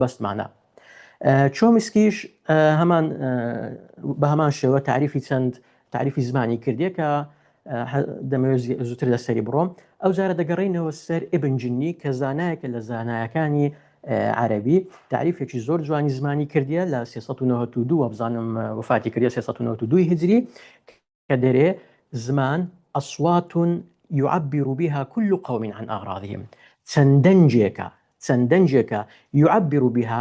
مەبەستمانە. چۆمسکیش هەمان بە هەمان شێوە تاریفی چەند تاریفی زمانی کردیە کە دەمەوێت زووتر لەسەری بڕۆم. ئەو جارە دەگەڕێینەوە سەر ئیبن جنی کە زانایەکە لە زانایەکانی عەرەبی، تاریفێکی زۆر جوانی زمانی کردیە لە 392 وابزانم وفاتی کردیە 392 هجری کە دەرێ زمان اصوات يعبر بها كل قوم عن اغراضهم چەند دەنگێکە چەند دەنگێکە يعبر بها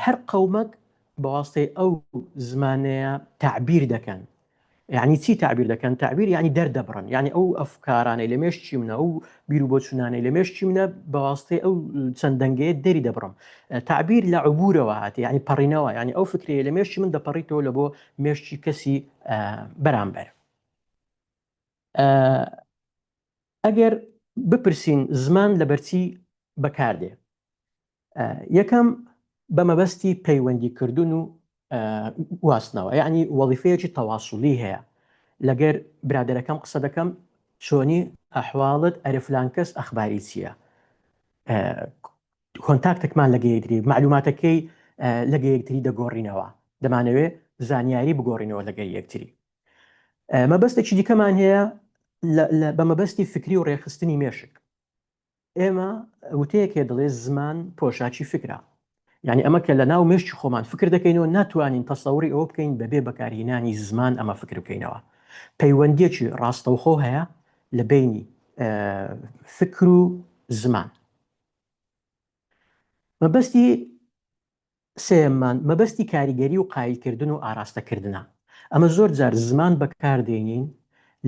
هەر قەومەک بە واسطەی ئەو زمانەیە تەعبیر دەکەن. یعنی چی تەعبیر دەکەن؟ تەعبیر یعنی دەردەبڕن، یعنی ئەو ئەفکارانەی لە مێشکی منە، ئەو بیر و بۆچوونانەی لە مێشکی منە بە واسطەی ئەو چەند دەنگەیە دەری دەبڕم. تەعبیر لە عبورەوە هاتیە، یعنی پەڕینەوە، یعنی ئەو فکرەیە لە مێشکی من دەپەڕیتەوە لە بۆ مێشکی کەسی بەرامبەر. ئەگەر بپرسین زمان لەبەرچی بەکاردێ؟ یەکەم بە مەبەستی پەیوەندیکردن و گواستنەوە، یعنی وەظیفەیەکی تەواسولی هەیە. لەگەر برادەرەکەم قسە دەکەم چۆنی ئەحواڵت ئەرێ فلان کەس ئەخباری چییە، کۆنتاکتێکمان لەگە یەکتری، مەعلوماتەکەی لەگە یەکتری دەگۆڕینەوە، دەمانەوێ زانیاری بگۆڕینەوە لەگەر یەکتری. مەبەستێکی دیکەمان هەیە بە مەبەستی فکری و ڕێکخستنی مێشک. ئێمە وتەیەک هەیە دەڵێ زمان پۆشاکی فکرە، یعنی ئەمە کە لە ناو مێشکی خۆمان فکر دەکەینەوە ناتوانین تەسەوری ئەوە بکەین بەبێ بەکارهینانی زمان ئەمە فکر بکەینەوە. پەیوەندیەکی ڕاستەوخۆ هەیە لە بینی فکر و زمان. مەبەستی سێیەممان مەبەستی کاریگەری و قایلکردن و ئاراستەکردنە. ئەمە زۆر جار زمان بەکاردێنین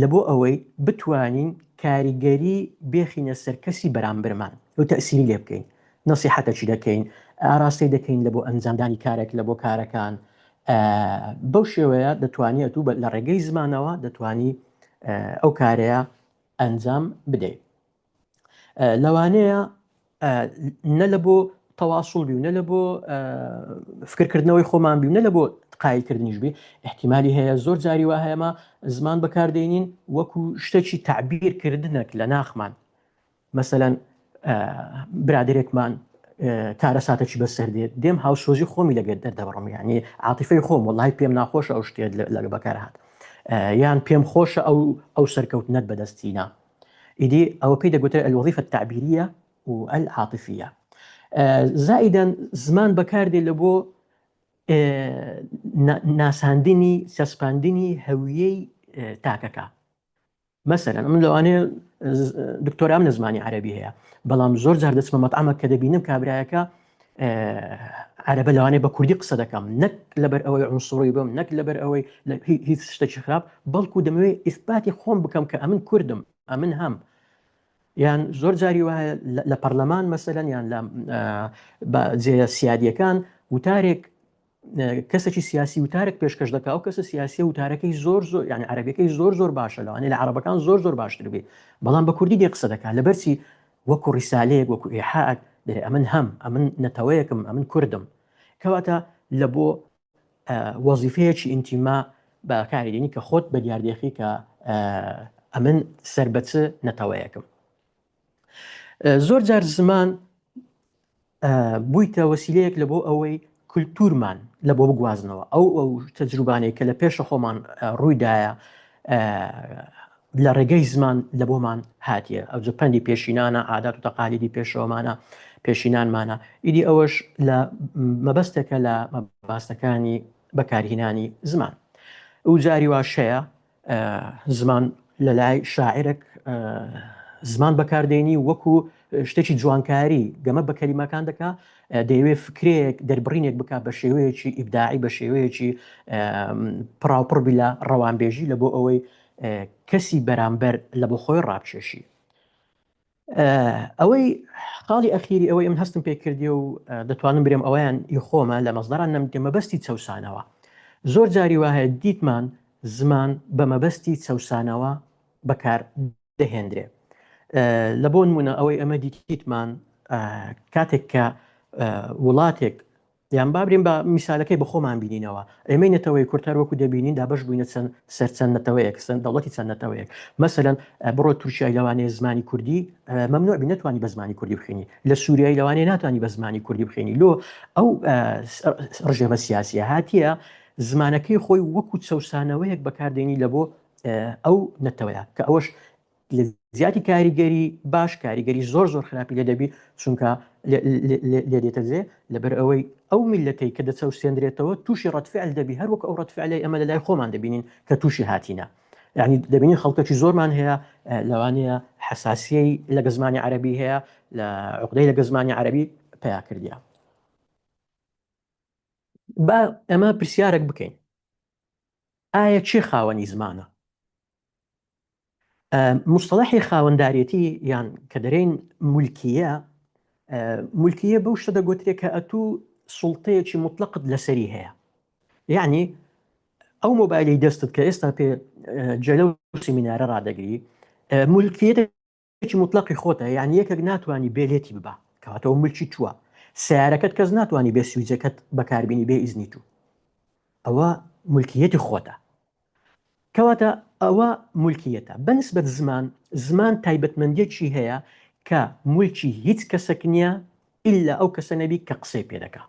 لە بۆ ئەوەی بتوانین کاریگەری بێخینە سەر کەسی بەرامبرمان و تەئسیری لێ بکەین، نەسیحەتەکی دەکەین، ئاراستەی دەکەین لە بۆ ئەنجامدانی کارێک لە بۆ کارەکان. بەو شێوەیە دەتوانی ئەتوو لە ڕێگەی زمانەوە دەتوانی ئەو کارەیە ئەنجام بدەیت. لەوانەیە نە لە بۆ تەواصل بی و نە لە بۆ فکرکردنەوەی خۆمان بی و نە لە بۆ قایلکردنیش بی، احتیمالی هەیە زۆر جاری وا هەیەمە زمان بەکاردێنین وەکو شتێکی تعبیرکردنێک لە ناخمان. مەسەلەن برادێکمان کارەساتێکی بەسەر دێت، دێم هاوسۆزی خۆمی لەگەر دەردەبڕم، یعنی عاتیفەی خۆم وەڵی پێم ناخۆشە ئەو شتێت لەگە بەکار هات، یان پێم خۆشە ئەو ئەو سەرکەوتنەت بەدەستینا. ئیدی ئەوە پێی دەگوترێت الوظیفە التعبیریە و العاطفیە. زائیدەن زمان بەکاردێ لە بۆ ناساندنی چەسپاندنی هەویەی تاکەکە. مەسەلەن من لەوانەیە دکتۆرام لە زمانی عەرەبی هەیە، بەڵام زۆر جار دەچمە مەتعەمە کە دەبینم کابرایەکە عەرەبە لەوانەیە بە کوردی قسە دەکەم، نەک لەبەر ئەوەی عنسوری بم، نەک لەبەر ئەوەی هیچ شتێکی خراپ، بەڵکو دەمەوێت ئیسپاتی خۆم بکەم کە ئەمن کوردم، ئەمن هەم. یان زۆر جاری وایە لە پەرلەمان مەسەلەن یان لە جێ سیادیەکان وتارێک کەسێکی سیاسی وتارێک پێشکەش دەکا، ئەو کەسە سیاسیە وتارەکەی زۆر زۆر یعنی عەرەبیەکەی زۆر زۆر باشە، لەوانەیە لە عەرەبەکان زۆر زۆر باشتر بێ، بەڵام بە کوردی دێ قسە دەکا. لەبەرچی؟ وەکو ڕیسالەیەک، وەکو ئیحائەک دەرێ ئەمن هەم، ئەمن نەتەوەیەکم، ئەمن کوردم. کەواتە لە بۆ وەزیفەیەکی ئینتیما بەکاری دێنی کە خۆت بە دیار دێخی کە ئەمن سەر بە چ نەتەوەیەکم. زۆر جار زمان بوویتە وەسیلەیەک لە بۆ ئەوەی کولتوورمان لە بۆ بگوازنەوە، ئەو ئەو تەجروبانەی کە لە پێشە خۆمان ڕوویدایە لە ڕێگەی زمان لە بۆمان هاتیە، ئەو پەندی پێشینانە، عادات و تەقالیدی پێشەوەمانە، پێشینانمانە. ئیدی ئەوەش لە مەبەستێکە لە مەباستەکانی بەکارهینانی زمان. و جاری واش هەیە زمان لە لای شاعرێک زمان بەکاردێنی وەکو شتێکی جوانکاری، گەمە بە کەلیمەکان دەکا، دەیەوێت فکرەیەک دەربڕینێک بک بە شێوەیەکی ئیبداعی، بە شێوەیەکی پڕاوپڕ بی لە ڕەوانبێژی لە بۆ ئەوەی کەسی بەرامبەر لە بۆ خۆی ڕابکێشی. ئەوەی خاڵی ئەخیری ئەوەی ئەمن هەستم پێ کردی و دەتوانم برێم ئەویان ئی خۆمە لە مەزداران نەمتێ مەبەستی چەوسانەوە. زۆر جاری وایە دیتمان زمان بە مەبەستی چەوسانەوە بەکار دەهێندرێ. لە بۆ نمونە ئەوەی ئەمە دیتمان کاتێک کە وڵاتێک. یان با برێن بە میسالەکەی بە خۆمان بینینەوە ئێمەی نەتەوەی کورد هەر وەکو دەبینین دابەش بووینە چەند سەر چەند نەتەوەیەک سەر دەوڵەتی چەند نەتەوەیەک مەسەلەن بڕۆ تورکیای لەوانەیە زمانی کوردی مەمنوع بی نەتوانی بە زمانی کوردی بخوێنی لە سووریای لەوانەیە ناتوانی بە زمانی کوردی بخوێنی لۆ ئەو ڕژێمە سیاسیە هاتیە زمانەکەی خۆی وەکو چەوسانەوەیەک بەکاردێنی لە بۆ ئەو نەتەوەیە کە ئەوەش لە زیادی کاریگەری باش کاریگەری زۆر زۆر خراپی لێ دەبی چونکە لێ دێتە جێ لەبەر ئەوەی ئەو میلەتەی کە دەچەوسێندرێتەوە تووشی ڕەتفعل دەبی هەر وەک ئەو ڕەتفعلەی ئەمە لە لای خۆمان دەبینین کە تووشی هاتینە یعنی دەبینین خەڵکەکی زۆرمان هەیە لەوانەیە حساسیەی لەگە زمانی عەربی هەیە لە عقدەی لەگە زمانی عەربی پیا کردیە با ئەمە پرسیارێک بکەین ئایا چی خاوەنی زمانە مستەڵەحی خاوەندارێتی یان کە دەرێین مولکیە، مولکیە بەو شتە دەگوترێ کە ئەتوو سوڵتەیەکی موتڵەقت لەسەری هەیە. یعنی ئەو مۆبایلی دەستت کە ئێستا پێ جەلە و سیمینارە ڕادەگری مولکیەتێکی موتڵەقی خۆتە یعنی یەکێک ناتوانانی بێلێتی ببا کەواتەوە ملکی چووە سیارەکەت کەس ناتوانانی بێ سویجەکەت بەکاربینی بێ ئیزنی تو ئەوە مولکیەتی خۆتە کەواتە ئەوە مولکیەتە. بەنسبەت زمان، زمان تایبەتمەندیەکی هەیە کە مولکی هیچ کەسەک نیە ئیلا ئەو کەسە نەبی کە قسەی پێ دەکا.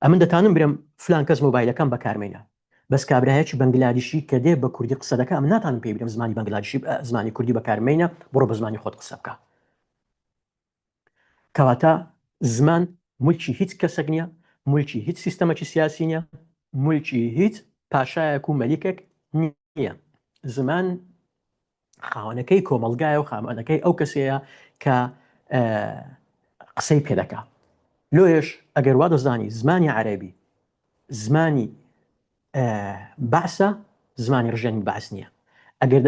ئەمن دەتانم برێم فلان کەس مۆبایلەکەم بەکارمەینە بەس کابرایەکی بەنگلادیشی کە دێ بە کوردی قسە دەکا ئەمن ناتانم پێی برێم زمانی بەنگلادیشی زمانی کوردی بەکارمەینە بڕۆ بە زمانی خۆت قسە بکە. کەواتە زمان مولکی هیچ کەسێک نییە، مولکی هیچ سیستەمێکی سیاسی نییە، مولکی هیچ پاشایەک و مەلیکێک نییە. زمان خاوەنەکەی کۆمەڵگایە و خاوەنەکەی ئەو کەسەیە کە قسەی پێ دەکا. لۆیەش ئەگەر وا دەزانی زمانی عەرەبی زمانی بەعسە زمانی ڕژێمی بەعس نییە ئەگەر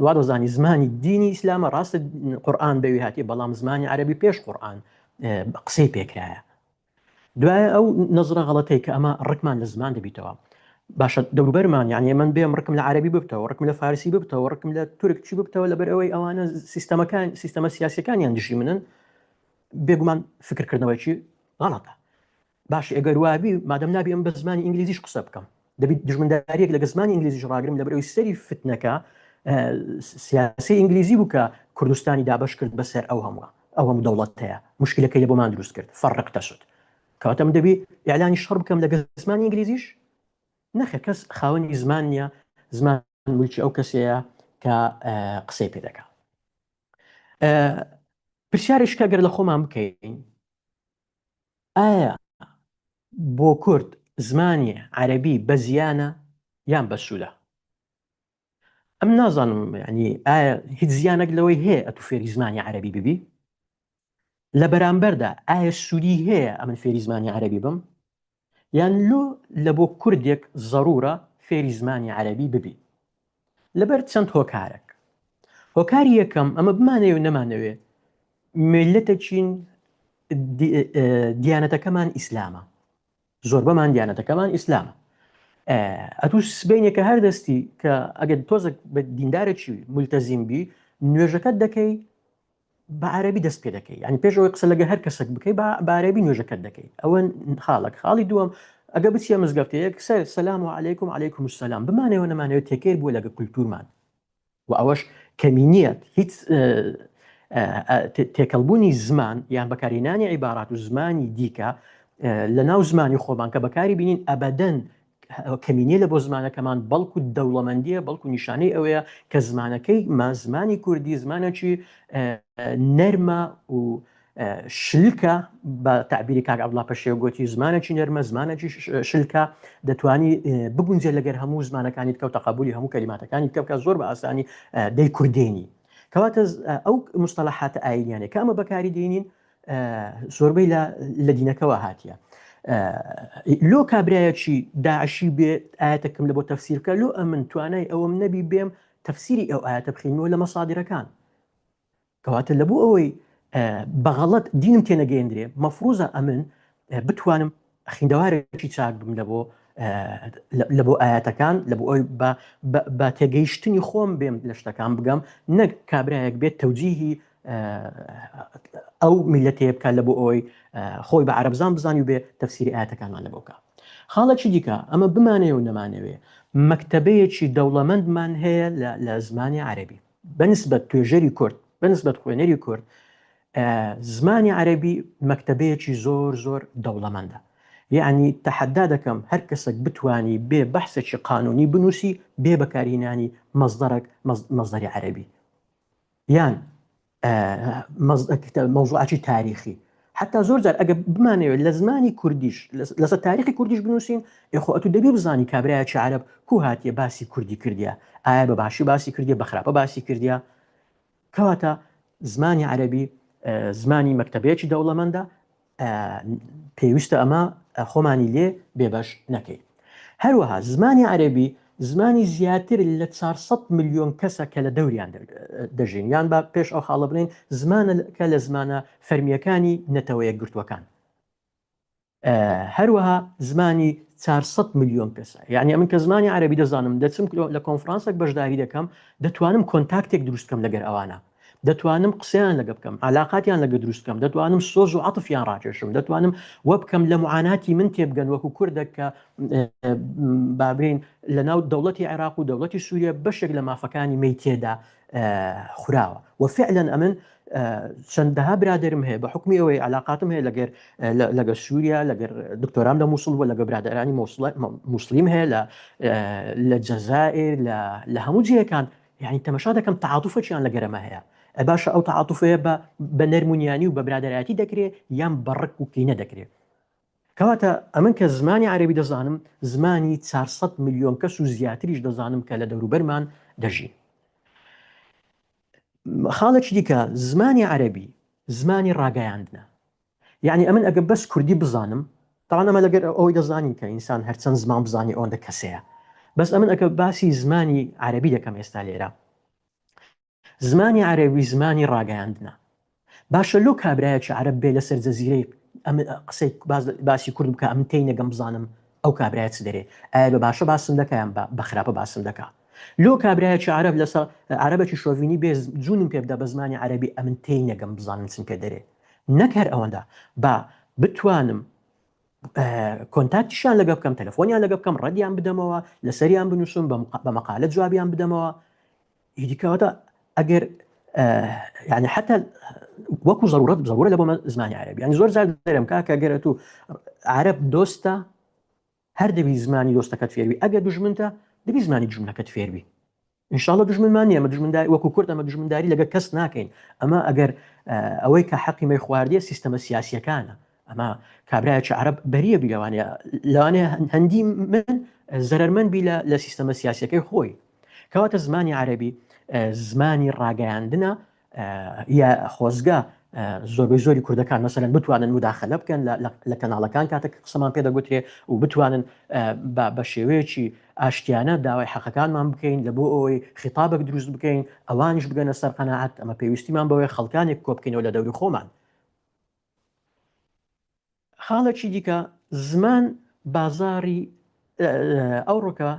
وا دەزانی زمانی دینی ئیسلامە ڕاستە قورئان بەوی هاتی بەڵام زمانی عەربی پێش قورئان قسەی پێکرایە دوای ئەو نەزرە غەڵەتەی کە ئەمە ڕکمان لە زمان دەبیتەوە باشە دەوروبەرمان یعنی من بێم ڕکم لە عەربی ببتەوە ڕکم لە فارسی ببتەوە ڕکم لە تورک چی ببتەوە لەبەر ئەوەی ئەوانە سیستەمەکان سیستەمە سیاسەکانیان دژی منن بێگومان فکرکردنەوەیکی غەڵەتە باشە ئەگەر وابی مادەم نابی ئەم بە زمانی ئینگلیزیش قسە بکەم دەبی دژمنداریەک لەگە زمانی ئینگلیزیش ڕاگرم لەبەرەوەی سەری فتنەکە سیاسی ئینگلیزی بوو کە کوردستانی دابەش کرد بەسەر ئەو هەمووە ئەو هەموو دەوڵەتەیە مشکلەکەی لە بۆمان دروست کرد فەرق تەسود کەواتە من دەبی ئیعلانی شەڕ بکەم لەگە زمانی ئینگلیزیش نەخێر کەس خاوەنی زمان نییە زمان ملکی ئەو کەسەیە کە قسەی پێ دەکا پرسیارێک کە گەر لە خۆمان بکەین ئایا بۆ کورد زمانی عەرەبی بە زیانە یان بە سوودە؟ ئەم نازانم یعنی ئایا هیچ زیانێک لەوەی هەیە ئەتو فێری زمانی عەرەبی ببی؟ لە بەرامبەردا ئایا سوودی هەیە ئەمن فێری زمانی عەرەبی بم؟ یان لۆ لە بۆ کوردێک زەرورە فێری زمانی عەرەبی ببی؟ لەبەر چەند هۆکارێک. هۆکاری یەکەم، ئەمە بمانەوێ و نەمانەوێ میللەتەکین دیانەتەکەمان ئیسلامە. زۆربەمان دیانەتەکەمان ئیسلامە. ئەتوو سبەینێکە هەر دەستی کە ئەگەر تۆزێک بە دیندارێکی ملتەزیم بی نوێژەکەت دەکەی بە عەرەبی دەست پێ دەکەی یعنی پێش ئەوەی قسە لەگە هەر کەسێک بکەی بە بە عەرەبی نوێژەکەت دەکەی ئەوە خاڵک خاڵی دووەم ئەگە بچیە مزگەفتەیەک سەر سەلام و عەلەیکم عەلەیکم السلام بمانەوە نەمانەوە تێکەیر بووە لەگە کولتورمان و ئەوەش کەمی نییە هیچ تێکەڵبوونی زمان یان بەکارهێنانی عیبارات و زمانی دیکە لە ناو زمانی خۆمان کە بەکاری بینین ئەبەدەن کەمی نیە لە بۆ زمانەکەمان بەڵکو دەوڵەمەندیە بەڵکو نیشانەی ئەوەیە کە زمانەکەی ما زمانی کوردی زمانێکی نەرمە و شلکە بە تعبیری کاک عەبدوڵا پەشێو گوتی زمانێکی نەرمە زمانێکی شلکە دەتوانی بگونجێ لەگەر هەموو زمانەکانی بکە و تەقەبولی هەموو کەلیماتەکانی بکە بکە زۆر بە ئاسانی دەیکوردێنی کەواتە ئەو مستەلەحاتە ئاینیانە کە ئەمە بەکاری دێنین زۆربەی لە لە دینەکەوە هاتیە لۆ کابرایەکی داعشی بێ ئاەتەکەم لە بۆ تەفسیر بکە لۆ ئەمن توانای ئەوەم نەبی بێم تەفسیری ئەو ئاەتە بخینەوە لە مەسادرەکان کەواتە لە بۆ ئەوەی بەغەڵەت دینم تێنەگەیەندرێ مەفروزە ئەمن بتوانم خیندەوارێکی چاک بم لە بۆ لە بۆ ئاەتەکان لە بۆ ئەوی بە تێگەیشتنی خۆم بێم لە شتەکان بگەم نەک کابرایەک بێت تەوجیهی. ئەو میلەتەیە بکات لە بۆ ئەوەی خۆی بە عەرەبزان بزانی و بێ تەفسیری ئاەتەکانمان لە بۆ بکە. خاڵێکی دیکە ئەمە بمانەوێ و نەمانەوێ مەکتەبەیەکی دەوڵەمەندمان هەیە لە زمانی عەرەبی بەنسبەت توێژەری کورد بەنسبەت خوێنەری کورد زمانی عەرەبی مەکتەبەیەکی زۆر زۆر دەوڵەمەندە یەعنی تەحەدا دەکەم هەر کەسەک بتوانی بێ بەحسێکی قانونی بنووسی بێ بەکارهینانی مەصدەرەک مەصدەری عەرەبی یان مەوزوعەکی تاریخی حتا زۆر جار ئەگە بمانەوێت لە زمانی کوردیش لەسەر تاریخی کوردیش بنووسین ئێخۆ ئەتو دەبی بزانی کابرایەکی عەرەب کو هاتیە باسی کوردی کردیە ئایا بە باشی باسی کردیە بە خراپە باسی کردیە کەواتە زمانی عەرەبی زمانی مەکتەبەیەکی دەوڵەمەندە پێویستە ئەمە خۆمانی لێ بێبەش نەکەین. هەروەها زمانی عەرەبی زمانی زیاتر لە 400 ملیۆن کەسە کە لە دەوریان دەژین یان با پێش ئەو خاڵە بڵێین زمانە کە لە زمانە فەرمییەکانی نەتەوە یەکگرتووەکان. هەروەها زمانی 400 ملیۆن کەسە یعنی ئەمن کە زمانی عەربی دەزانم دەچم لە کۆنفرانسێک بەشداری دەکەم دەتوانم contact ێک دروست بکەم لەگەر ئەوانە دەتوانم قسەیان لەگە بکەم علاقاتیان لەگە دروست بکەم دەتوانم سۆز و عەتفیان ڕاکێشم دەتوانم وە بکەم لە معاناتی من تێبگەن وەکو کوردێک کە بابرین لە ناو دەوڵەتی عێراق و دەوڵەتی سووریە بەشێک لە مافەکانی مەی تێدا خوراوە و فعلا ئەمن چەندەها برادرم هەیە بە حکمی ئەوەی علاقاتم هەیە لەگەر لەگە سووریا لەگەر دکتۆرام لە مووسڵ بووە لەگە برادرانی موسلیم هەیە لە لە جەزائر لە هەموو جێیەکان یعنی تەمەشا دەکەم تعاتوفەکیان لەگەرەمە هەیە باشە ئەو تعاتوفەیە بە بە نەرمونیانی و بە برادایەتی دەکرێ یان بە ڕک و کینە دەکرێت کەواتە ئەمن کە زمانی عەرەبی دەزانم زمانی 400 ملیۆن کەس و زیاتریش دەزانم کە لە دەوروبەرمان دەژین. خاڵێکی دیکە زمانی عەرەبی زمانی ڕاگەیاندنە یعنی ئەمن ئەگە بەس کوردی بزانم تاوان ئەمە لەگەر ئەوەی دەزانین کە ئینسان هەرچەند زمان بزانی ئەوەندە کەسەیە بەس ئەمن ئەگە باسی زمانی عەرەبی دەکەم ئێستا لێرە زمانی عەرەبی زمانی ڕاگەیاندنە. باشە لۆ کابرایەکی عەرەب بێ لەسەر جەزیرەی ئەمن قسەی باسی کورد بکا ئەمن تێی نەگەم بزانم ئەو کابرایە چ دەرێ ئایا بە باشە باسم دەکا یان بە خراپە باسم دەکا لۆ کابرایەکی عەرەب لەسەر عەرەبێکی شۆڤینی بێ جونم پێ بدا بە زمانی عەرەبی ئەمن تێی نەگەم بزانم چم پێ دەرێ نەک هەر ئەوەندە با بتوانم contact یشیان لەگە بکەم تەلەفۆنیان لەگە بکەم ڕەدیان بدەمەوە لەسەریان بنووسم بە مەقالە جوابیان بدەمەوە ئیدی کەواتە ئەگەر یعنی حتا وەکو ضرورەت ضرورە لە بۆمە زمانی عەرەبی یعنی زۆر جار دەرم کاکە گەرە تو عەرەب دۆستە هەر دەبی زمانی دۆستەکەت فێربی ئەگەر دوژمنتە دەبی زمانی دوژمنەکەت فێربی ئینشاءاللە دوژمنمان نییە ئەمە دوژمنداری وەکو کورد ئەمە دوژمنداری لەگەر کەس ناکەین ئەمە ئەگەر ئەوەی کە حەقی مەی خواردیە سیستەمە سیاسیەکانە ئەمە کابرایەکی عەرەب بەریە بی لەوانەیە لەوانەیە هەندی من زەرەرمەند بی لە سیستەمە سیاسیەکەی خۆی کەواتە زمانی عەرەبی زمانی ڕاگەیاندنە یا خۆزگە زۆربەی زۆری کوردەکان مەسەلەن بتوانن مداخلە بکەن لە کەناڵەکان کاتێک قسەمان پێ دەگوترێ و بتوانن بە شێوەیەکی ئاشتیانە داوای حەقەکانمان بکەین لە بۆ ئەوەی خیتابێک دروست بکەین ئەوانیش بگەنە سەر قەناعەت ئەمە پێویستیمان بەوەی خەڵکانێک کۆبکەینەوە لە دەوری خۆمان خاڵێکی دیکە زمان بازاڕی ئەوڕۆکە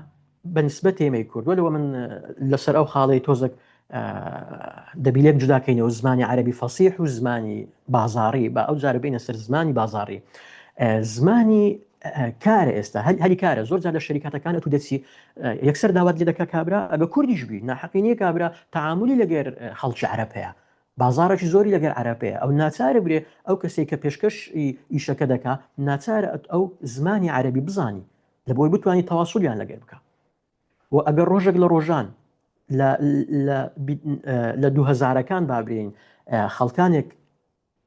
بە نسبەت ئێمەی کورد وەلەوە من لەسەر ئەو خاڵەی تۆزێک دەبی لێک جوداکەینەوە زمانی عەربی فەسیح و زمانی بازاڕی بە ئەو جارە بینە سەر زمانی بازاڕی زمانی کارە ئێستا هەلی کارە زۆر جار لە شەریکاتەکان تو دەچی یەکسەر داوات لێ دەکا کابرا ئەگە کوردیش بی ناحەقی نییە کابرا تەعاملی لەگەر خەڵکی عەرەب هەیە بازاڕێکی زۆری لەگەر عەرەب هەیە ئەو ناچارە برێ ئەو کەسەی کە پێشکەش ئیشەکە دەکا ناچارە ئەو زمانی عەرەبی بزانی لە بۆی بتوانی تەواسولیان لەگەر بکە و ئەگەر ڕۆژێک لە ڕۆژان لە دوو هەزارەکان با برێین خەڵکانێک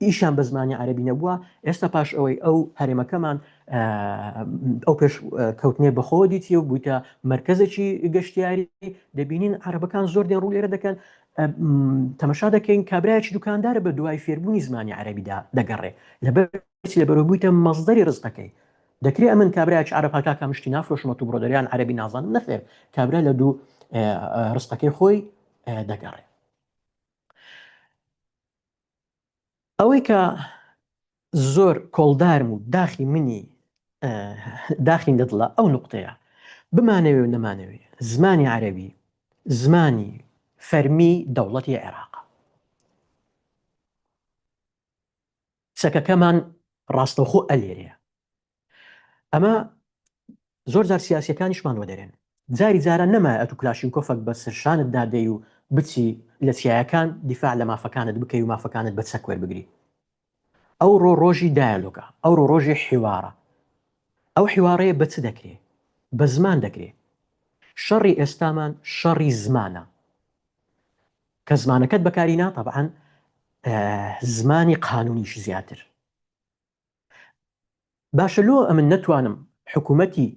ئیشیان بە زمانی عەرەبی نەبووە ئێستا پاش ئەوەی ئەو هەرێمەکەمان ئەو پێش کەوتنێ بەخۆوە دیتیە و بوویتە مەرکەزێکی گەشتیاری دەبینین عەرەبەکان زۆر دێن ڕوو لێرە دەکەن تەمەشا دەکەین کابرایەکی دوکاندارە بە دوای فێربوونی زمانی عەرەبیدا دەگەڕێ لەبەر لەبەرەوە بوویتە مەصدەری ڕزقەکەی دەکرێ ئەمن کابرایەکی عەرەب هەتا کام شتی نافرۆشمە تو بڕۆ دەریان عەرەبی نازانم نەخێر کابرا لە دوو ڕزقەکەی خۆی دەگەڕێ ئەوەی کە زۆر کۆڵدارم و داخی منی داخیم لە دڵە ئەو نوقتەیە بمانەوێ و نەمانەوێ زمانی عەرەبی زمانی فەرمی دەوڵەتی عێراقە. چەکەکەمان ڕاستەوخۆ ئەلێرەیە. ئەمە زۆر جار سیاسیەکانیشمان وەدەرێن. جاری جاران نەمایە ئەتوو کلاشینکۆفەک بە سەرشانت دادەی و بچی لە چیایەکان دیفاع لە مافەکانت بکەی و مافەکانت بە چەک وەربگری. ئەوڕۆ ڕۆژی دایەلۆگە، ئەوڕۆ ڕۆژی حیوارە. ئەو حیوارەیە بە چ دەکرێ؟ بە زمان دەکرێ. شەڕی ئێستامان شەڕی زمانە. کە زمانەکەت بەکاری نا تەبعەن زمانی قانونیش زیاتر. باشە لۆ ئەمن نەتوانم حکوومەتی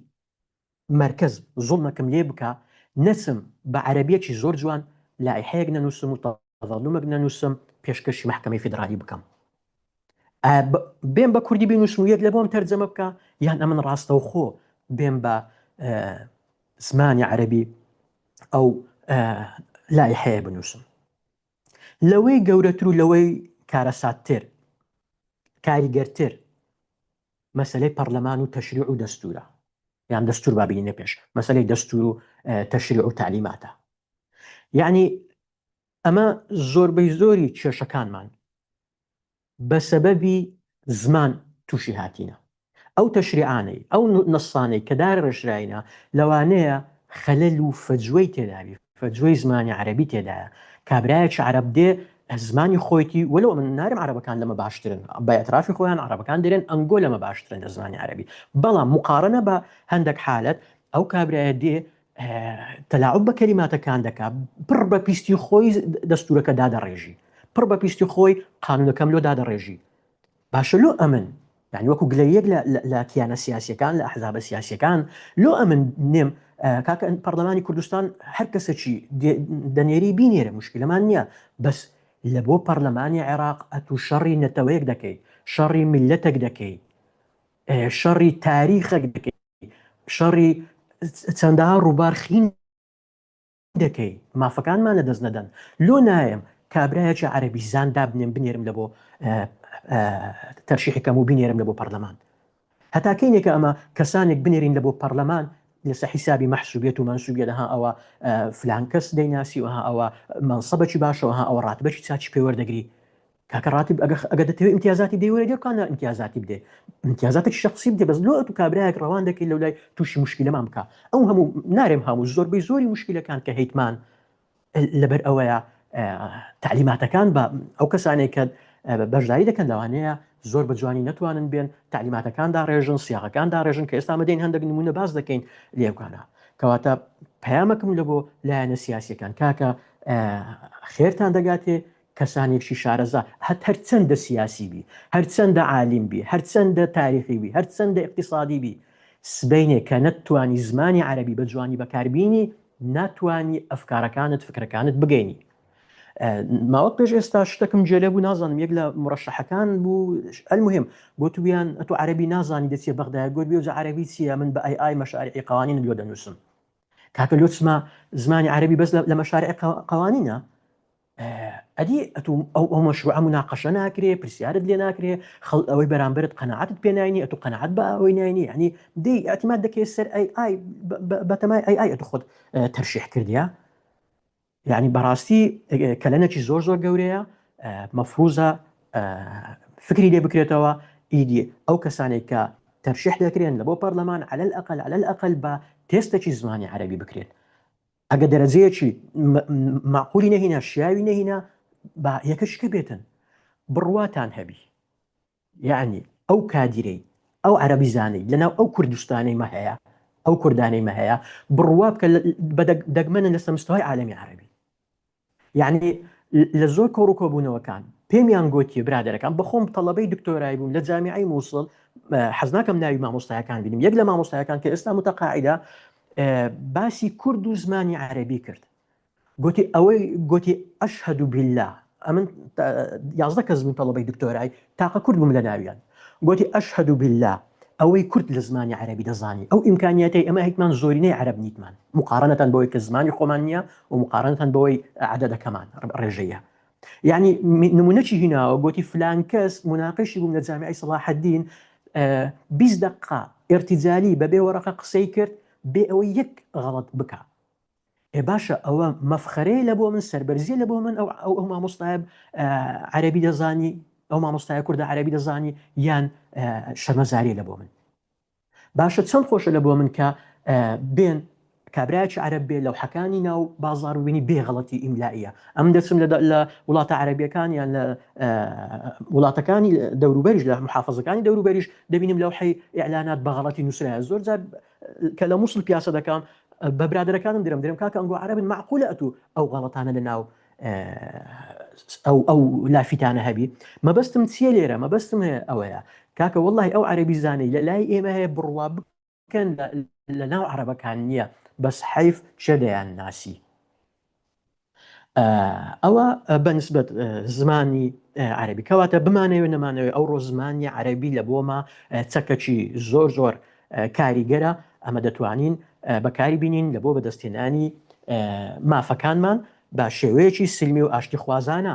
مەرکەز زوڵمەکم لێ بکا نەچم بە عەرەبیەکی زۆر جوان لائیحەیەک نەنووسم و تەزەڵومەک نەنووسم پێشکەشی مەحکەمەی فیدرالی بکەم بێم بە کوردی بینووسم و یەک لە بۆم تەرجەمە بکە یان ئەمن ڕاستەوخۆ بێم بە زمانی عەرەبی ئەو لائیحەیە بنووسم لەوەی گەورەتر و لەوەی کارەساتتر کاریگەرتر مەسەلەی پەڕلەمان و تەشریع و دەستورە یان دەستور با بینینە پێش مەسەلەی دەستور و تەشریع و تەعلیماتە یعنی ئەمە زۆربەی زۆری کێشەکانمان بە سەبەبی زمان تووشی هاتینە ئەو تەشریعانەی ئەو نەسانەی کە دارڕێژراینە لەوانەیە خەلەل و فەجوەی تێدابی فەجوەی زمانی عەرەبی تێدایە کابرایەکی عەرەب دێ زمانی خۆیتی وەلو من نارم عەرەبەکان لەمە باشترن بە ئەترافی خۆیان عەرەبەکان دەرێن ئەنگۆ لەمە باشترن لە زمانی عەرەبی بەڵام مقارنە بە هەندێک حالەت ئەو کابرایە دێ تەلاعب بە کەلیماتەکان دەکا پڕ بە پیستی خۆی دەستورەکە دادەڕێژی پڕ بە پیستی خۆی قانونەکەم لۆ دادەڕێژی باشە لۆ ئەمن یانی وەکو گلەییەک لە لە کیانە سیاسیەکان لە ئەحزابە سیاسیەکان لۆ ئەمن نێم کاکە پەرلەمانی کوردستان هەر کەسێکی دەنێری بینێرە مشکلەمان نییە بەس لە بۆ پەرلەمانی عێراق ئەتوو شەڕی نەتەوەیەک دەکەی شەڕی میلەتێک دەکەی شەڕی تاریخێک دەکەی شەڕی چەندەها ڕووبار خین دەکەی مافەکانمان لە دەست نەدەن لۆ نایەم کابرایەکی عەرەبی زان دابنێم بنێرم لە بۆ تەرشیحی کەم و بینێرم لە بۆ پەرلەمان هەتا کەینێکە ئەمە کەسانێک بنێرین لە بۆ پەرلەمان لەسە حیسابی مەحسوبیەت و مەنسوبیەت ها ئەوە فلان کەس دەیناسی و ها ئەوە مەنسەبەکی باشەوە ها ئەوە ڕاتبەکی چاکی پێوەردەگری کاکە ڕاتب ئەگە ئەگە دەتەوێت ئیمتیازاتی بدەی وەرە دێرکانە ئیمتیازاتی بدەی ئیمتیازاتێکی شخصی بدە بەس لۆ ئەتو کابرایەک ڕەوان دەکەی لەولای تووشی مشکلەمان بکە ئەو هەموو نارێم هەموو زۆربەی زۆری مشکلەکان کە هەیتمان لەبەر ئەوەیە تعلیماتەکان بە ئەو کەسانێک کە بەشداری دەکەن لەوانەیە زۆر بە جوانی نەتوانن بێن تعلیماتەکان داڕێژن سیاغەکان داڕێژن کە ئێستا مەدەین هەندێک نمونە باس دەکەین لێوکانە کەواتە پەیامەکم لە بۆ لایەنە سیاسیەکان کاکە خێرتان دەگاتێ کەسانێکی شارەزا هەت هەرچەندە سیاسی بی، هەرچەندە عالیم بی، هەرچەندە تاریخی بی، هەرچەندە ئیقتیسادی بی، سبەینێ کە نەتتوانی زمانی عەرەبی بە جوانی بەکار بینی، ناتوانی ئەفکارەکانت، فکرەکانت بگەینی. ماوەک پێش ئێستا شتەکم گوێ لێ بوو نازانم یەک لە مورەشەحەکان بوو، المهم گۆتوویان ئەتۆ عەرەبی نازانی دەچیە بەغدایە، گۆت بێ جا عەرەبی چییە من بە ئەی ئای مەشاریعی قەوانینت لۆ دەنووسم. کاکە لۆ چما زمانی عەرەبی بەس لە مەشاریعی قەوانینە؟ ئەدی ئەتوو ئەو ئەو مەشروعە مناقەشە ناکرێ پرسیارت لێ ناکرێ خەڵ ئەوەی بەرامبەرت قەناعەتت پێ ناینی ئەتوو قەناعەت بە ئەوەی ناینی یعنی دەی اعتماد دەکەی سەر ئەی ئای بەتەمای ئەی ئای ئەتوو خۆت تەرشیح کردیە یعنی بەڕاستی کەلەنەکی زۆر زۆر گەورەیە مەفروزە فکری لێ بکرێتەوە ئیدی ئەو کەسانێک کە تەرشیح دەکرێن لە بۆ پەرلەمان على الأقل على الأقل بە تێستێکی زمانی عەرەبی بکرێت ئەگە دەرەجەیەکی مەعقولی نەهینا شیاوی نەهینا با یەکەشکە بێتن بڕواتان هەبی یعنی ئەو کادیرەی ئەو عەرەبی زانەی لەناو ئەو کوردستانەی مە هەیە ئەو کوردانەی مە هەیە بڕوا بکە بە دەگمەنن لەسەر مستەوای عالەمی عەرەبی یعنی لە زۆر کۆڕ و کۆبوونەوەکان پێمیان گوتیە برادەرەکان بەخۆم تەڵەبەی دکتۆرای بووم لە جامیعەی مووسڵ حەز ناکەم ناوی مامۆستایەکان بینم یەک لە مامۆستایەکان کە ئێستا متەقاعدە باسی کورد و زمانی عەرەبی کرد گوتی ئەوەی گوتی ئەشهد بالله ئەمن 11 کەس بوون تەڵەبەی دکتۆرای تاقە کورد بووم لە ناویان گوتی ئەشهد بالله ئەوەی کورد لە زمانی عەرەبی دەزانی ئەو ئیمکانیاتەی ئەمە هیتمان زۆرینەی عەرەب نیتمان مقارنەتان بەوەی کە زمانی خۆمان نییە و مقارنەتان بەوەی عەدەدەکەمان ڕێژەیە یعنی نمونەکی هیناوە گوتی فلان کەس مناقشی بووم لە جامیعی سەڵاحەدین 20 دقە ئرتیجالی بەبێ وەرەقە قسەی کرد بێ ئەوەی یەک غەڵەت بکە ئێ باشە ئەوە مەفخەرەیە لە بۆ من سەربەرزیە لە بۆ من ئەو ئەو مامۆستایە عەرەبی دەزانی. ئەو مامۆستایە کوردە عەرەبی دەزانی یان شەرمەزاریە لە بۆ من. باشە چەند خۆشە لە بۆ من کە بێن کابرایەکی عەرەب بێ لەوحەکانی ناو بازاڕ ببینی بێ غەڵەتی ئیملائیە. ئەمن دەچم لە وڵاتە عەرەبیەکان یان لە وڵاتەکانی دەوروبەریش لە محافظەکانی دەوروبەریش دەبینم لەوحەی ئیعلانات بە غەڵەتی نووسرایە. زۆر جار کە لە موسڵ پیاسە دەکەم بە برادەرەکانم درم درم کاکە ئەنگۆ عەرەبن مەعقولە ئەتوو ئەو غەڵەتانە لە ناو ئەو ئەو لافیتانە هەبی. مەبەستم چییە لێرە؟ مەبەستم هەیە ئەوەیە کاکە وەڵڵاهی ئەو عەرەبی زانەی لە لای ئێمە هەیە بڕوا بکەن لە ناو عەرەبەکان نییە بەس حەیف کێ دەیان ناسی. ئەوە بەنسبەت زمانی عەربی کەواتە بمانەوێ نەمانەوێ ئەوڕۆ زمانی عەربی لە بۆمە چەکەکی زۆر زۆر کاریگەرە ئەمە دەتوانین بەکاری بینین لە بۆ بەدەستهێنانی مافەکانمان بە شێوەیەکی سلمی و ئاشتیخوازانە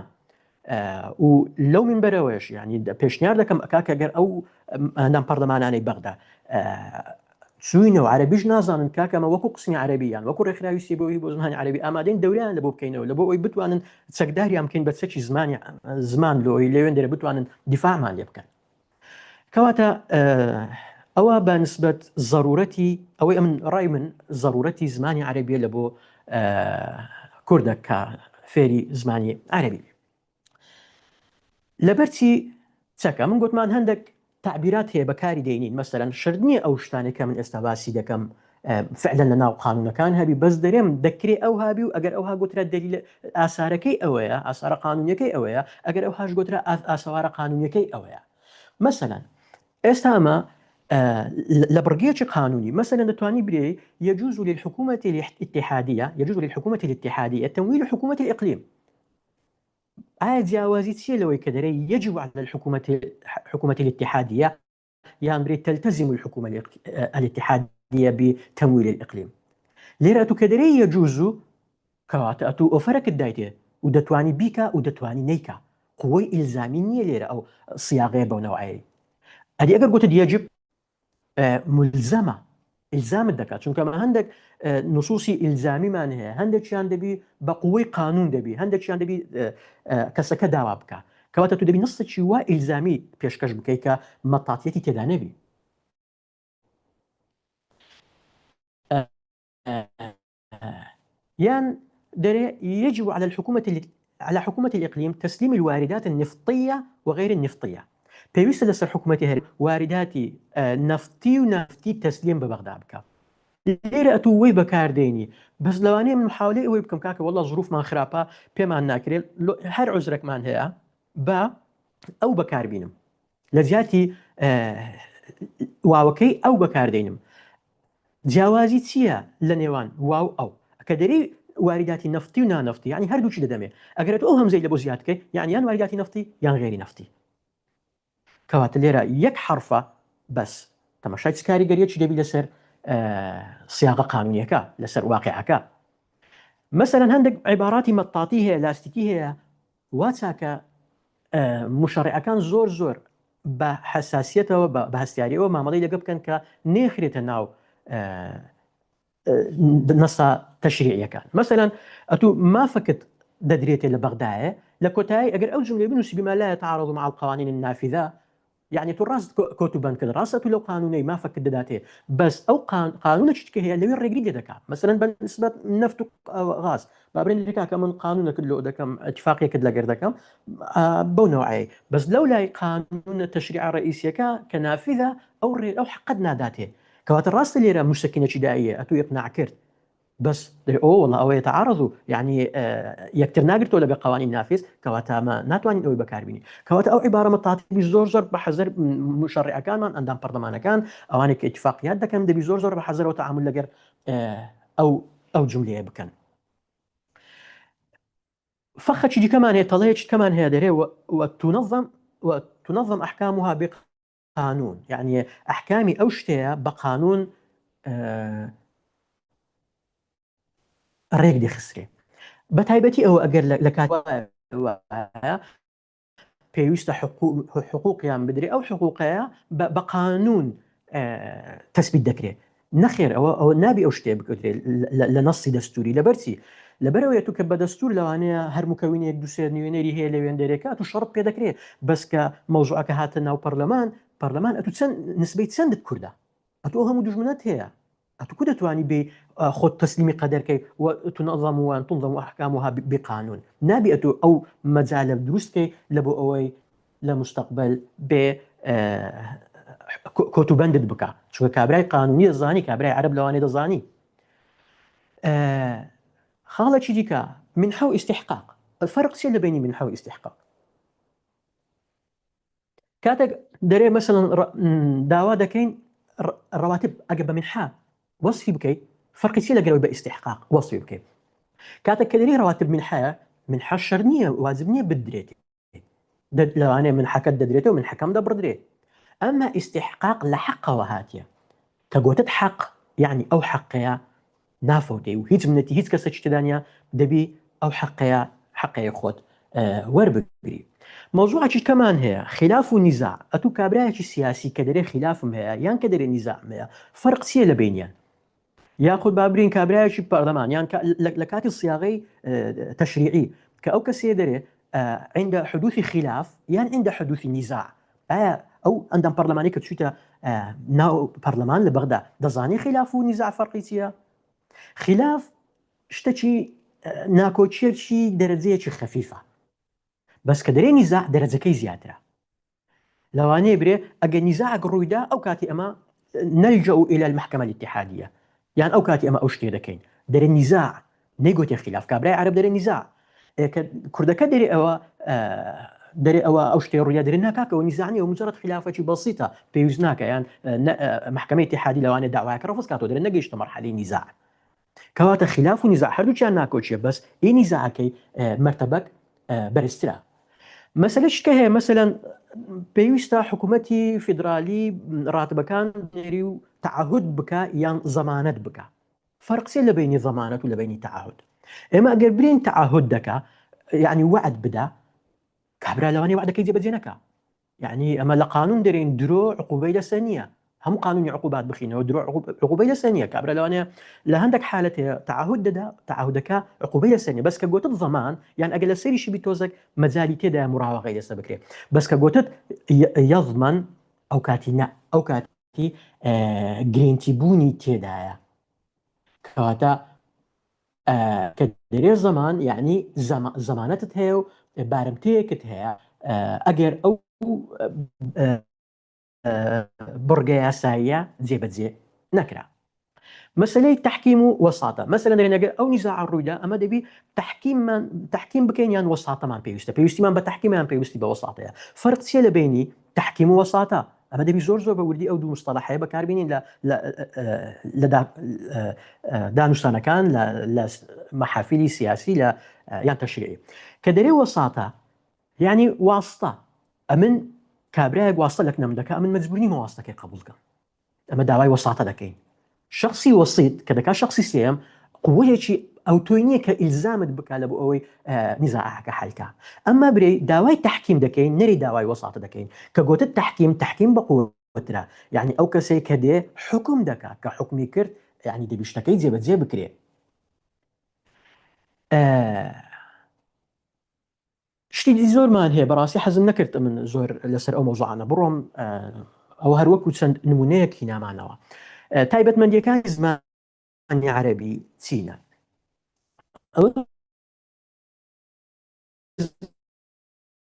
و لەو منبەرەوەش یعنی پێشنیار دەکەم کاکە گەر ئەو ئەندام پەرلەمانانەی بەغدا چوینە و عەربیش نازانن کاکە ئەمە وەکو قسمی عەربی یان وەکو ڕێکخراوی سیبەوەی بۆ زمانی عەربی ئامادەین دەوریان لە بۆ بکەینەوە لە بۆ ئەوی بتوانن چەکداریان بکەین بە چەکی زمانی زمان لۆی لەوێن دەرە بتوانن دیفاعمان لێ بکەن کەواتە ئەوە بە نسبەت زەرورەتی ئەوەی ئەمن ڕای من زەرورەتی زمانی عەربیە لە بۆ کوردە کە فێری زمانی عەربی لەبەرچی چەکە من گوتمان هەندێک تەعبیرات هەیە بەکاری دێنین مەسەلەن شەرت نییە ئەو شتانەی کە من ئێستا باسی دەکەم فعلا لە ناو قانونەکان هەبی بەس دەرێم دەکرێ ئەو هابی و ئەگەر ئەوها گوترا دەلیل ئاسارەکەی ئەوەیە ئاسارە قانونیەکەی ئەوەیە ئەگەر ئەو هاش گوترا ئاسەوارە قانونیەکەی ئەوەیە مەسەلەن ئێستا ئەمە لە بڕگەیەکی قانونی مەسەلەن دەتوانی برێ يجوز للحكومة الاتحادية يجوز للحكومة الاتحادية تمويل حكومة الإقليم ئایا جیاوازی چییە لەوەی کە دەرێی یجب علی الحکومە حکومە الاتحادیە یان برێی تلتزم الحکومە الاتحادیە بتمویل الاقلیم؟ لێرە ئەتوو کە دەرێی یجوز کەواتە ئەتوو ئۆفەرەکت دایتێ و دەتوانی بیکا و دەتوانی نەیکا، قوەی ئیلزامی نییە لێرە ئەو سیاغەیە بەو نەوعەی. ئەدی ئەگەر گوتت یجب ملزەمە ئیلزامت دەکات چونکە ئەمە هەندێک نصوصی ئیلزامیمان هەیە هەندێکیان دەبی بە قوەی قانون دەبی هەندێکیان دەبی کەسەکە داوا بکە کەواتە تو دەبی نصێکی وا ئیلزامی پێشکەش بکەیت کە مەتاتیەتی تێدا نەبی. یان دەرێ يجب على الحكومة على حكومة الإقليم تسليم الواردات النفطية وغير النفطية پێویستە لەسەر حکوومەتی هەرێم وارداتی نەفتی و نافتی تەسلیم بە بەغدا بکا. لێرە ئەتوو وەی بەکار دێنی بەس لەوانەیە من محاولەی ئەوەی بکەم کاکە وەڵا زروفمان خراپە پێمان ناکرێت هەر عوزرەکمان هەیە با ئەو بەکار بینم لە جیاتی واوەکەی ئەو بەکار دێنم جیاوازی چییە لە نێوان واو ئەو؟ کە دەرێی واریداتی نەفتی و نانەفتی یانی هەردووکی دەدەمێ ئەگەر ئەتوو ئەو هەمزەی لە بۆ زیاد بکەی یانی یان واریداتی نەفتی یان غێری نەفتی کەواتە لێرە یەک حەرفە بەس تەماشای چ کاریگەریەکی دەبی لەسەر سیاقە قانونیەکە لەسەر واقعەکە مەسەلەن هەندێک عیباراتی مەتاتی هەیە لاستیکی هەیە وا چاکە مشەڕعەکان زۆر زۆر بە حەساسیەتەوە بە هەستیاریەوە مامەڵەی لەگە بکەن کە نێخرێتە ناو نەسا تەشریعیەکان مەسەلەن ئەتوو مافەکت دەدرێتێ لە بەغدایە لە کۆتایی ئەگەر ئەو جملەی بنووسی بما لا يتعارض مع القوانين النافذة یەعنی تۆ ڕاست کۆت و بەند کرد ڕاستە تو لەو قانونەی مافەکت دەداتێ بەس ئەو قانونە چ کە هەیە لەوێ ڕێگری لێ دەکا مەسەلەن بە نسبەت نەفت و غاز با بڵێن لێ کاکە من قانونەکت لۆ دەکەم اتفاقیەکت لەگەر دەکەم بەو نەوعەی بەس لەو لای قانونە تەشریعە ڕئیسیەکە کە نافذە ئەو ڕێ ئەو حەقت ناداتێ کەواتە ڕاستە لێرە مسەکینەکی داییە ئەتوو ئیقناع کرد بەس دەرێ ئۆ وەڵا ئەوە يتعارض یعنی یەکتر ناگرتەوە لەگەڵ قوانین نافذ کەواتە ئەمە ناتوانین ئەوەی بەکاربینین کەواتە ئەو عیبارە مەتاتیبی زۆر زۆر بە حەزەر مشەڕیعەکانمان ئەندام پەرلەمانەکان ئەوانەی کە ئیتفاقیات دەکەن دەبی زۆر زۆر بە حەزەرەوە تەعامول لەگەر ئەو ئەو جملەیە بکەن فخەکی دیکەمان هەیە تەڵەیەکی کەمان هەیە دەرێ وتنظم وتنظم أحكامها بقانون یعنی ئەحکامی ئەو شتەیە بە قانون ڕێک دەخسرێ بە تایبەتی ئەوە ئەگەر لە کات پێویستە حقوقیان بدرێ ئەو حقوقەیە بە قانون تەسبیت دەکرێت نەخێر ئەوە ئەوە نابی ئەو شتێ بکرێت لە نەسی دەستوری لەبەرچی؟ لەبەرئەوەی ئەتوو کە بە دەستوور لەوانەیە هەر مکەوینێک دوو سێ نوێنەری هەیە لەوێندەرێکە ئەتوو شەڕت پێ دەکرێ بەس کە مەوزوعەکە هاتە ناو پەرلەمان پەرلەمان ئەتوو چەند نسبەی چەندت کوردە ئەتوو ئەو هەموو دوژمنەت هەیە ئەتوو کو دەتوانی بێی خۆت تەسلیمی قەدەر کەی و تنظم و تنظم احکامها بقانون نابی ئەتوو ئەو مەجالە دروست کەی لە بۆ ئەوەی لە مستقبل بێ کۆتوبەندت بکا چونکە کابرای قانونی دەزانی کابرای عەرەب لەوانەیە دەزانی خاڵێکی دیکە منحە و ئیستحقاق فەرق چیە لە بینی منحە و ئیستحقاق کاتێک دەرێ مەسەڵەن داوا دەکەین ڕەواتب ئەگە بە منحە وەصفی بکەیت فەرقی چیە لەگەڵ بە ئیستحقاق وەصفی بکەیت کاتێک کە دەرێ ڕەواتب منحەیە منحە شەر نییە واجب نییە بدرێت لەوانەیە من حەکەت دەدرێتەوە من حەکەم دەبڕدرێ ئەمە ئیستحقاق لە حەقەوە هاتیە کە گوتت حەق یعنی ئەو حەقەیە نافەوتێ و هیچ منەتی هیچ کەسێکی تێدا نییە دەبی ئەو حەقەیە حەقەیە خۆت وەربگری مەوزوعێکی کەمان هەیە خلاف و نیزاع ئەتوو کابرایەکی سیاسی کە دەرێ خلافم هەیە یان کە دەرێ نیزاعم هەیە فەرق چییە لە بینیان یاخود با برین کابرایەکی پەرلەمان یان لە کاتی سیاغەی تەشریعی کە ئەو کەسێ دەرێ عند حدوث خلاف یان عند حدوث نزاع ئایا ئەو ئەندام پەرلەمانی کە چوویتە ناو پەرلەمان لە بەغدا دەزانی خلاف و نزاع فەرقی چییە؟ خلاف شتێکی ناکۆکیەکی دەرەجەیەکی خەفیفە بەس کە دەرێ نیزاع دەرەجەکەی زیاترە لەوانەیە برێ ئەگەر نیزاعەک ڕوویدا ئەو کاتی ئەمە نلجأ الى المحکمە الاتحادیە یان ئەو کاتی ئەمە ئەو شتێ دەکەین دەرێ نیزاع نەیگوتێ خلاف کابرای عەرەب دەرێ نیزاع کە کوردەکە دەرێ ئەوە دەرێ ئەوە ئەو شتێ ڕوویا دەرێ ناکاکەوە نیزاع نیە مجرد خلافەکی بەسیتە پێویست ناکە یان محکمەی اتحادی لەوانەیە داوایەکە ڕەفز کاتەوە دەرێ نەگەیشتە مەرحەلەی نیزاع کەواتە خیلاف و نیزاع هەردووکیان ناکۆکیە بەس ئی نیزاعەکەی مەرتەبەک بەرزترە. مەسەلەی شکە هەیە مەسەلەن پێویستە حکوومەتی فیدرالی ڕاتبەکان نێری و تعهد بکە یان زەمانەت بکە فەرق چیە لە بینی زەمانەت و لە بینی تعهد ئێمە ئەگەر برین تعهد دەکا یعنی وعد بدا کابرا لەوانەیە وعدەکەی جێبەجێ نەکا یەعنی ئەمە لە قانون دەرێین درۆ عقوبەی لەسەر نییە هەموو قانونی عقوبات بخینەوە درۆ عقوبەی لەسەر نییە کابرا لەوانەیە لە هەندێک حالەت هەیە تعهد دەدا تعهدەکە عقوبەی لەسەر نییە بەس کە گوتت زەمان یان ئەگەر لەسەریشی بی تۆزێک مەجالی تێدایە مراوەغەی لەسەر بکرێ بەس کە گوتت یەضمن ئەو کاتی نا ئەو کاتی گرێنتی بوونی تێدایە کەواتە کە دەرێ زەمان یعنی زەمانەتت هەیە و بارمتەیەکت هەیە ئەگەر ئەو بڕگە یاساییە جێبەجێ نەکرا مەسلەی تحکیم و وەساتە مەسەلەن دەرێن ئەگەر ئەو نیزاع ڕوویدا ئەمە دەبی تحکیممان تحکیم بکەین یان وەساتەمان پێویستە پێویستیمان بە تحکیمیان پێویستی بە وەساتەیە فەرق چییە لە بینی تحکیم و وەساتە ئەمە دەبی زۆر زۆر بە وردی ئەو دوو مستەڵەحەیە بەکاربینین لە لە دانوستانەکان لە مەحافیلی سیاسی لە یان تەشریعی کە دەرێ وەساتە یعنی واستە ئەمن کابرایەک واستە لەکنەم دەکا ئەمن مەجبور نیمە واستەکەی قبول کەم ئەمە داوای وەساتە دەکەین شخصی وەسیت کە دەکا شخصی سێم قوەیەکی ئەوتۆی نییە کە ئیلزامت بکا لە بۆ ئەوەی نیزاعەکە حلکە ئەمما برێ داوای تحکیم دەکەین نەری داوای وەساتە دەکەین کە گوتت تحکیم تحکیم بە قوترە یعنی ئەو کەسێک کە دێ حکم دەکا کە حکمی کرد یعنی دەبی شتەکەی جێبەجێ بکرێ شتی دی زۆرمان هەیە بەڕاستی حەزم نەکرد من زۆر لەسەر ئەو مەوزوعانە بڕۆم ئەوە هەر وەکو چەند نمونەیەک هینامانەوە تایبەتمەندیەکانی زمانی عەرەبی چینە ئەوە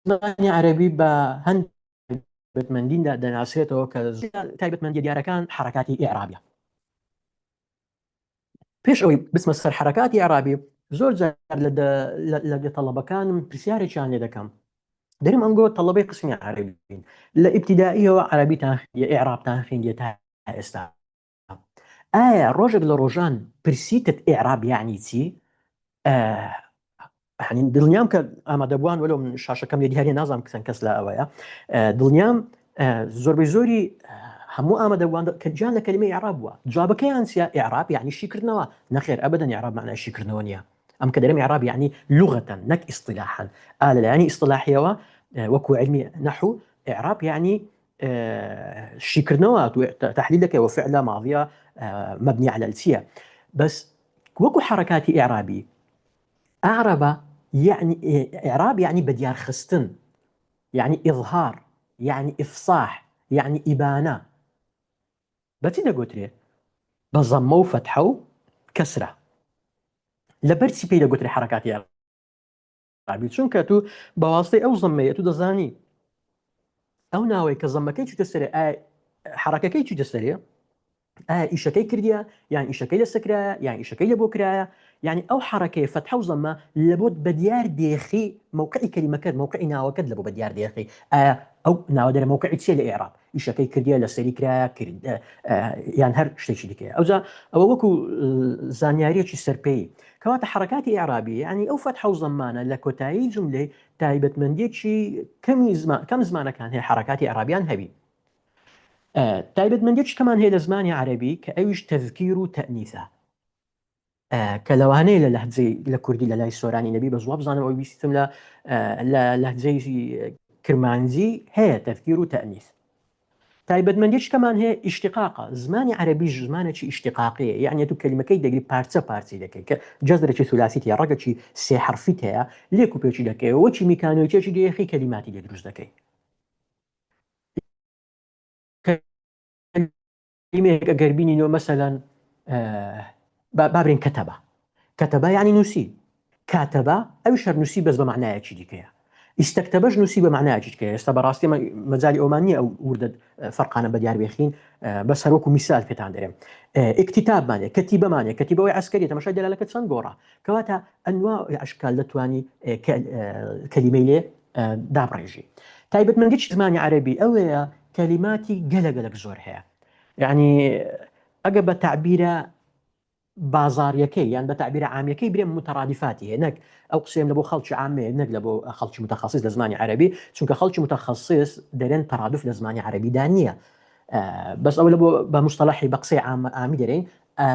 زمانی عەرەبی بە هەند تایبەتمەندیندا دەناسرێتەوە کە تایبەتمەندیە دیارەکان حرکاتی ئیعرابیە پێش ئەوەی بچمە سەر حرکاتی ئیعرابی زۆر جار لە تەڵەبەکانم پرسیارێکیان لێ دەکەم دەرم ئەنگۆ تەڵەبەی قسمی عەرەبین لە ئیبتیدائیەوە عەرەبیتان خوێندیە ئیعرابتان خوێندیە تا ئێستا ئایا ڕۆژێک لە ڕۆژان پرسیتت ئیعراب یعنی چی یعنی دڵنیام کە ئامادەبووان وەلو من شاشەکەم لێ دیاریە نازانم کەسەن کەس لە ئەوەیە دڵنیام زۆربەی زۆری هەموو ئامادەبووان کە گیان لە کەلیمەی ئیعراب بووە جوابەکەیان چیە ئیعراب یعنی شیکردنەوە نەخێر ئەبەدەن ئیعراب معنای شیکردنەوە نییە ئەم کە دەرم ئیعراب یعنی لغەتەن نەک ئیسطلاحەن ئا لەلایەنی ئیسطلاحیەوە وەکو علمی نەحو ئیعراب یعنی شیکردنەوە تحلیل دەکەی وفعلە ماضیە مبنی على الچیە بەس وەکو حرکاتی ئیعرابی. ئەعرەبە یەعنی ئیعراب یەعنی بەدیارخستن یەعنی ئیظهار یەعنی ئیفساح یەعنی ئیبانە. بەچی دەگۆترێ؟ بە زەممە و فەتحە و کەسرە. لەبەر چی پێی دەگۆترێ حەرەکاتی ئیعرابی؟ چونکە تو بە واسطەی ئەو زەممەیە تو دەزانی ئەو ناوەی کە زەممەکەی چووتە سەرێ ئایا حەرەکەکەی چووتە سەرێ ئایا ئیشەکەی کردیە یان ئیشەکەی لەسە کرایە یان ئیشەکەی لە بۆ کرایە یعنی ئەو حەرەکەی فەتحە و زەمە لە بۆت بەدیار دێخی موقعی کەلیمەکەت موقعی ناوەکەت لە بۆ بەدیار دێخی ئایا ئەو ناوە دەرە موقعی چیە لە ئێعراب ئیشەکەی کردیە لەسەری کرایە کرد یان هەر شتێکی دیکەیە ئەوجا ئەوە وەکو زانیاریەکی سەرپێی کەواتە حرەکاتی ئێعرابی یعنی ئەو فەتحە و زەمانە لە کۆتایی جملەی تایبەتمەندیەکی کەمی زمان کەم زمانەکان هەیە حرەکاتی ئێعرابیان هەبی تایبەتمەندیەکی کەمان هەیە لە زمانی عەرەبی کە ئەویش تەذکیر و تەئنیسە کە لەوانەیە لە لەهجەی لە کوردی لە لای سۆرانی نەبی بە زواب بزانم ئەوی بیستم لە لە لەهجەی کرمانجی هەیە تەذکیر و تەئنیس تایبەتمەندیەکی کەمان هەیە ئیشتقاقە زمانی عەرەبیش زمانێکی ئیشتقاقیە یعنی تو کەلیمەکەی دەگری پارچە پارچەی دەکەی کە جەزرێکی ثلاثیت هەیە ڕەگێکی سێ حەرفیت هەیە لێک و پێچی دەکەی وەکی میکانۆیتێکی دێخی کەلیماتی لێ دروست دەکەی کەلیمەیەک ئەگەر بینینەوە مەسەلەن با برێن کەتەبە کەتەبە یعنی نووسی کاتەبە ئەویش هەر نووسی بەس بە معنایەکی دیکەیە ئیستەکتەبەش نووسی بە معنایەکی دیکەیە ئێستا بەڕاستی مەجای ئەومان نییە ئەو وردە فەرقانە بە دیار بێخین بەس هەروەکو میسال پێتان دەرێم ئکتیتابمانێ کەتیبەمانێ کەتیبەوەی عسکەری تەمەشای دەلالەکە چەند گۆڕا کەواتە ئەنوا ئەشکال دەتوانی کەلیمەی لێ دابڕێژی. تایبەتمەندیی زمانی عەرەبی ئەوەیە کەلیماتی گەلە گەلەک زۆر هەیە. یعنی ئەگە بە تەعبیرە بازاڕیەکەی یان بە تەعبیرە عامیەکەی برێم متەڕادیفاتی هەیە نەک ئەو قسەیەم لە بۆ خەڵکی عامەیە نەک لە بۆ خەڵکی متەخەسیس لە زمانی عەرەبی چونکە خەڵکی متەخەسیس دەرێن تەڕادف لە زمانی عەرەبیدا نییە بەس ئەوە لە بۆ بە مستەڵەحی بە قسەی عام عامی دەرێن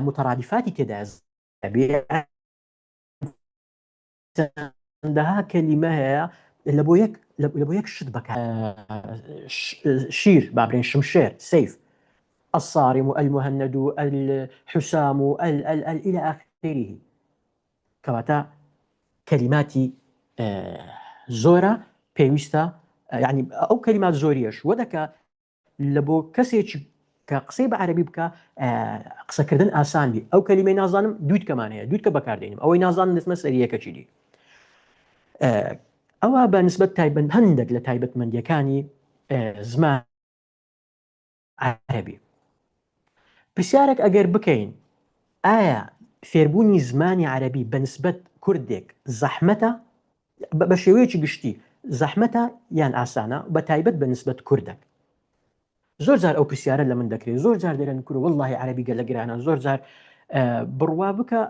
متەڕادیفاتی تێدایە چەندەها کەلیمە هەیە لە بۆ یەک لە بۆ یەک شت بەکار شیر با برێن شمشێر سیف الصارم المهند الحسام ال ال ال الى آخره کەواتە کەلیماتی زۆرە پێویستە یعنی ئەو کەلیمات زۆریەش وەدەکە لە بۆ کەسێکی کە قسەی بە عەرەبی بکە قسەکردن ئاسان بی ئەو کەلیمەی نازانم دووتکەمان هەیە دووتکە بەکاردێنم ئەوەی نازانم دەچمە سەریەکەچی دی ئەوە بە نسبەت تایبەت هەندێک لە تایبەتمەندیەکانی زمان عەرەبی پرسیارێک ئەگەر بکەین ئایا فێربوونی زمانی عەرەبی بە نسبەت کوردێک زەحمەتە بە شێوەیەکی گشتی زەحمەتە یان ئاسانە بە تایبەت بە نسبەت کوردەک زۆر جار ئەو پرسیارە لە من دەکرێت زۆر جار دەرێن کورە واللهی عەرەبی گەلە گرانە زۆر جار بڕوا بکە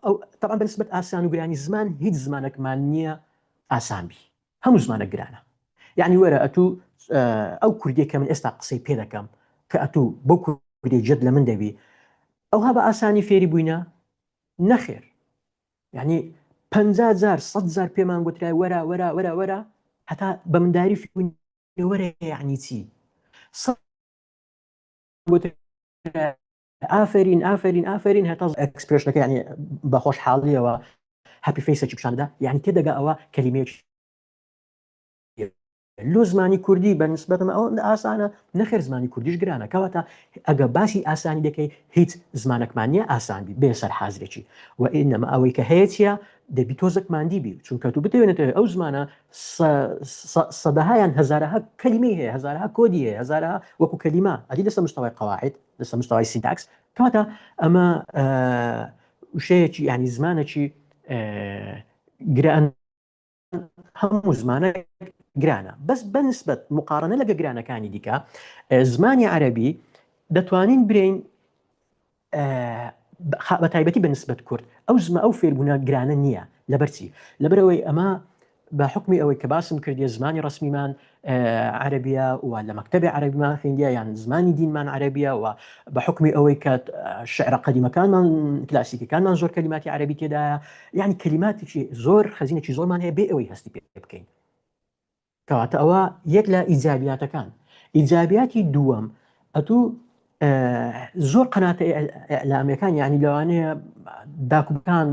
ئەو طبعا بە نسبەت ئاسان و گرانی زمان هیچ زمانێکمان نییە ئاسان بی هەموو زمانە گرانە یعنی وەرە ئەتوو ئەو کوردیە کە من ئێستا قسەی پێ دەکەم کە ئەتوو بۆ کوردی جد لە من دەبی ئەوها بە ئاسانی فێری بووینە نەخێر یعنی پ جار سە جار پێمان گوترای وەرە وەرە وەرە وەرە هەتا بە منداری فێری وەرە یعنی چی ئافرین ئافرین ئافرین هەتا expression ەکە یعنی بە خۆشحاڵیەوە happy face ێکی پیشاندا یعنی تێدەگا ئەوە کەلیمەیەکی لۆ زمانی کوردی بە نسبەتم ئەوە ئاسانە نەخێر زمانی کوردیش گرانە کەواتە ئەگە باسی ئاسانی دەکەی هیچ زمانەکمان نییە ئاسان بی بێ سەر حازرێکی و ئینەما ئەوەی کە هەیە چییە دەبی تۆزەک ماندی بی چونکە تو بتەوێنێتەوە ئەو زمانە سەدەها یان هەزارەها کەلیمەی هەیە هەزارەها کۆدی هەیە هەزارەها وەکو کەلیمە ئەدی لەسەر مستەوای قەواعد لەسەر مستەوای syntax کەواتە ئەمە وشەیەکی ینی زمانێکی گران هەموو زمانە گرانە بەس بەنسبەت مقارنە لەگە گرانەکانی دیکە زمانی عەربی دەتوانین برین بە تایبەتی بە نسبەت کورد ئەو زمە ئەو فێربوونە گرانە نییە لەبەرچی لەبەرەوەی ئەمە بە حکمی ئەوەی کە باسم کردیە زمانی ڕسمیمان عەربیە و لە مەکتتەبی عەربیمان خوێندیە یان زمانی دینمان عەربیە و بە حکمی ئەوەی کە شعرە قەدیمەکانمان کلاسیکەکانمان زۆر کەلیماتی عەربی تێدایە یعنی کەلیماتێکی زۆر خەزینێکی زۆرمان هەیە بێ ئەوەی هەستی پێ بکەین کەواتە ئەوە یەک لە ئیجابیاتەکان ئیجابیاتی دووەم ئەتوو زۆر قەناتە ئیعلامیەکان یعنی لەوانەیە داکوبکان.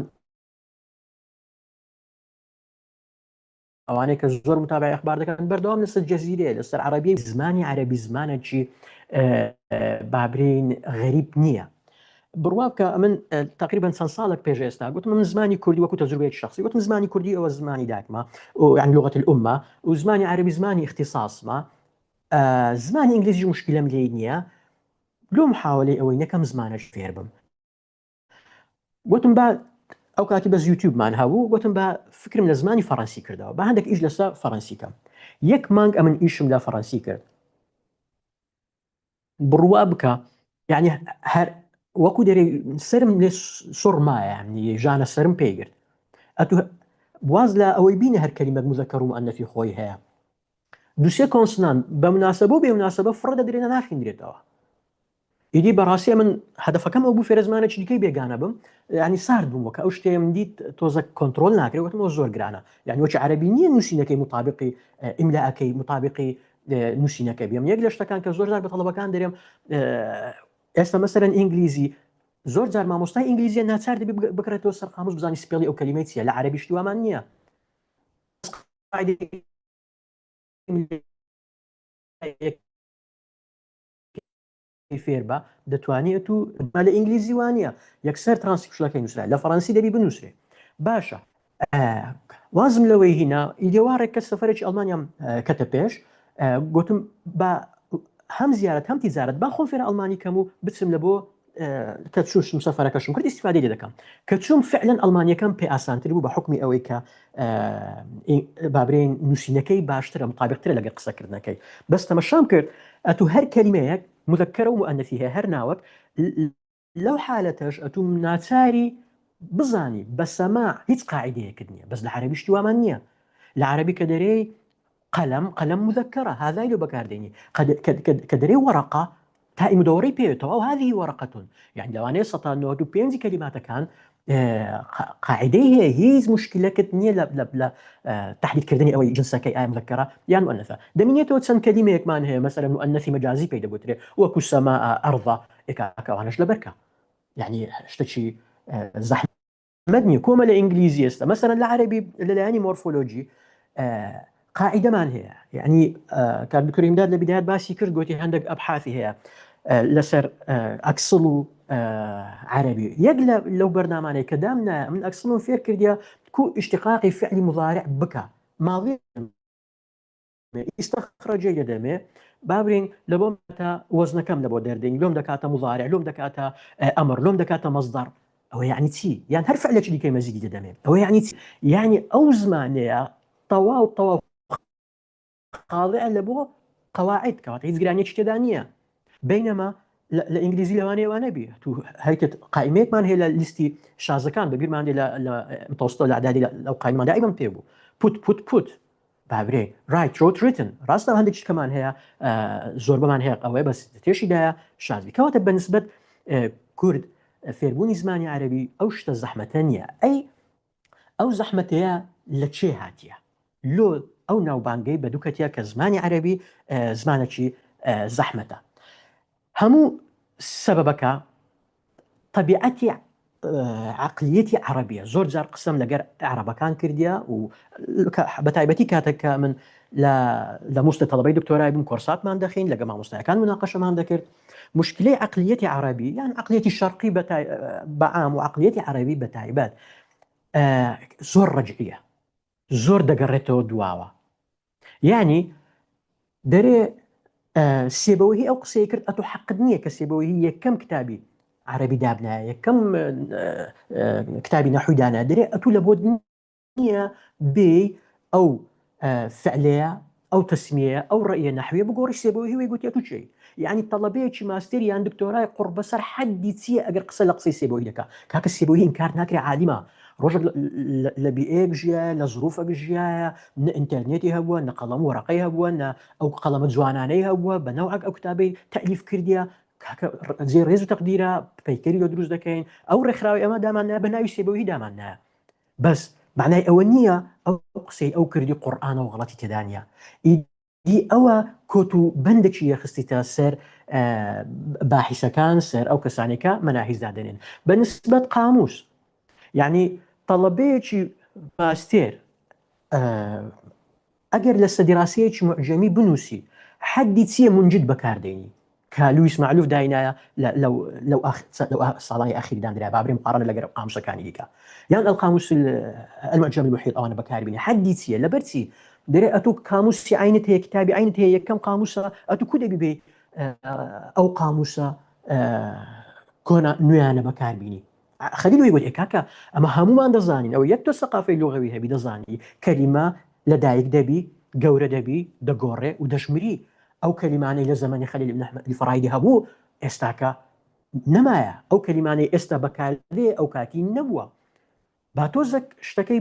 ئەوانەی کە زۆر متابعی ئەخبار دەکەن بەردەوام لەسەر جەزیرەیە لەسەر عەرەبی زمانی عەرەبی زمانێکی بابرین غەریب نییە. بڕوا بکە ئەمن تقریبا چەند ساڵێک پێش ئێستا گوتم من زمانی کوردی وەکو تەجروبەیەکی شخصی گوتم زمانی کوردی ئەوە زمانی داکمە و یعنی لغة الأمة و زمانی عەرەبی زمانی اختصاصمە زمانی ئینگلیزی مشکلەم لێی نییە لۆ محاولەی ئەوەی نەکەم زمانەش فێر بم گوتم با ئەو کاتی بەس یوتیوبمان هەبوو گوتم با فکرم لە زمانی فەڕەنسی کردەوە با هەندێک ئیش لەسەر فەڕەنسی کەم یەک مانگ ئەمن ئیشم لە فەڕەنسی کرد بڕوا بکە یعنی هەر وەکو دەرێ سرم لێ سوڕ مایە یعنی ژانە سرم پێی گرت ئەتو واز لە ئەوەی بینە هەر کەلیمەک مذکر و مؤنثی خۆی هەیە دوسێ consonant بە مناسبە و بێ مناسبە فڕە دەدرێنە ناخیندرێتەوە ئیدی بەڕاستی ئەمن هەدەفەکەم ئەو بوو فێرە زمانێکی دیکەی بێگانە بم یعنی سارد بووم وەکە ئەو شتەیە من دیت تۆزە کۆنترۆل ناکرێ وتم ئەوە زۆر گرانە یعنی وەکی عەرەبی نییە نووسینەکەی مطابقی ئیملاەکەی مطابقی نووسینەکە بیم یەک لە شتەکان کە زۆر جار بە تەڵەبەکان دەرێم ئێستا مەسەرەن ئینگلیزی زۆر جار مامۆستای ئینگلیزیە ناچار دەبی بکرێتەوە سەر قاموس بزانی spell ی ئەو کەلیمەی چییە لە عەرەبی شتی وامان نییە فێر بە دەتوانی ئەتو با لە ئینگلیزی وانە یەکسەر ترانسکریپشنەکەی نووسرا لە فەڕەنسی دەبی بنووسرێ باشە وازم لەوەی هینا ئیدێ وا ڕێک کە سەفەرێکی ئەڵمانیام کەتە پێش گوتم با هەم زیارەت هەم تیجارەت با خۆم فێرە ئەڵمانی کەم و بچم لە بۆ کە چووشم سەفەرەکەشم کرد ئیستیفادەی لێ دەکەم کە چووم فعلەن ئەڵمانیەکەم پێ ئاسانتر بوو بە حکمی ئەوەی کە بابرێن نووسینەکەی باشترە مطابقترە لەگەڵ قسەکردنەکەی بەس تەمەشام کرد ئەتو هەر کەلیمەیەک مذکرە و مؤنثی هەیە هەر ناوەک لەو حالەتەش ئەتو ناچاری بزانی بە سەماع هیچ قاعدەیەکت نییە بەس لە عەرەبی شتی وامان نییە لە عەرەبی کە دەرێی قەلەم قەلەم مذکرە هذای لۆ بەکاردێنی کە دەرێ وەرەقە تائی مدەوەڕی پێ تەواو هذه ورقة یعنی لەوانەیە سەتا 95 کەلیماتەکان قاعدەی هەیە هیچ مشکلەکت نییە لە تحدیدکردنی ئەوەی جنسەکەی ئایا مذکرە یان مؤنثە دەمینێتەوە چەند کەلیمەیەکمان هەیە مەسەلەن مؤنثی مەجازی پێی دەگوترێ وەکو سەماء ئەرضە ئێکاکە ئەوانەش لەبەرکە یعنی شتێکی زەحمەت مەت نییە کۆمە لە ئینگلیزی ئێستا مەسەلەن لە عەرەبی لەلایەنی مۆرفۆلۆجی قاعدەمان هەیە یعنی کاک دکتۆر ئیمداد لە بدایەت باسی کرد گوتی هەندێک ئەبحاثی هەیە لەسەر Excel و عەرەبی یەک لەو بەرنامانەی کە دامنا من Excel م فێر کردیە کو اشتقاقی فعلی مضارع بکە ماڵی ئیستەخرەجەی دەدەمێ با برێین لە بۆم تا وەزنەکەم لە بۆ دەردێنی لۆم دەکاتە مضارع لۆم دەکاتە ئەمر لۆم دەکاتە مەصدەر ئەوە یعنی چی یان هەر فعلێکی دیکەی مەزیدی دەدەمێ ئەوە یعنی چی یعنی ئەو زمانەیە تەواو تەواو خاضعە لە بۆ قواعد کەواتە هیچ گرانیەکی تێدا نییە بینەما لە ئینگلیزی لەوانەیە وانە بی تو هەیتت قائمەیەکمان هەیە لە لیستی شازەکان بە بیرمان دێ لە متوسطە لە ئەعدادی لەو قائمە دائما پێ بوو put put put بابرێ write wrote written ڕاستە هەندێک شتکەمان هەیە زۆربەمان هەیە ئەوەیە بەس تێشیدایە شازبی کەواتە بەنسبەت کورد فێربوونی زمانی عەربی ئەو شتە زەحمەتە نییە ئەی ئەو زەحمەتەیە لە چێ هاتیە لۆ ئەو ناوبانگەی بە دووکەتە کە زمانی عەربی زمانێکی زەحمەتە هەموو سەبەبەکە تەبیعەتی عەقلیەتی عەڕەبیە زۆر جار قسەم لەگەر عەڕەبەکان کردیە و بە تایبەتی کاتێک کە من لە لە مووسڵ تەڵەبەی دکتۆرای بووم کۆرساتمان دەخین لەگە مامۆستایەکان مناقەشەمان دەکرد مشکلەی عەقلیەتی عەڕەبی یان عەقلیەتی شەرقی بە عام و عەقلیەتی عەڕەبی بە تایبەت زۆر ڕەجعیە زۆر دەگەڕێتەوە دواوە یانی دەرێ سێبەوەهی ئەو قسەی کرد ئەتۆ حەقت نییە کە سێبەوەهی یەکەم کتابی عەربی دابنایە یەکەم کتابی نەحوی دانا دەرێ ئەتوو لە بۆت نییە بێ ئەو فعلەیە ئەو تەسمیەیە ئەو ڕەئیە نەحویە بگۆڕی سێبەوەهی وەی گوتی ئەتوو چێی یعنی تەڵەبەیەکی ماستێر یان دکتۆرای قوڕ بەسەر حەدی چییە ئەگەر قسە لە قسەی سێبەوەهی دەکا کاکە سێبەوەهی ئینکار ناکرێ عالیمە ڕۆژێک لە بیئەیەک ژیایە لە زروفەک ژیایە نە ئینتەرنێتی هەبووە نە قەڵەم وەرەقەی هەبووە نە ئەو قەڵەمە جوانانەی هەبووە بە نەوعەک ئەو کتابەی تەئلیف کردیە کاکە جێ ڕێز و تەقدیرە پەیکەری لۆ دروست دەکەین ئەو ڕێکخراوی ئەمە دامان نایە بە ناوی سێبەوەهی دامان نایە بەس معنای ئەوە نییە ئەو قسەی ئەو کردی قورئانە و غەڵەتی تێدا نییە ئیدی ئەوە کۆت و بەندێکی یەخستیتە سەر باحیسەکان سەر ئەو کەسانێک کە مەناهیج دادەنێن بە نسبەت قاموس یعنی تەڵەبەیەکی ماستێر. ئەگەر لەسە دیراسەیەکی موعجەمی بنووسی حەدی چییە منجد بەکار دێنی کە لویس مەعلوف داینایە لەو لەو ساڵانی ئەخیر دانرا با برێم مقارنە لەگەر قاموسەکانی دیکە یان القاموس المعجم المحيط ئەوانە بەکاربینی حەدی چییە لەبەر چی دەرێ ئەتوو قاموسی عینت هەیە کتابی عینت هەیە یەکەم قاموسە ئەتوو کو دەبی بێ ئەو قاموسە کۆنا نوێیانە بەکاربینی خەلیل وی گوت کاکە ئەمە هەمومان دەزانین ئەوە یەک تۆ سەقافەی لغەوی هەبی دەزانی کەلیمە لە دایک دەبی گەورە دەبی دەگۆڕێ و دەشمری ئەو کەلیمانەی لە زەمەنی خەلیل ابن احمد الفراهیدی هەبوو ئێستاکە نەمایە ئەو کەلیمانەی ئێستا بەکاردێ ئەو کاتی نەبووە با تۆزێک شتەکەی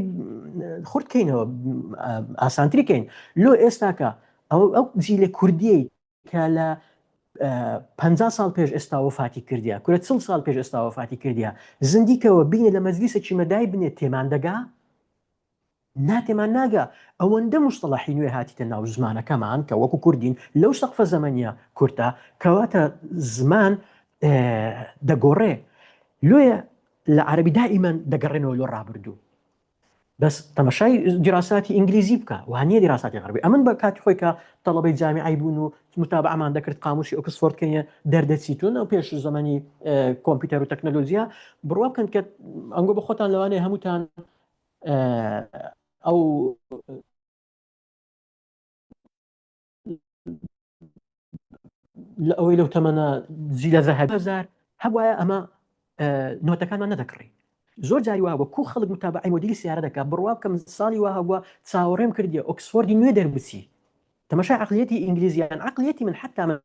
خورت کەینەوە ئاسانتری کەین لۆ ئێستاکە ئەو ئەو جیلە کوردیەی کە لە 50 ساڵ پێش ئێستا وەفاتی کردیا کورە 40 ساڵ پێش ئێستا وەفاتی کردیا زیندیکەوە بینە لە مەجلیسێکی مەدای بنێ تێمان دەگا نا تێمان ناگا ئەوەندە مستەڵەحی نوێ هاتیتە ناو زمانەکەمان کە وەکو کوردین لەو سەقفە زەمەنیە کورتە کەواتە زمان دەگۆڕێ لۆیە لە عەربی دائیمەن دەگەڕێنەوە لۆ ڕابردوو بەس تەمەشای دیراساتی ئینگلیزی بکە وانە دیراساتی غەربی ئەمن بە کاتی خۆی کە تەڵەبەی جامیعی بوون و متابعەمان دەکرد قاموسی ئۆکسفۆرد کەینە دەردەچیتون ئەو پێش زەمەنی کۆمپیوتەر و تەکنەلۆژیا بڕوا بکەن کە ئەنگۆ بە خۆتان لەوانەیە هەمووتان ئەو لە ئەوەی لەو تەمەنە جیلە زەهەبی هەزار هەبواە ئەمە نۆتەکانمان نەدەکڕی زۆر جاری وا بوو کو خەڵک متابعەی مۆدیلی سیارە دەکات بڕوا بکەم ساڵی وا هەبووە چاوەڕێم کردیە ئۆکسفۆردی نوێ دەربچی تەماشای عقلیەتی ئینگلیزیان عقلیەتی من حتا من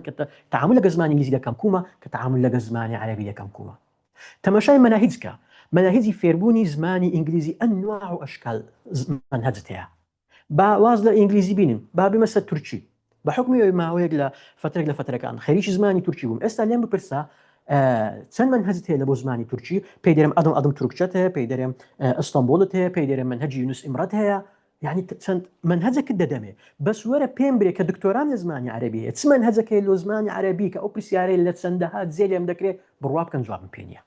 کە تعامل لەگە زمانی ئینگلیزی دەکەم کومە کە تعامل لەگە زمانی عەرەبی دەکەم کومە تەماشای مەناهیج کە مەناهیجی فێربوونی زمانی ئینگلیزی ئەنواع و ئەشکال مەنهەجت هەیە با واز لە ئینگلیزی بینن با بێمە سەر تورکی بە حکمی ئەوەی ماوەیەک لە فترێک لە فترەکان خەریکی زمانی تورکی بووم ئێستا لێم بپرسە چەند مەنهەجت هەیە لە بۆ زمانی تورکی پێی دەرم ئەدم ئەدم تورکچەت هەیە پێی دەرێم ئەستەنبوڵت هەیە پێی دەرێم مەنهەجی یونس ئیمرەت هەیە یعنی چەند مەنهەجەکت دەدەمێ بەس وەرە پێم برێ کە دکتۆرام لە زمانی عەرەبی هەیە چ مەنهەجەکەی لۆ زمانی عەرەبی کە ئەو پرسیارەی لە چەندەها جێ لێم دەکرێ بڕوا بکەن جوابم پێ نییە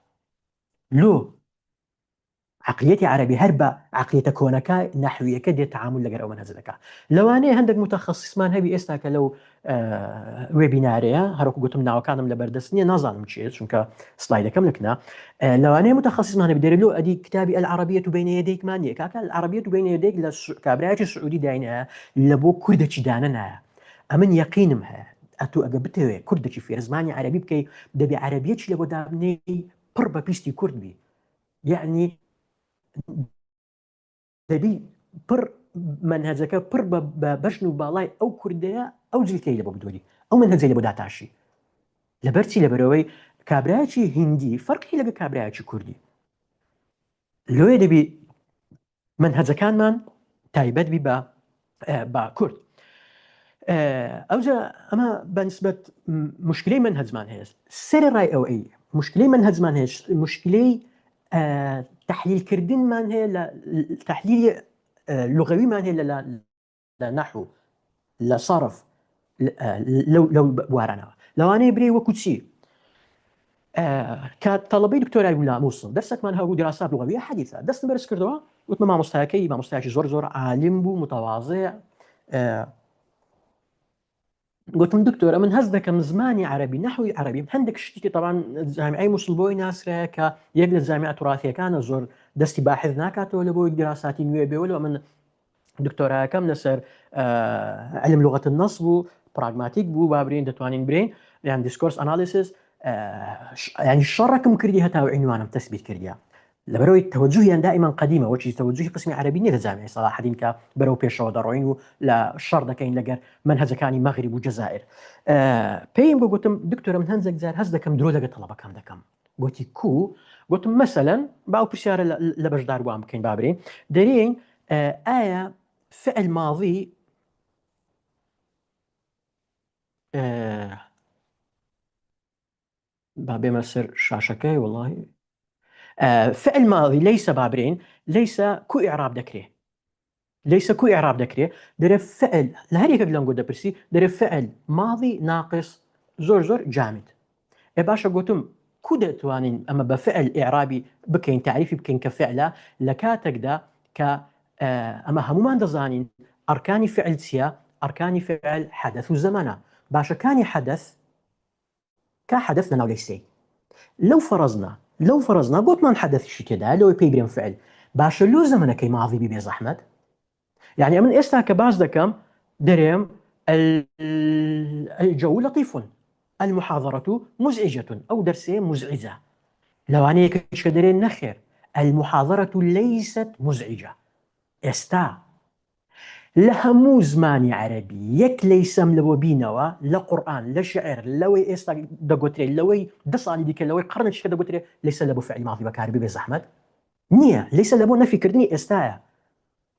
لۆ عەقلیەتی عەرەبی هەر بە عەقلیەتە کۆنەکە نەحویەکە دێت تەعامول لەگەر ئەو مەنهەجە دەکا لەوانەیە هەندێک متەخەسیسمان هەبی ئێستا کە لەو وێبینارەیە هەروەکو گوتم ناوەکانم لە بەردەست نییە نازانم چیە چونکە سلایدەکەم لەکنە لەوانەیە متەخەسیسمان هەبی دەرێ لۆ ئەدی کتابی العربیە بین یدیکمان نییە کاکە العربیە بین یدیک لە کابرایەکی سعودی داینایە لە بۆ کوردەکی دانەنایە ئەمن یەقینم هەیە ئەتوو ئەگە بتەوێ کوردێکی فێر زمانی عەرەبی بکەی دەبێ عەرەبیەکی لە بۆ دابنێی پڕ بە پیستی کورد بی یەعنی دەبی پڕ مەنهەجەکە پڕ بە بەژن و باڵای ئەو کوردەیە ئەو جلکەی لە بۆ بدۆری ئەو مەنهەجەی لە بۆ داتاشی لەبەرچی لەبەرەوەی کابراایکی هندی فەرقی لەگە کابراایکی کوردی لۆیە دەبی مەنهەجەکانمان تایبەت بی بە بە کورد ئەوجا ئەمە بەنسبەت مشکلەی مەنهەجمان هەیە سەر ڕای ئەوەی مشکلەی مەنهەجمان هەیە مشکلەی تحلیلکردنمان هەیە لە تحلیلی لغەویمان هەیە لە لە نەحو لە سەرف لەو لەو بوارانەوە لەوانەیە برێ وەکو چی کە تەڵەبەی دکتۆرای بوو لە مووسڵ دەرسێکمان هەبوو دراسات لغویە حەدیثە دەستم بەرز کردەوە وتمە مامۆستایەکەی مامۆستایەکی زۆر زۆر عالم بوو متەواضع گوتم دکتۆر من هەست دەکەم زمانی عەربی نەحوی عەربی هەندێک شتێکی تەوان جامیعی مووسڵ بۆی ناسرایە کە یەک لە جامیعە توراتیەکانە زۆر دەستی باحث ناکاتەوە لە بۆی دراساتی نوێ بێ وەلو من دکتۆراکەم لەسەر علم لغة النص بوو پراگماتیک بوو با برین دەتوانین برین یان discourse analysis ینی شەڕەکم کردی هەتا و عینوانم تەسبیت کردیا لەبەرەوەی تەوەجوهیان دائیما قەدیمە وەکی تەوەجوهی قسمی عەرەبی نیە لە جامیعەی سەڵاحەدین کە بەرەو پێشەوە دەڕۆین و لە شەڕ دەکەین لەگەر مەنهەجەکانی مەغریب و جەزائیر پێیم گۆ گوتم دکتۆرە من هەندێک جار هەست دەکەم درۆ لەگە تەڵەبەکەم دەکەم گوتی کو گوتم مەسەلەن با ئەو پرسیارە لە بەشداربووان بکەین با برێین دەرێین ئایا فعل ماضی با بێمە سەر شاشەکەی وڵی فعل ماضی ليس با برێین ليس کو ئیعراب دەکرێ ليس کو ئیعراب دەکرێ دەرێ فعل لە هەر یەکێک لەنگۆ دەپرسی دەرێ فعل ماضی ناقص زۆر زۆر جامد ئێ باشە گوتم کو دەتوانین ئەمە بە فعل ئیعرابی بکەین تعریفی بکەین کە فعلە لە کاتێکدا کە ئەمە هەمومان دەزانین. ئەرکانی فعل چییە؟ ئەرکانی فعل حەدەث و زەمەنە. باشە کانی حەدەث؟ کا حەدەث لەناو لەیسەی لەو فەرەزنا لەو فەرەزنا گۆتمان حەدەثیشی تێدایە لەوەی پێی برێم فعل باشە لۆ زەمەنەکەی ماضی بی بێزەحمەت یعنی ئەمن ئێستا کە باس دەکەم دەرێم الجو لطيف المحاضرة مزعجة ئەو دەرسێ مزعجە لەوانەیە کە دەرێن نەخێر المحاضرة ليست مزعجة ئێستا لە هەموو زمانی عەرەبی یەک لەیسەم لەوە بینەوە لە قورئان لە شعر لەوەی ئێستا دەگۆترێ لەوەی دە ساڵی دیکە لەوەی قەڕنێکی کە دەگوترێ لەیسە لە بۆ فعلی ماضی بەکاری بێ زەحمەت نییە لەیسە لە بۆ نەفی کردنی ئێستایە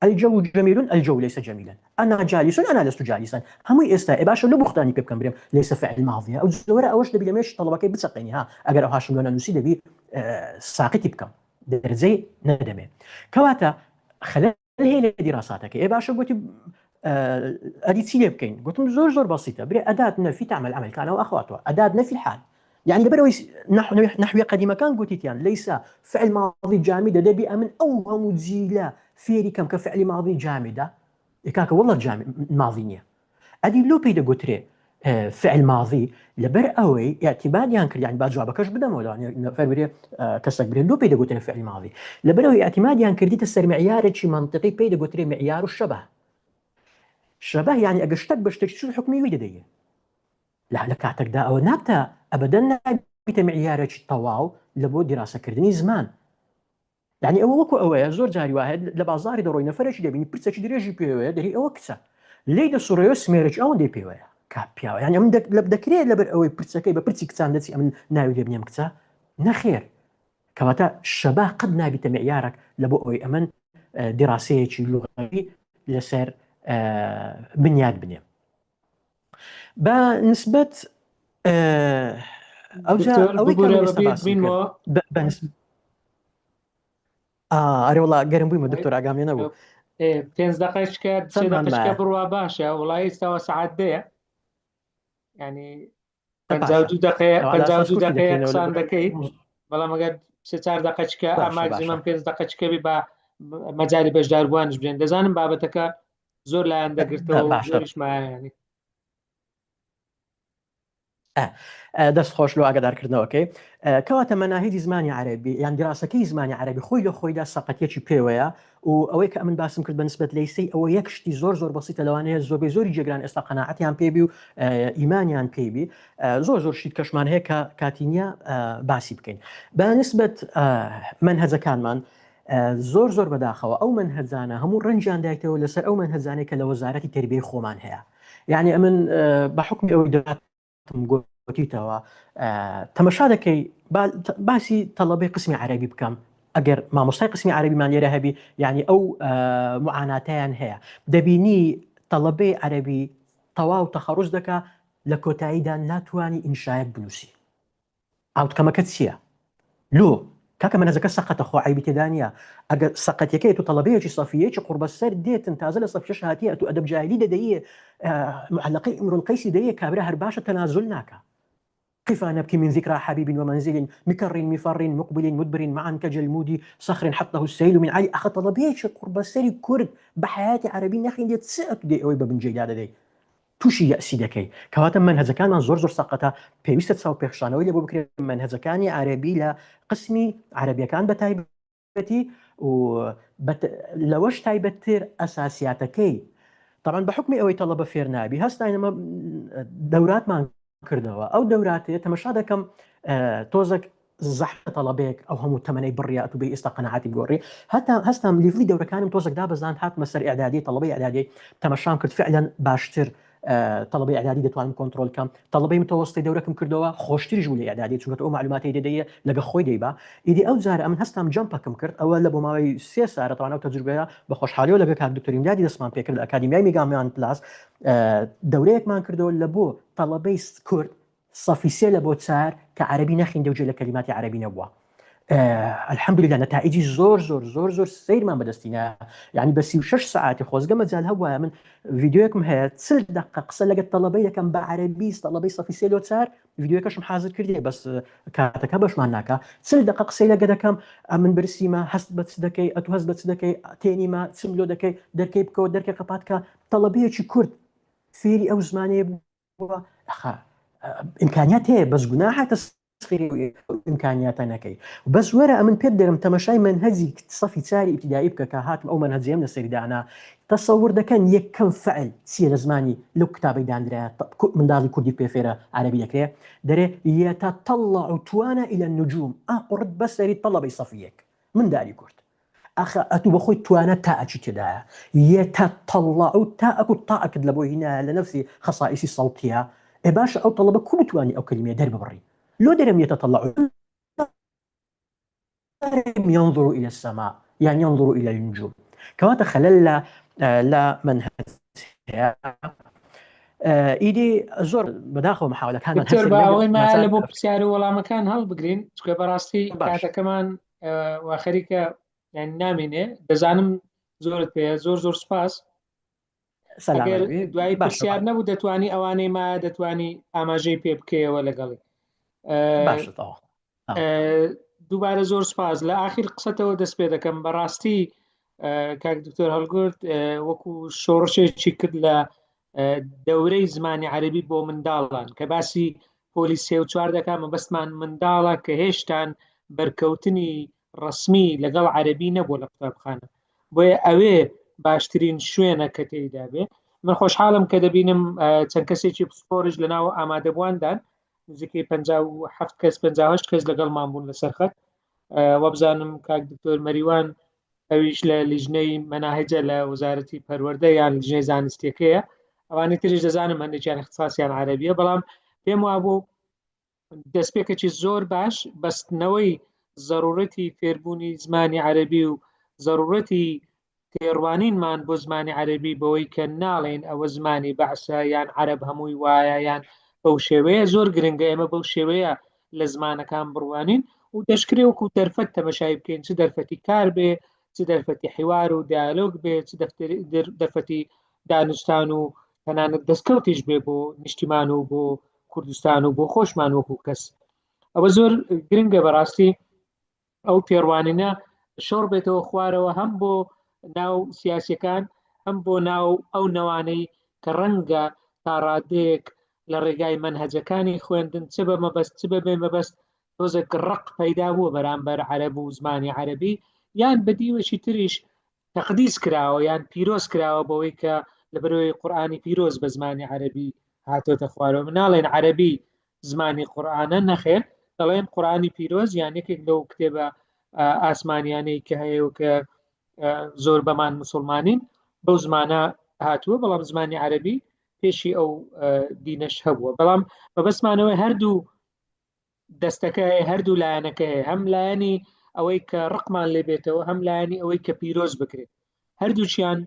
الجو جميل الجو ليس جميلا انا جالس انا لست جالسا هەمووی ئێستا ئێ باشە لۆ بوختانی پێ بکەم برێم لەیسە فعل ماضیە ئەو زۆرە ئەوەش دەبی لە مێشک تەڵەبەکەی بچەقێنی ها ئەگەر ئەو هاشم لۆ نەنووسی دەبی ساقیتی بکەم دەرجەی نەدەمێ کەواتە خەلەل هەیە لە دیراساتەکە ئێ باشە گوتی ئەدی چی لێ بکەین گوتم زۆر زۆر بەسیتە برێ ئەدات نەفی تعمل عمل كان واخواتها ئەدات نەفی الحال يعني لەبەرەوەی نحوی قەدیمەکان گوتیتیان لەیسا فعل ماضی جامدە دەبی ئەمن ئەو هەموو جیلە فێری کەم کە فعلی ماضی جامدە کاکە والله جامد ماضی نییە ئەدی لۆ پێی دەگوترێ فعل ماضی لەبەر ئەوەی ئیعتیمادیان کرد یانی با جوابەکەش بدەمەوە لەوانەیە نەفەر برێ کەسێک برێ لۆ پێی دەگوترێ فعل ماضی لەبەر ئەوەی ئیعتیمادیان کردیتە سەر معیارێکی مەنتقی پێی دەگوترێ معیار و شەبه شەبه یانی ئەگەر شتێک بە شتێکی چوو حکمی وی دەدەیە لە لە کاتێکدا ئەوە نابتە ئەبەدەن نابیتە معیارێکی تەواو لە بۆ دیراسەکردنی زمان یانی ئەوە وەکو ئەوەیە زۆر جاری وا هەیە لە بازاڕی دەڕۆی نەفەرێکی دەبینی پرچێکی درێژی پێوەیە دەری ئەوە کچە لێی دەسوڕێەوە سمێرێکی ئەوەندەی پێوەیە کا پیاوە یانی ئەمن دەکرێت لەبەر ئەوەی پرچەکەی بە پرچی کچان دەچی ئەمن ناوی لێ بنێم کچە نەخێر کەواتە شەبا قەت نابیتە معیارێک لە بۆ ئەوەی ئەمن دیراسەیەکی لغەوی لەسەر بنیاد بنێم بە نسبەت ئەوجا ئەوەی کە من ئێستا باسم کرد بە نسبەت ئەرێ وڵا گەرم بوویمە دکتۆر ئاگام لێ نەبوو پێنج دقیقە سێ دقیقە بڕوا باشە وڵی ئێستاوە سەعات دەیە ینی 52 دقەیە 52 دقەیە قسان دەکەی بەڵام ئەگەر سێ چار دقەچکە ئاماجیمەم پێنج دقەچکە بی بە مەجای بەشداربووانش بێن دەزانم بابەتەکە زۆر لایەن دەگرتەوە زۆریش مایانی. دەست خۆش لۆ ئاگادارکردنەوەکەی کەواتە مەناهیجی زمانی عەربی یان دیراسەکەی زمانی عەربی خۆی لە خۆیدا سەقەتیەکی پێوەیە و ئەوەی کە ئەمن باسم کرد بە نسبەت لەیسەی ئەوە یەک شتی زۆر زۆر بەسیتە لەوانەیە زۆربەی زۆری جێگران ئێستا قەناعەتیان پێبی و ئیمانیان پێبی زۆر زۆر شتی کەشمان هەیە کە کاتی نییە باسی بکەین بە نسبەت مەنهەجەکانمان زۆر زۆر بەداخەوە ئەو مەنهەجانە هەموو ڕەنجیان دایتەوە لەسەر ئەو مەنهەجانەی کە لە وەزارەتی تربیەی خۆمان هەیە یعنی ئەمن بە حکمی ئەوەی دەاتم گوتیتەوە تەمەشا دەکەی باسی تەڵەبەی قسمی عەربی بکەم ئەگەر مامۆستای قسمی عەربیمان لێرە هەبی یعنی ئەو معاناتیان هەیە دەبینی تەڵەبەی عەربی تەواو تەخەڕوج دەکا لە کۆتاییدا ناتوانانی ئینشایەک بنووسی outcome ەکە چیە؟ لۆ؟ کاکە مەنهەجەکە سەقەتە خۆ عەیبی تێدا نیە ئەگەر سەقەتیەکەی ئەتوو تەڵەبەیەکی سەفیەیەکی قوڕبەسەر دێتن تازە لە سەف شەش هاتیە ئەتوو ئەدەب جاهیلی دەدەیێ معلقەی ئیمرولقەیسی دەیێ کابرا هەر باشە تەنازول ناکا قفا نبكي من ذكرى حبيب ومنزل مكر مفر مقبل مدبر معا كجلمود صخر حطه السيل من عالي ئەخە تەڵەبەیەکی قوڕبەسەری کورد بە حەیاتی عەرەبی نەخیندێت چ ئەتوو دەی ئەوەی بە بنجەی دادەدەی توشی یەئسی دەکەی کەواتە مەنهەجەکانمان زۆر زۆر سەقەتە پێویستە چاوپێخشانەوەی لێ بۆ بکرێت مەنهەجەکانی عەرەبی لە قسمی عەرەبیەکان بە تایبەتی و لەوەش تایبەتتر ئەساسیاتەکەی طبعا بە حکمی ئەوەی تەڵەبە فێر نابی هەستاین ئەمە دەوراتمان کردەوە ئەو دەوراتێ تەمەشا دەکەم تۆزەک زەحمەتە تەڵەبەیەک ئەو هەموو تەمەنەی بڕیات و بێی ئێستا قەناعەتی بگۆڕی هەتا هەستام level ی دەورەکانم تۆزێک دابەزاند هاتمە سەر ئیعدادی تەڵەبەی ئیعدادی تەمەشام کرد فعلا باشتر تەڵەبەی ئیعدادی دەتوانم کۆنترۆل کەم تەڵەبەی متەوەستی دەورەکم کردەوە خۆشتریش بوو لە ئیعدادی چونکە ئەو معلوماتی دەدەیە لەگە خۆی دەیبا ئیدی ئەو جارە ئەمن هەستام jump ەکم کرد ئەوە لە بۆ ماوەی سێ سارە تەوان ئەو تەجروبەیە بە خۆشحالیەوە لەگە کاک دکتۆر ئیمدادی دەستمان پێکرد لە ئەکادیمیای میگامیان پلاس دەورەیەکمان کردەوە لە بۆ تەڵەبەی کورد سەفی سێ لە بۆ چار کە عەرەبی نەخیندە و جێ لە کەلیماتی عەرەبی نەبووە. الحمدللە نەتائیجی زۆر زۆر زۆر زۆر سەیرمان بەدەستینا یعنی بە 36 سەعاتی خۆزگە مەجال هەبوایە من ڤیدیۆیەکم هەیە 40 دقە قسە لەگەڵ تەڵەبەی دەکەم بە عەرەبی تەڵەبەی سەفی سێ لۆ چار ڤیدیۆکەشم حازر کردێ بەس کاتەکە بەشمان ناکا 40 دقە قسەی لەگە دەکەم ئەمن برسیمە هەست بە چ دەکەی ئەتو هەست بە چ دەکەی تێنیمە چم لۆ دەکەی دەرکەی بکەوە دەرکە قەپات کە تەڵەبەیەکی کورد فێری ئەو زمانەیە بووە ئەخە ئیمکانیات هەیە بەس گوناحە تەسخیری ئیمکانیاتە نەکەی بەس وەرە ئەمن پێت دەرم تەمەشای مەنهەجی سەفی چاری ئیبتیدایی بکە کە هاتم ئەو مەنهەجەم لەسەری دانا تەسەور دەکەن یەکەم فعل چییە لە زمانی لەو کتابەی دانرایە منداڵی کوردی پێ فێرە عەرەبی دەکرێ دەرێ یەتەطلع توانا الى النجوم ئا قوڕت بەسەری تەڵەبەی سەفی یەک منداری کورد ئاخە ئەتوو بەخۆی توانا تا ئەچی تێدایە یەتەطلع تا ئەکو تاکت لە بۆ هینایە لە نەفسی خەسائیسی سەوتیە ئێ باشە ئەو تەڵەبە کو بتوانی ئەو کەلیمەیە دەرببڕی لۆ دەرێم یەتەطلع ينظر إلى السماء یان ينظر إلى النجوم کەواتە خەلەل لە لە مەنهەج هەیە ئیدی زۆر بەداخەوە محاولەکانمان دکتۆر با ئەوەی ما لە بۆ پرسیار و وەڵامەکان هەڵبگرین چونکە بەڕاستی کاتەکەمان وا خەریکە یان نامێنێ دەزانم زۆرت پێ زۆر زۆر سپاس ئەگەر دوای پرسیار نەبوو دەتوانی ئەوانەی ما دەتوانی ئاماژەی پێ بکەیەوە لەگەڵی دووبارە زۆر سپاس لە ئاخیر قسەتەوە دەست پێ دەکەم بەڕاستی کاک دکتۆر هەڵگرت وەکو شۆڕشێکی کرد لە دەورەی زمانی عەربی بۆ منداڵان کە باسی پۆلی سێ و چوار دەکا مەبەستمان منداڵە کە هێشتان بەرکەوتنی ڕەسمی لەگەڵ عەربی نەبووە لە قوتابخانە بۆیە ئەوێ باشترین شوێنە کە تێیدا بێ من خۆشحاڵم کە دەبینم چەند کەسێکی پسپۆریش لە ناو ئامادەبوواندان نزیکەی 57 کەس 58 کەس لەگەڵمان بوون لەسەر خەت وابزانم کاک دکتۆر مەریوان ئەویش لە لیژنەی مەناهجە لە وەزارەتی پەروەردە یان لیژنەی زانستیەکەیە ئەوانی تریش دەزانم هەندێکیان اختصاسیان عەرەبیە بەڵام پێم وابوو دەستپێکێکی زۆر باش بەستنەوەی زەرورەتی فێربوونی زمانی عەرەبی و زەرورەتی تێڕوانینمان بۆ زمانی عەرەبی بەوەی کە ناڵێن ئەوە زمانی بەعسە یان عەرەب هەمووی وایە یان بەو شێوەیە زۆر گرنگە ئێمە بەو شێوەیە لە زمانەکان بڕوانین و دەشکرێ وەکو دەرفەت تەمەشای بکەین چ دەرفەتی کار بێ چ دەرفەتی حیوار و دیالۆگ بێ چ دەرفەتی دانوستان و تەنانەت دەستکەوتیش بێ بۆ نیشتیمان و بۆ کوردستان و بۆ خۆشمان وەکو کەس ئەوە زۆر گرنگە بەڕاستی ئەو تێڕوانینە شۆڕ بێتەوە خوارەوە هەم بۆ ناو سیاسەکان هەم بۆ ناو ئەو نەوانەی کە ڕەنگە تا ڕادەیەک لە ڕێگای مەنهەجەکانی خوێندن چ بە مەبەست چ بە بێ مەبەست تۆزێک ڕق پەیدا بووە بەرامبەر عەرەب و زمانی عەرەبی یان بە دیوەکی تریش تەقدیس کراوە یان پیرۆز کراوە بەوەی کە لەبەرەوەی قورئانی پیرۆز بە زمانی عەرەبی هاتۆتە خوارەوە من ناڵێن عەرەبی زمانی قورئانە نەخێر دەڵێن قورئانی پیرۆز یان یەکێک لەو کتێبە ئاسمانیانەی کە هەیە و کە زۆر بەمان مسلمانین بەو زمانە هاتووە بەڵام زمانی عەرەبی پێشی ئەو دینەش هەبووە بەڵام مەبەستمانەوەی هەردوو دەستەکە هەیە هەردوو لایەنەکە هەیە هەم لایەنی ئەوەی کە ڕقمان لێ بێتەوە هەم لایەنی ئەوەی کە پیرۆز بکرێت هەردووچیان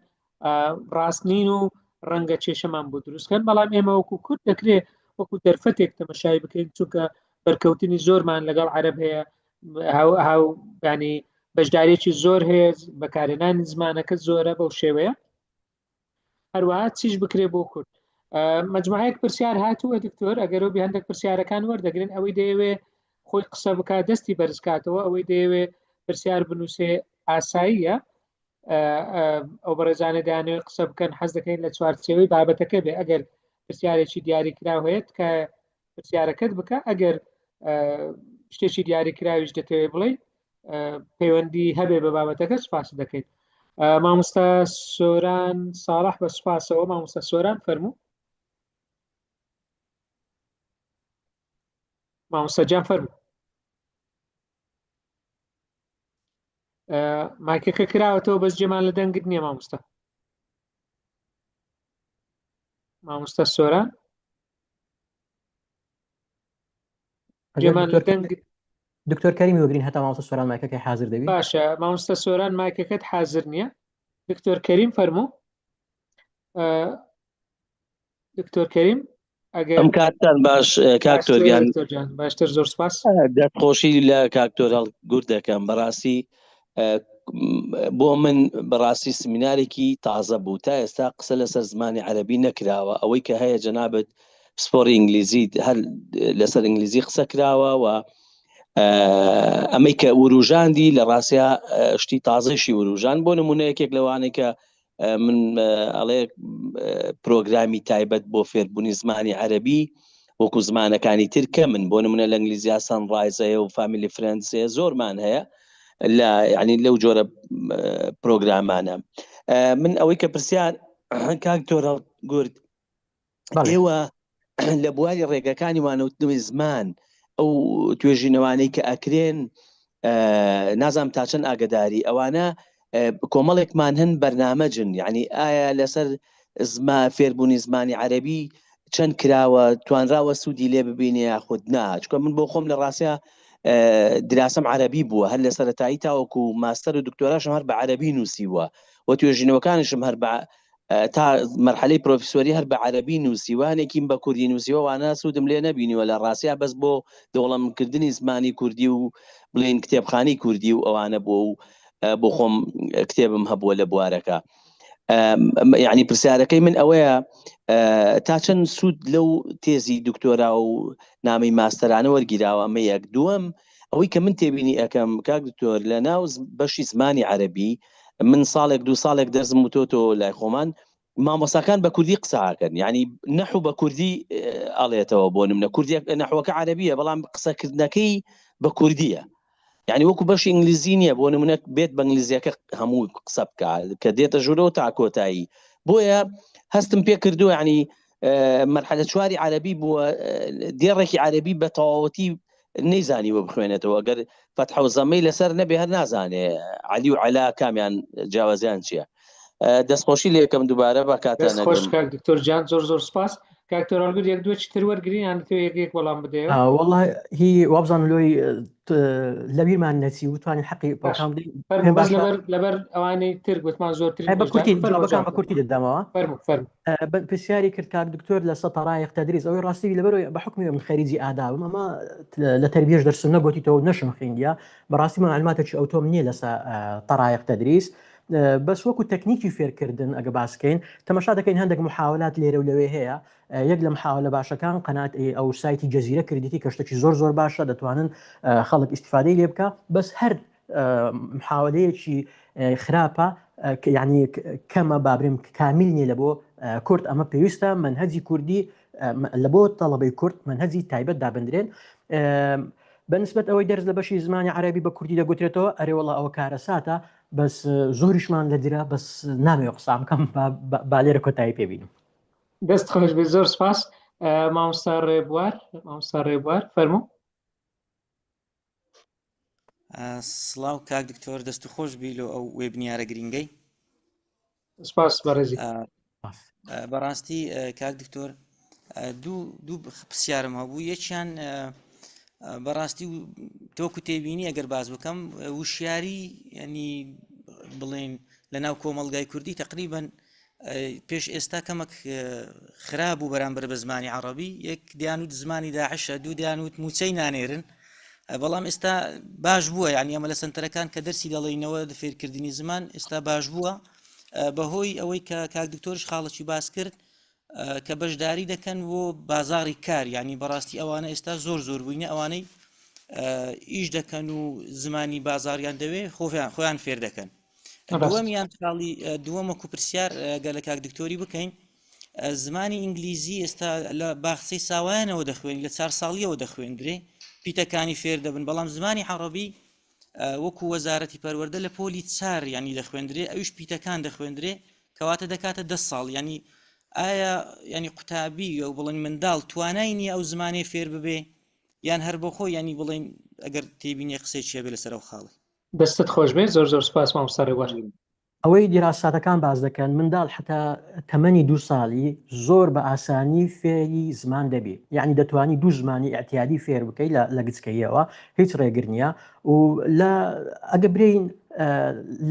ڕاست نین و ڕەنگە کێشەمان بۆ دروستکەن بەڵام ئێمە وەکو کورد دەکرێت وەکو دەرفەتێک تەمەشای بکەین چونکە بەرکەوتنی زۆرمان لەگەڵ عەرەب هەیە هاو ینی بەشدارێکی زۆر هەیە بەکارهێنانی زمانەکە زۆرە بەو شێوەیە هەروەها چیش بکرێ بۆ کورد مجموعەیەک پرسیار هاتووە دکتۆر ئەگەرەوە بێ هەندێک پرسیارەکان وەردەگرن ئەوەی دەیەوێ خۆی قسە بکات دەستی بەرزکاتەوە ئەوەی دەیەوێ پرسیار بنووسێ ئاساییە ئەو بەڕێزانە دانەوەی قسە بکەن حەز دەکەین لە چوارچێوەی بابەتەکە بێ ئەگەر پرسیارێکی دیاریکراو هەیە کە پرسیارەکەت بکە ئەگەر شتێکی دیاریکراویش دەتەوێت بڵێ پەیوەندی هەبێ بە بابەتەکە سپاس دەکەین مامۆستا سۆران ساڵح بە سوپاسەوە مامۆستا سۆران فەرموو مامۆستا جان فەرموو مایکەکە کراوەتەوە بەس جێمان لە دەنگت نییە مامۆستا مامۆستا سۆران جێمان لە دەنگ دکتۆر کەریم وەگرین هەتا مامۆستا سۆران مایکەکەی حاضر دەبی باشە مامۆستا سۆران مایکەکەت حاضر نییە دکتۆر کەریم فەرموو دکتۆر کەریم. ئەگەر ئەم کاتتان باش کاک باشتر تۆریان دکتۆر جان باشتر زۆر سپاس دەستخۆشی لە کاک تۆر هەڵگورد دەکەم بەڕاستی بۆ من بەڕاستی سمینارێکی تازە بوو تا ئێستا قسە لەسەر زمانی عەربی نەکراوە ئەوەی کە هەیە جەنابەت پسپۆری ئینگلیزی هەر لەسەر ئینگلیزی قسە کراوە و ئەمەی کە وروژاندی لە ڕاستیا شتی تازەشی وروژان بۆ نمونە یەکێک لەوانەی کە من ئەڵێ پرۆگرامی تایبەت بۆ فێربوونی زمانی عەربی وەکو زمانەکانی تر کە من بۆ نمونە لە ئینگلیزیا Son-Rise هەیە و Family Friends هەیە زۆرمان هەیە لە یعنی لەو جۆرە پرۆگرامانە من ئەوەی کە پرسیار کاک تۆرە گورد ئێوە لە بواری ڕێگەکانی وانەوتنەوەی زمان ئەو توێژینەوانەی کە ئەکرێن نازانم تا چەند ئاگداری ئەوانە کۆمەڵێکمان هەن بەرنامەجن یعنی ئایا لەسەر زما فێربوونی زمانی عەربی چەند کراوە توانراوە سوودی لێ ببینێ یاخود نا چکە من بۆ خۆم لە ڕاستە دراسەم عەربی بووە هەر لە سەتایی تاوەکو ماستەر و دکتۆراشم هەر بە عەربی نووسیوە و توێژینەوەکانیشم هەر بە تا مەرحەلەی پرۆفیسۆری هەر بە عەرەبی نووسیوە، هەنێکیم بە کوردی نووسیوە، وانە سوودم لێ نەبینیوە لە ڕاستیا بەس بۆ دەوڵەمەندکردنی زمانی کوردی و بڵێین کتێبخانەی کوردی و ئەوانە بووە و بۆ خۆم کتێبم هەبووە لە بوارەکە. یعنی پرسیارەکەی من ئەوەیە تا چەند سوود لەو تێزی دکتۆرا و نامی ماستەرانە وەرگیراوە ئەمە یەک دووەم ئەوەی کە من تێبینی ئەەکەم کاک دکتۆر لە ناو بەشی زمانی عەربی من ساڵێک دوو ساڵێک دەرزم وتۆتەوە لای خۆمان مامۆساکان بە کوردی قسەکەن یعنی نەحو بە کوردی ئەڵێتەوە بۆ نمونە کوردیەک نەحوەکە عەربیە بەڵام قسەکردنەکەی بە کوردیە یعنی وەکو بەشی ئینگلیزی نییە بۆ نمونە بێت بە ئینگلیزیەکە هەموو قسە بکە کە دێتە ژوورەوە تا کۆتایی بۆیە هەستم پێ کردو یعنی مەرحەلە چواری عەربی بووە دێڕێکی عەربی بە تەواوەتی نەیزانیوە بخوێنێتەوە گەر فەتحە و زەمەی لەسەر نەبێ هەر نازانێ عەلی و عەلا کامیان جیاوازیان چییە دەستخۆشی لێکەم دووبارە بە کاتە دەست خۆش کاک دکتۆر جان زۆر زۆر سپاس کاک تۆر هەڵگر یەک دوو چتر وەرگری یان تۆ یەک یەک وەڵام بدەیەوە والله هی وابزانم لۆی لەبیرمان نەچی وتوانین حەقی باش پەکان بدەین فەرموو پێم بەس باشە لەبەر لەبەر ئەوانەی تر گوتمان زۆرترین ئەی بە بەشدار کورتی بوو فەرموو جوابەکان جواب بە کورتی دەدەمەوە فەرموو فەرموو پرسیاری کرد کاک دکتۆر لەسەر تەڕایق تەدریس ئەوەی ڕاستی لەبەرەوەی بە حکمی من خەریجی ئادابم ئەمە لە تەربیەش دەرسم نەگۆتیتەوە نەشم خوێندیە بەڕاستی معلوماتێکی ئەوتۆم نییە لەسەر تەڕایق تەدریس بەس وەکو تەکنیکی فێرکردن ئەگە باسکەین تەمەشا دەکەین هەندێک محاولات لێرە و لەوێ هەیە یەک لە محاولە باشەکان قەنات ئەو سایتی جەزیرە کردیتی کە شتێکی زۆر زۆر باشە دەتوانن خەڵک ئیسیفادەی لێ بکە بەس هەر محاولەیەکی خراپە یعنی کەمە بابرێم کامیل نییە لە بۆ کورد ئەمە پێویستە منهجی کوردی لە بۆ تەڵەبەی کورد منهجی تایبەت دابدرێن بەنسبەت ئەوەی دەرس لە بەشی زمانی عەربی بە کوردی دەگوترێتەوە ئەرێ وەڵا ئەوە کارەساتە بەس زۆریشمان لە درا بەس نامەوێ قسان بکەم با لێرە کۆتایی پێبینم دەست خۆش بێ زۆر سپاس مامۆستا ڕێبوار مامۆستا ڕێبوار فەرموو سڵاو کاک دکتۆر دەست و خۆش بی لۆ ئەو وێبنیارە گرینگەی سپاس بەڕێزی بەڕاستی کاک دکتۆر دوو دوو پرسیارم هەبوو یەکیان بەڕاستی تۆکو تێبینی ئەگەر باز بکەم وشیاری ینی بڵێن لە ناو کۆمەلگای کوردی تقریبن پێش ئێستا کەمەک خراپ بوو بەرامبەر بە زمانی عەڕەبی یەک دیانوت زمانی داعشە دوو دیانوت موچەی نانێرن بەڵام ئێستا باش بووە یعنی ئەمە لە سنتەرەکان کە دەرسی دەڵێینەوە فێرکردنی زمان ئێستا باش بووە بەهۆی ئەوەی کە کاک دکتۆرش خاڵەکی باس کرد کە بەشداری دەکەن بۆ بازاری کار یعنی بەڕاستی ئەوانە ئێستا زۆر زۆر بووینە ئەوانەی ئیش دەکەن و زمانی بازاریان دەوێ خۆیان خۆیان فێر دەکەن دووەمیان خاڵی دووەم وەکو پرسیار گەر لە کاک دکتۆری بکەین زمانی ئینگلیزی ئێستا لە باخچەی ساوایانەوە دەخوێن لە چار ساڵیەوە دەخوێندرێ پیتەکانی فێر دەبن بەڵام زمانی عەڕەبی وەکو وەزارەتی پەروەردە لە پۆلی چار ینی دەخوێندرێ ئەویش پیتەکان دەخوێندرێ کەواتە دەکاتە دە ساڵ ینی ئایا ینی قوتابی و بڵێن منداڵ توانای نییە ئەو زمانەی فێر ببێ یان هەر بۆ خۆی ینی بڵێن ئەگەر تێبینی قسەی چێبێ لەسەر ئەو خاڵی دەستت خۆش بێت زۆر زۆر سپاس مامۆستا ڕێبوار. ئەوەی دیراساتەکان باس دەکەن منداڵ حەتا تەمەنی دوو ساڵی زۆر بە ئاسانی فێری زمان دەبی یەعنی دەتوانی دوو زمانی ئیعتیادی فێر بکەی لە لە گچکەییەوە هیچ ڕێگر نییە و لە ئەگە برێین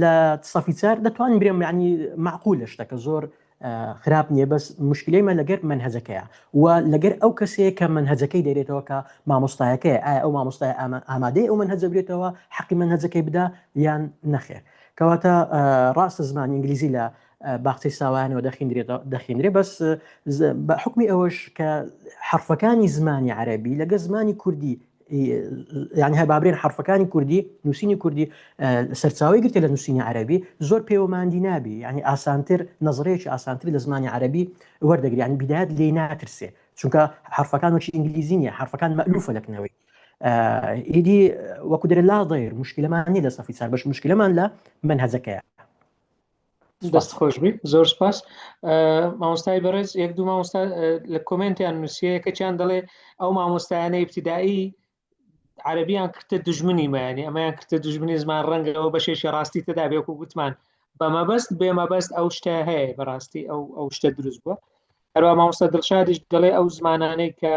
لە سەفی چار دەتوانین برێم یەعنی مەعقولە شتەکە زۆر. خراپ نییە بەس مشکلەی مە لەگەر مەنهەجەکەیە و لەگەر ئەو کەسەیە کە مەنهەجەکەی دەرێتەوە کە مامۆستایەکەیە ئایا ئەو مامۆستای ئامادەی ئەو مەنهەجە برێتەوە حەقی مەنهەجەکەی بدا یان نەخێر کەواتە ڕاستە زمانی ئینگلیزی لە باخچەی ساوایانەوە دەخیندرێ بەس بە حکمی ئەوەش کە حرفەکانی زمانی عەربی لەگە زمانی کوردی یعنی هەر بابرێن حرفەکانی کوردی نووسینی کوردی سەرچاوی گرتە لە نووسینی عەربی زۆر پێوەماندی نابی یعنی ئاسانتر نەزرەیەکی ئاسانتر لە زمانی عەربی وەردەگری یعنی بیدایەت لێی ناترسێ چونکە حرفەکان وەکی ئینگلیزی نیە حرفەکان مەلوفە لەکنەوەی ئیدی وەکو دەرێ لا ضیر مشکلەمان نیە لە سەفی چار بەش مشکلەمان لە منهەجەکەیە. دەست خۆش بی زۆر سپاس مامۆستای بەڕێز یەک دوو مامۆستا لە کۆمنتیان نووسیە یەکەکیان دەڵێ ئەو مامۆستایانە ئیبتیدایی عەربیان کردە دژمنی مایانی ئەمەیان کردە دژمنی زمان ڕەنگەوە بەشێکی ڕاستی تێدا بێ وەکو گوتمان بە مەبەست بێ مەبەست ئەو شتە هەیە بەڕاستی ئەو ئەو شتە دروست بووە هەروە مامۆستا دڵشادیش دەڵێ ئەو زمانانەی کە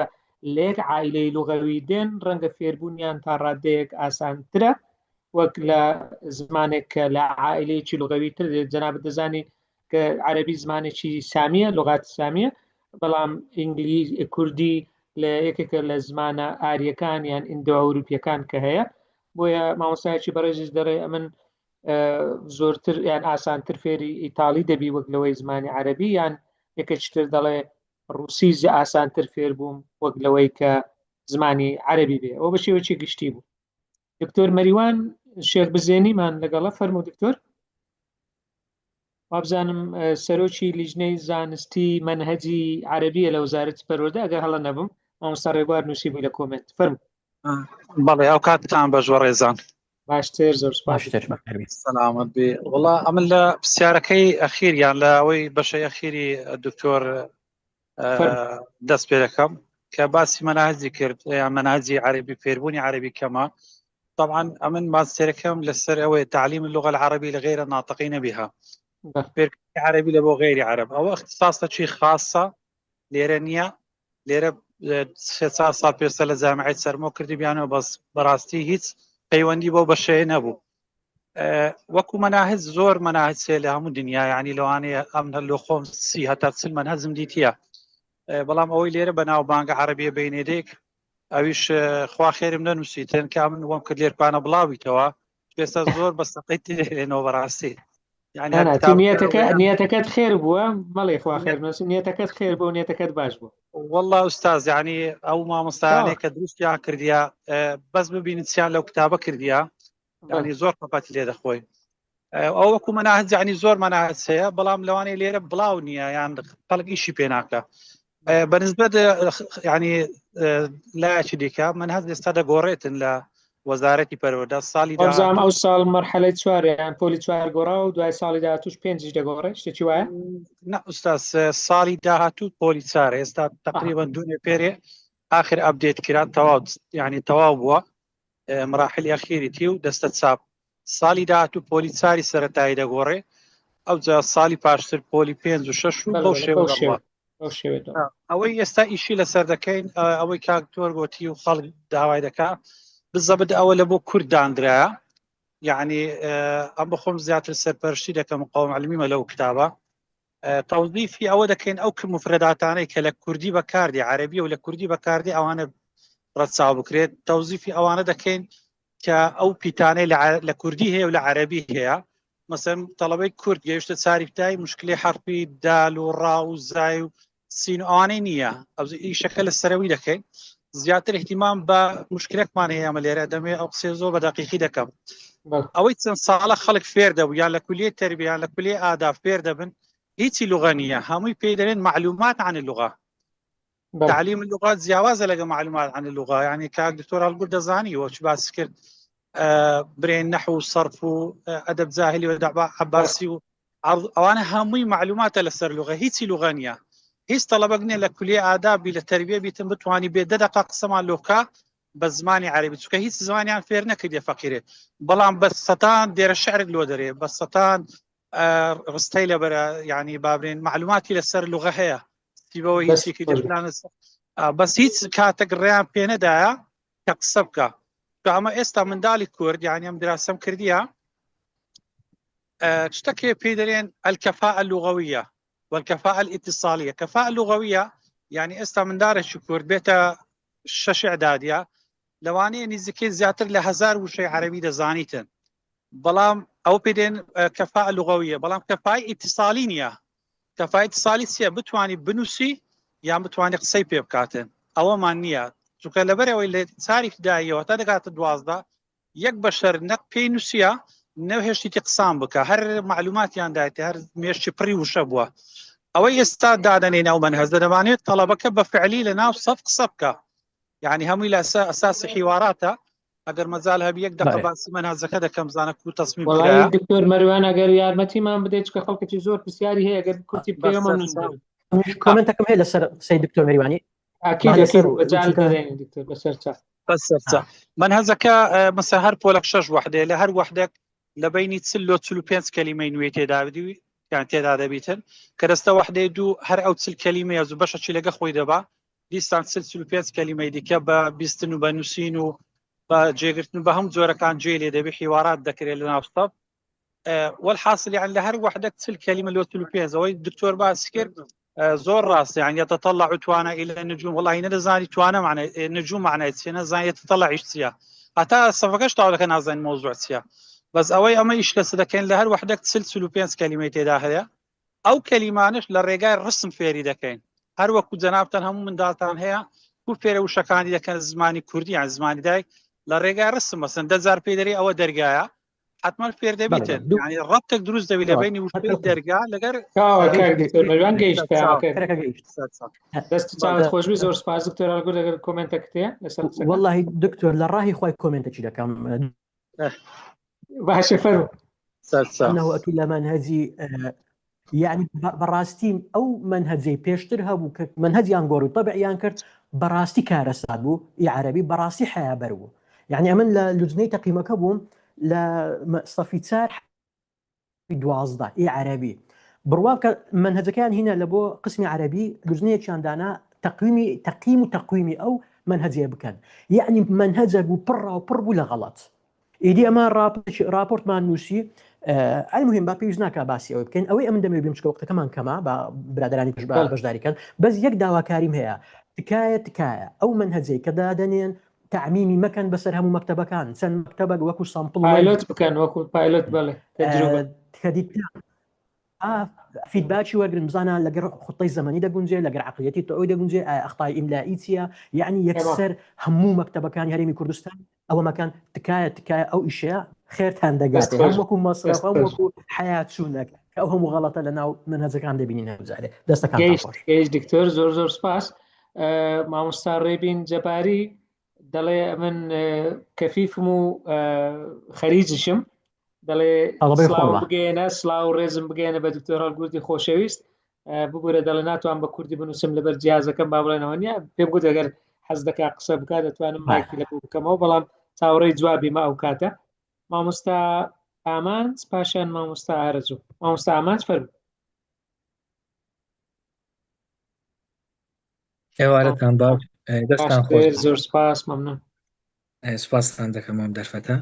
لە یەک عائیلەی لغەوی دێن ڕەنگە فێربوونیان تا ڕادەیەک ئاسانترە وەک لە زمانێک کە لە عائلەیەکی لغەوی تر دێت جەنابت دەزانی کە عەرەبی زمانێکی سامیە لغات سامیە بەڵام ئینگلیز کوردی لە یەکێکە لە زمانە ئاریەکان یان ئیندۆ ئەوروپیەکان کە هەیە بۆیە مامۆستایەکی بەڕێزیش دەڵێ ئەمن زۆرتر یان ئاسانتر فێری ئیتاڵی دەبی وەک لەوەی زمانی عەرەبی یان یەکێکتر دەڵێ ڕوسی ئاسانتر فێر بووم وەک لەوەی کە زمانی عەرەبی بێ ئەوە بە شێوەیەکی گشتی بوو دکتۆر مەریوان شێخ بزێنیمان لەگەڵە فەرمو دکتۆر وابزانم سەرۆکی لیژنەی زانستی مەنهەجی عەرەبیە لە وەزارەتی پەروەردە ئەگەر هەڵە نەبم مامۆستا ڕێبوار نووسی بووی لە کۆمێنت فەرمو بەڵێ ئەو کاتتان بەش بەڕێزان باشتر زۆر سپاس باشتر بەخێربێی. سەلامەت بێ وڵا ئەمن لە پرسیارەکەی ئەخیریان لە ئەوەی بەشەی ئەخیری دکتۆر دەست پێ دەکەم کە باسی مەناهجی کرد یان مەناهجی عەربی فێربوونی عەربی کەمە طبعا ئەمن ماستێرەکەم لەسەر ئەوەیە تعلیم اللغة العربی لغير الناطقین بها فێرکردنی عەربی لە بۆ غیری عەرب ئەوە اختصاصەکی خاصە لێرە نییە لێرە سێ چار ساڵ پێستا لە جامعەی چەرمۆ کردی بیانەوە بەس بەڕاستی هیچ پەیوەندی بۆ بەشەیە نەبوو وەکو مەناهج زۆر مەناهج هەیە لە هەموو دنیا یعنی لەوانەیە ئەم هەر لۆ خۆم سی هەتا چل مەنهەجم دیتیە بەڵام ئەوەی لێرە بە ناوبانگە عەرەبیە بینێدێک ئەویش خوا خێرم نەنووسیتن کە من وەم کرد لێرپانە بڵاویتەوە ئێستا زۆر بە سەقەی تێنەوە بەڕاستی یعنی هەر کتاب نیەتەکە نیەتەکەت خێر بووە مەڵێ خوا خێر نووسی نیەتەکەت خێر بوو نیەتەکەت باش بوو والله ئوستاز یعنی ئەو مامۆستایانەی کە دروستیان کردیا بەس ببینن چیان لەو کتابە کردیا ینی زۆر پەپەتی لێ دەخۆی ئەو وەکو مەناهج ینی زۆر مەناهج هەیە بەڵام لەوانەیە لێرە بڵاو نییە یان خەڵک ئیشی پێ ناکە بەنسبەت ینی لایەکی دیکە من هەست ئێستا دەگۆڕێتن لە وەزارەتی پەروەردە ساڵی داهاتوو ئەو ساڵ مەرحەلەی چواریان پۆلی چوار گۆڕا و دوای ساڵی داهاتوش پێنجیش دەگۆڕێ شتێکی وایە نا ئوستاز ساڵی داهاتوو پۆلی چوار ئێستا تقریبا دوێنێ پێرێ آخر update کرا تەواو یعنی تەواو بووە مراحلی ئەخیریتی و دەستە چاپ ساڵی داهاتوو پۆلی چاری سەتایی دەگۆڕێ ئەوجا ساڵی پاشتر پۆلی پێنج و شەش و بەو شێوە دەڕوا. ئەوەی ئێستا ئیشی لەسەر دەکەین ئەوەی کاک تۆر گۆتی و خەڵک داوای دەکا بزەبت ئەوە لە بۆ کورد دانرایە یعنی ئەم بەخۆم زیاتر سەرپەرشتی دەکەم قوم علمیمە لەو کتابە تەوزیفی ئەوە دەکەین ئەو کە مفرەداتانەی کە لە کوردی بەکاردی عەربیە و لە کوردی بەکاردی ئەوانە ڕەچاو بکرێت تەوزیفی ئەوانە دەکەین کە ئەو پیتانەی لە کوردی هەیە و لە عەربی هەیە مەسەن تەڵەبەی کورد گەیشتە چاری پتای مشکلی حرفی دال و ڕا و زای و سین و ئەوانەی نییە ئەو ئیشەکە لە سەرەوی دەکەین زیاتر احتیمام بە مشکلێکمان هەیە ئەمە لێرە دەمێ ئەو قسێ زۆر بە دەقیقی دەکەم ئەوەی چەند ساڵە خەڵک فێر دەبوو یان لە کولیە تەربیان لە کولیە ئادا فێر دەبن هیچی لغە نییە هەمووی پێی دەرێن معلومات عن اللغة تعلیم اللغات جیاوازە لەگە معلومات عن اللغة یعنی کاک دکتۆر هەڵگورد دەزانی وە چ باس کرد برێن نەحو و صرف و ئەدەب جاهلی و دەعبا عەباسی و ئەوانە هەمووی معلوماتە لەسەر لغە هیچی لغە نییە هیچ تەڵەبەک نییە لە کولیە ئادابی لە تەربیە بیتن بتوانی بێ دە دقە قسەمان لۆکە بە زمانی عەربی چونکە هیچ زمانیان فێر نەکردێ فەقیرێ بەڵام بە سەتان دێرە شعرت لۆ دەرێ بە سەتان ڕستەی لەبەرە یعنی بابرێن معلوماتی لەسەر لغە هەیە سیبەوە هیچێکی بەس هیچ کاتێک ڕێیان پێ نەدایە کە قسە بکە کە ئەمە ئێستا منداڵی کورد یعنی ئەم دراسەم کردیە شتەکێ پێی دەرێن الکفاء اللغویە. والكفاءة الاتصالية كفاءة لغوية یعنی ئێستا مندارێکی کورد بێتە شەش ئەعدادیە لەوانەیە نزیکەی زیاتر لە هزار وشەی عەربی دەزانیتن بەڵام ئەو پێدێن کەفاء لغویە بەڵام کەفای ئیتیسالی نییە کەفای ئیتیسالی چییە بتانی بنووسی یان بتانی قسەی پێ بکاتن ئەوەمان نییە چونکە لەبەرەوەی لە چاری دایەوە تا دەگاتە 12 یەک بەشەر نەک پێی نووسیە نەوهێشتیتی قسان بکە هەر معلوماتیان دایتێ هەر مێشکی پڕی وشە بووە ئەوەی ئێستا دادەنێ ناو مەنهەج دەمانێت تەڵەبەکە بە فعلی لە ناو سەف قسە بکە یعنی هەمووی لە ئەساسی حیواراتە ئەگەر مەجال هەبی یەک دقە باسی مەنهەجەکە دەکەم زانە کو تەسمیم وڵی دکتۆر مەروان ئەگەر یارمەتیمان بدەیت چکە خەڵکێکی زۆر پرسیاری هەیە ئەگەر کورتی بکەیەوە مەمنون دەبم. کۆمنتەکەم هەیە لەسەر قسەی دکتۆر مەریوانی ئەکید ئەکید مەجال دەدەین دکتۆر بەسەر چاو. بەسەر مەنهەجەکە مەسە هەر پۆلەک شەش وحدەیە لە هەر وحدەک لە بینی چل لۆ 45 کەلیمەی نوێی تێدا بدی یان تێدا دەبیتن کە دەستە وحدەی دوو هەر ئەو چل کەلیمەیە زوو بەشەکی لەگە خۆی دەبا دیسان چل 45 کەلیمەی دیکە بە بیستن و بە نووسین و بە جێگرتن و بە هەموو جۆرەکان جێ لێ دەبی حیوارات دەکرێت لە ناو سەف والحاصل يعني لە هەر وحدەک چل کەلیمە لۆ 45 ئەوەی دکتۆر باسی کرد زۆر ڕاستە یان يتطلع توانا إلى النجوم والله نەدەزانی توانا معنای نجوم معنای چیە نەزانی يتطلع ئیش چیە هەتا سەفەکەش تەواو دەکەن نازانین مەوزوع چیە بەس ئەوەی ئەمە ئیش لەسەر دەکەین لە هەر وحدەک چل 45 کەلیمەی تێدا هەیە ئەو کەلیمانش لە ڕێگای ڕسم فێری دەکەین هەر وەکو جەنابتان هەموو منداڵتان هەیە کو فێرە وشەکانی دەکەن زمانی کوردی یان زمانی دایک لە ڕێگای ڕسم مەسەن دەجار پێی دەری ئەوە دەرگایە حتمما فێر دەبیتن یعنی ڕەبتێک دروست دەبی لە بینی وشەی دەرگا لەگەر دەست چاوت خۆشبی زۆر سپاس دکتۆر هەڵگورد ئەگەر کۆمێنتەکت هەیە لەسەر قسەکە. واللهی دکتۆر لە ڕاهی خۆی کۆمێنتەکی دەکەم باشە فەرموو. سەرچاو. انه اتو لە مەنهەجی یعنی بەڕاستی ئەو مەنهەجەی پێشتر هەبوو کە مەنهەجیان گۆڕی تەبعیان کرد بەڕاستی کارەسات بوو ئی عەرەبی بەڕاستی حەیابەر بوو یعنی ئەمن لە لوجنەی تەقیمەکە بووم لە سەفی چار 12 ئی عەرەبی بڕوا بکە مەنهەجەکەیان هینا لە بۆ قسمی عەرەبی لوجنەیەکیان دانا تەقویمی تەقیم و تەقویمی ئەو مەنهەجەیە بکەن یعنی مەنهەجەک بوو پڕ و پڕ بوو لە غەڵەت ئیدی ئەمە راپۆرتمان نووسی المهم با پێویست ناکا باسی ئەوەی بکەین ئەوەی ئەمن دەمەوێت بیم چکە وەختەکەمان کەمە با برادرانی پش بەشداری کەن بەس یەک داواکاریم هەیە تکایە تکایە ئەو منهجەی کە دادەنێن تعمیمی مەکەن بەسەر هەموو مەکتەبەکان چەند مەکتەبەک وەکو sample پایلۆت بکەن وەکو پایلۆت بەڵێ تەجروبە feedback ی وەرگن بزانە لەگەر خطەی زەمەنی دەگونجێ لەگەر عقلیەتی تۆی دەگونجێ ئایا ئەخطای ئیملائی چییە یعنی یەکسەر هەموو مەکتەبەکانی هەرێمی کوردستان ئەوە مەکەن تکایە تکایە ئەو ئیشەیە خێرتان دەگاتێ هەم وەکو مەسرەف هەم وەکو حەیات چوونەک کە ئەو هەموو غەڵەتە لە ناو منهەجەکان دەبینین هەموو جارێ دەستەکانتان خۆش. گەیشت دکتۆر زۆر زۆر سپاس مامۆستا ڕێبین جەباری دەڵێ من کەفیفم و خەریجشم دەڵێ سڵاو بگەێنە سڵاو و ڕێزم بگەێنە بە دکتۆر هەڵگوردی خۆشەویست ببوورە دەڵێ ناتوان بە کوردی بنووسم لەبەر جیازەکەم با بڵێنەوە نیە پێم گوت ئەگەر حەز دەکا قسە بکات دەتوانم مایکی لە بۆ بکەمەوە بەڵام چاوەڕێی جوابی مە ئەو کاتە مامۆستا ئامانج پاشان مامۆستا ئارەزوو مامۆستا ئامانج فەرموو ئێوارەتان باش دەستان خۆش زۆر سپاس مەمنون سپاستان دەکەم ئەم دەرفەتە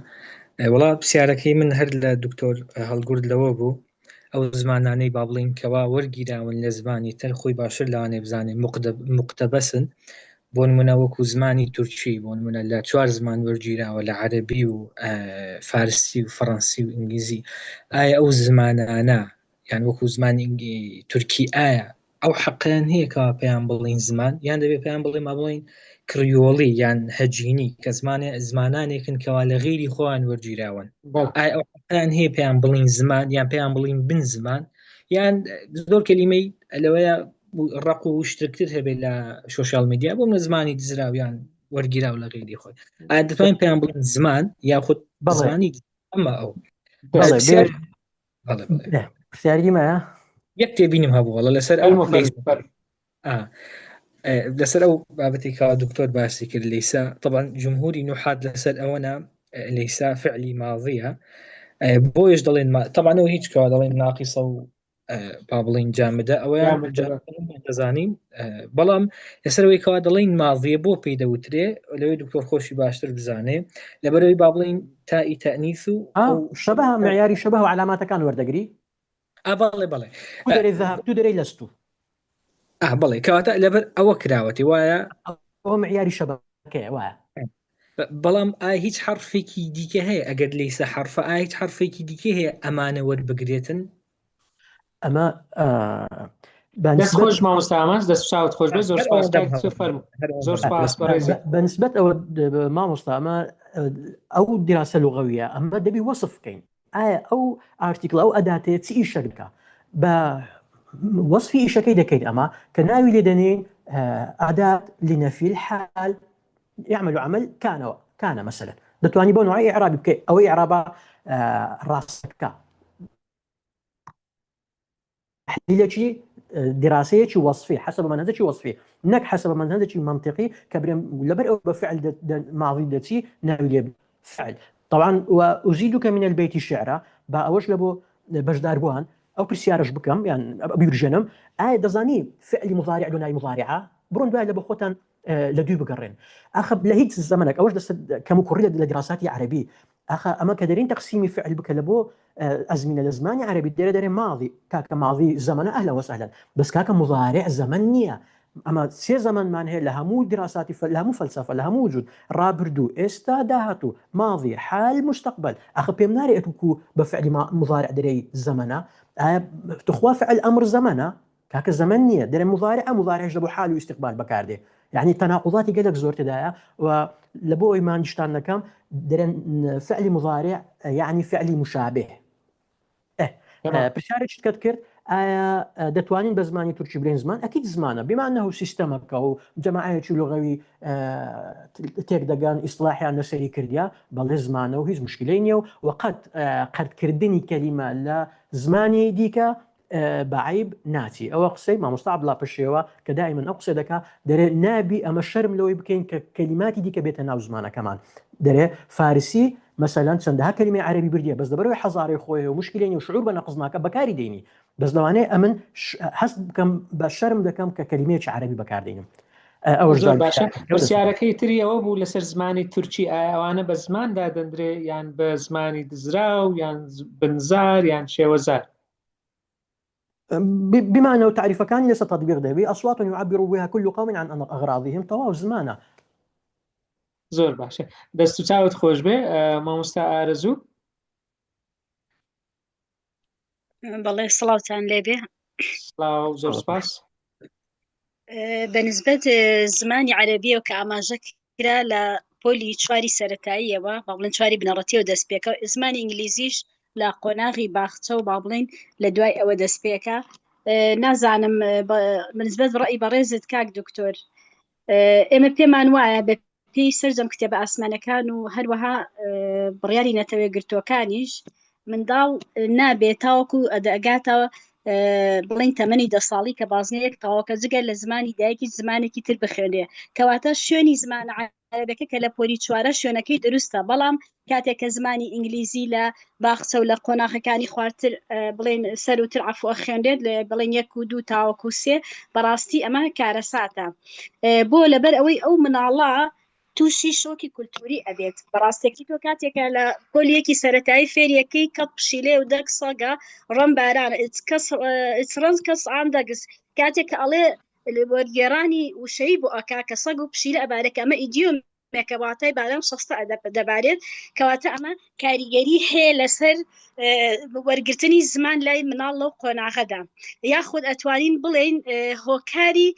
وڵا پرسیارەکەی من هەر لە دکتۆر هەڵگورد لەوە بوو ئەو زمانانەی با بڵین کەوا وەرگیراون لە زمانی تر خۆی باشتر لەوانێ بزانێ مقتەبەسن بۆ نمونە وەکو زمانی تورکی بۆ نمونە لە چوار زمان وەرگیراوە لە عەربی و فارسی و فەڕەنسی و ئینگلیزی ئایا ئەو زمانانە یان وەکو زمانی تورکی ئایا ئەو حەقیان هەیە کەوا پێیان بڵین زمان یان دەبێت پێیان بڵێ ما بڵین کریۆڵی یان هەجینی کە زمانێ زمانانێکن کەوا لە غیری خۆیان وەرگیراون ئایا ئەو حەقیان هەیە پێیان بڵین زمان یان پێیان بڵین بن زمان یان زۆر کەلیمەی لەوەیە ڕق و شترکتر هەبێت لە social media بۆ منە زمانی دزراو یان وەرگیراو لە غیری خۆی ئایا دەتوانین پێیان بڵین زمان یاخود زمانی ئەمە ئەو پرسیاری مایە یەک تێبینیم هەبوو وەڵا لەسەر ئەو لەسەر ئەو بابەتی کەوا دکتۆر باسی کرد لەیسا طبعا جمهوری نوحات لەسەر ئەوەنا لەیسا فعلی ماضیە بۆیش دەڵێن طبعا ئەو هیچ کەوا دەڵێن ناقیسە و با بڵین جامدە ئەوەیان دەزانین بەڵام لەسەرەوەی کەوا دەڵین ماضیە بۆ پێی دەوترێ لەوەی دکتۆر خۆشی باشتر بزانێ لەبەرەوەی با بڵین تائی تەنیس و شەبه معیاری شەبه و علاماتەکان وەردەگری؟ ئا بەڵێ بەڵێ. تو دەرێ ذهبت دەرێ لست. ئا بەڵێ کەواتە لەبەر ئەوە کراوەتی وایە؟ ئەوە معیاری شەبەکەیە وایە. بەڵام ئایا هیچ حەڕفێکی دیکە هەیە ئەگەر لەیسە حەڕفە ئایا هیچ حەڕفێکی دیکە هەیە ئەمانە وەربگرێتن؟ ئەمە دەست خۆش مامۆستا ئامانج دەست چاوت خۆش بێت زۆر سپاس کاک دکتۆر فەرموو زۆر سپاس بەڕێزی بەنسبەت ئەوە مامۆستا ئەمە ئەو دراسە لغەویە ئەمە دەبی وەسف بکەین ئایا ئەو article ئەو ئەداتەیە چ ئیشەک دەکا بە وەسفی ئیشەکەی دەکەین ئەمە کە ناوی لێ دەنێین أداة لنفي الحال يعمل عمل كان كان مثلا دەتوانی بۆ نوعی ئیعرابی بکەی ئەوەی ئیعرابە ڕاستەکە تحلیلێکی دراسەیەکی وەصفی حسب منهجێکی وەصفی نەک حسب منهجێکی منطقی کە برێم لەبەر ئەو بە فعل ماضی دەچی ناوی لێ فعل طبعا وأزيدك من البيت شعرا با ئەوەش لە بۆ بەشداربووان ئەو پرسیارش بکەم یان بیرژێنم ئایا دەزانی فعلی مضارع لۆ ناوی مضارعە بڕۆن دوای لە بۆ خۆتان لە دوی بگەڕێن ئاخە لە هیچ زەمەنێک ئەوەش دەست کەم و کوڕی لە دراساتی عەربی ئاخە ئەمە کە دەرین تەقسیمی فعل بکە لە بۆ ئەزمینە لە زمانی عەربی دێرە دەرێ ماضی کاکە ماضی زەمەنە ئەهلا وسهلا بەس کاکە مضارع زەمەن نییە ئەمە سێ زەمەنمان هەیە لە هەموو دراساتی لە هەموو فەلسەفە لە هەموو وجود ڕابردوو ئێستا داهاتوو ماضی حال مستقبل ئاخە پێم نارێ ئەتوکو بە فعلی مضارع دەرێی زەمەنە ئایا تخوا فعل ئەمر زەمەنە کاکە زەمەن نییە دەرێ مضارعە مضارعش لە بۆ حال و استقبال بەکاردێ یعنی تەناقضاتی گەلێک زۆر تێدایە و لە بۆ ئەوی مانیشتان نەکەم دەرێن فعلی مضارع یعنی فعلی مشابه پرسیارێکی کەت کرد ئایا دەتوانین بە زمانی تورکی بلێن زمان ئەکید زمانە بما انه سیستەمەکە و جەماعەیەکی لغەوی تێک دەگەن ئیسلاحیان لەسەری کردیا بەڵێ زمانە و هیچ مشکلەی نییە و وەقەت قەرتکردنی کەلیمە لە زمانی دیکە بە عەیب ناچی ئەوە قسەی مامۆستا عەبدوڵا پشێوە کە دائیمەن ئەو قسە دەکا دەرێ نابی ئەمە شەرم لەوەی بکەین کە کەلیماتی دیکە بێتە ناو زمانەکەمان دەرێ فارسی مەسەلەن چەندەها کەلیمەی عەرەبی بردیە بەس لەبەرەوەی حەزارەی خۆی و مشکلەی نیە و شعور بە نەقص ناکە بەکاری دێنی بەس لەوانەیە ئەمن هەست بکەم بە شەرم دەکەم کە کەلیمەیەکی عەرەبی بەکاردێنم ئەوەش زۆر باشە پرسیارەکەی تری ئەوە بوو لەسەر زمانی تورکی ئایا ئەوانە بە زمان دادەندرێ یان بە زمانی دزراو یان بنزار یان شێوەزار بما أنه تعريفەکانی لەسەر تطبیق دەبی أصوات يعبر بها كل قوم عن أغراضهم تەواو زمانە. زۆر باشە دەست و چاوت خۆش بێ مامۆستا ئارەزوو. بەڵێ سڵاوتان لێبێ. سڵاو زۆر سپاس. بەنسبەت زمانی عەرەبیەوە کە ئاماژە کرا لە پۆلی چواری سەتاییەوە با بڵێن چواری بنەڕەتیەوە دەست پێکە زمانی ئینگلیزیش لە قۆناغی باخچە و با بڵێن لە دوای ئەوە دەست پێکە نازانم بەنسبەت ڕئی بەڕێزت کاک دکتۆر ئێمە پێمان وایە بە پێی سەرجەم کتێبە ئاسمانەکان و هەروەها بڕیاری نەتەوە گرتووەکانیش منداڵ نابێت تاوەکو ئەدەگاتەوە بڵین تەمەنی دە ساڵی کە بازنەیەک تاوەکە جگە لە زمانی دایکی زمانێکی تر بخوێنێ کەواتە شوێنی زمان عەرەبەکە کە لە پۆلی چوارە شوێنەکەی دروستە بەڵام کاتێک کە زمانی ئینگلیزی لە باخچە و لە قۆناغەکانی خوارتر بڵێن سەروتر عفو ئەخوێنرێت لە بڵێن یەک و دوو تاوەکو سێ بەڕاستی ئەمە کارەساتە بۆ لەبەر ئەوەی ئەو مناڵە تووشی شۆکی کولتوری ئەبێت بەڕاستێکی تۆ کاتێکە لە پۆلیەکی سەتایی فێریەکەی کەپ پشیلێ و دەک سەگە ڕم باران کەس ڕەنج کەس ئام دەگس کاتێک کە ئەڵێ وەرگێڕانی وشەی بۆ ئەکا کە سەگ و پشیلە ئەبارێک ئەمە ئیدیۆم کە واتای باران شەستە دەبارێت کەواتە ئەمە کاریگەری هەیە لەسەر وەرگرتنی زمان لای مناڵ لەو قۆناغەدا یاخود ئەتوانین بڵێین هۆکاری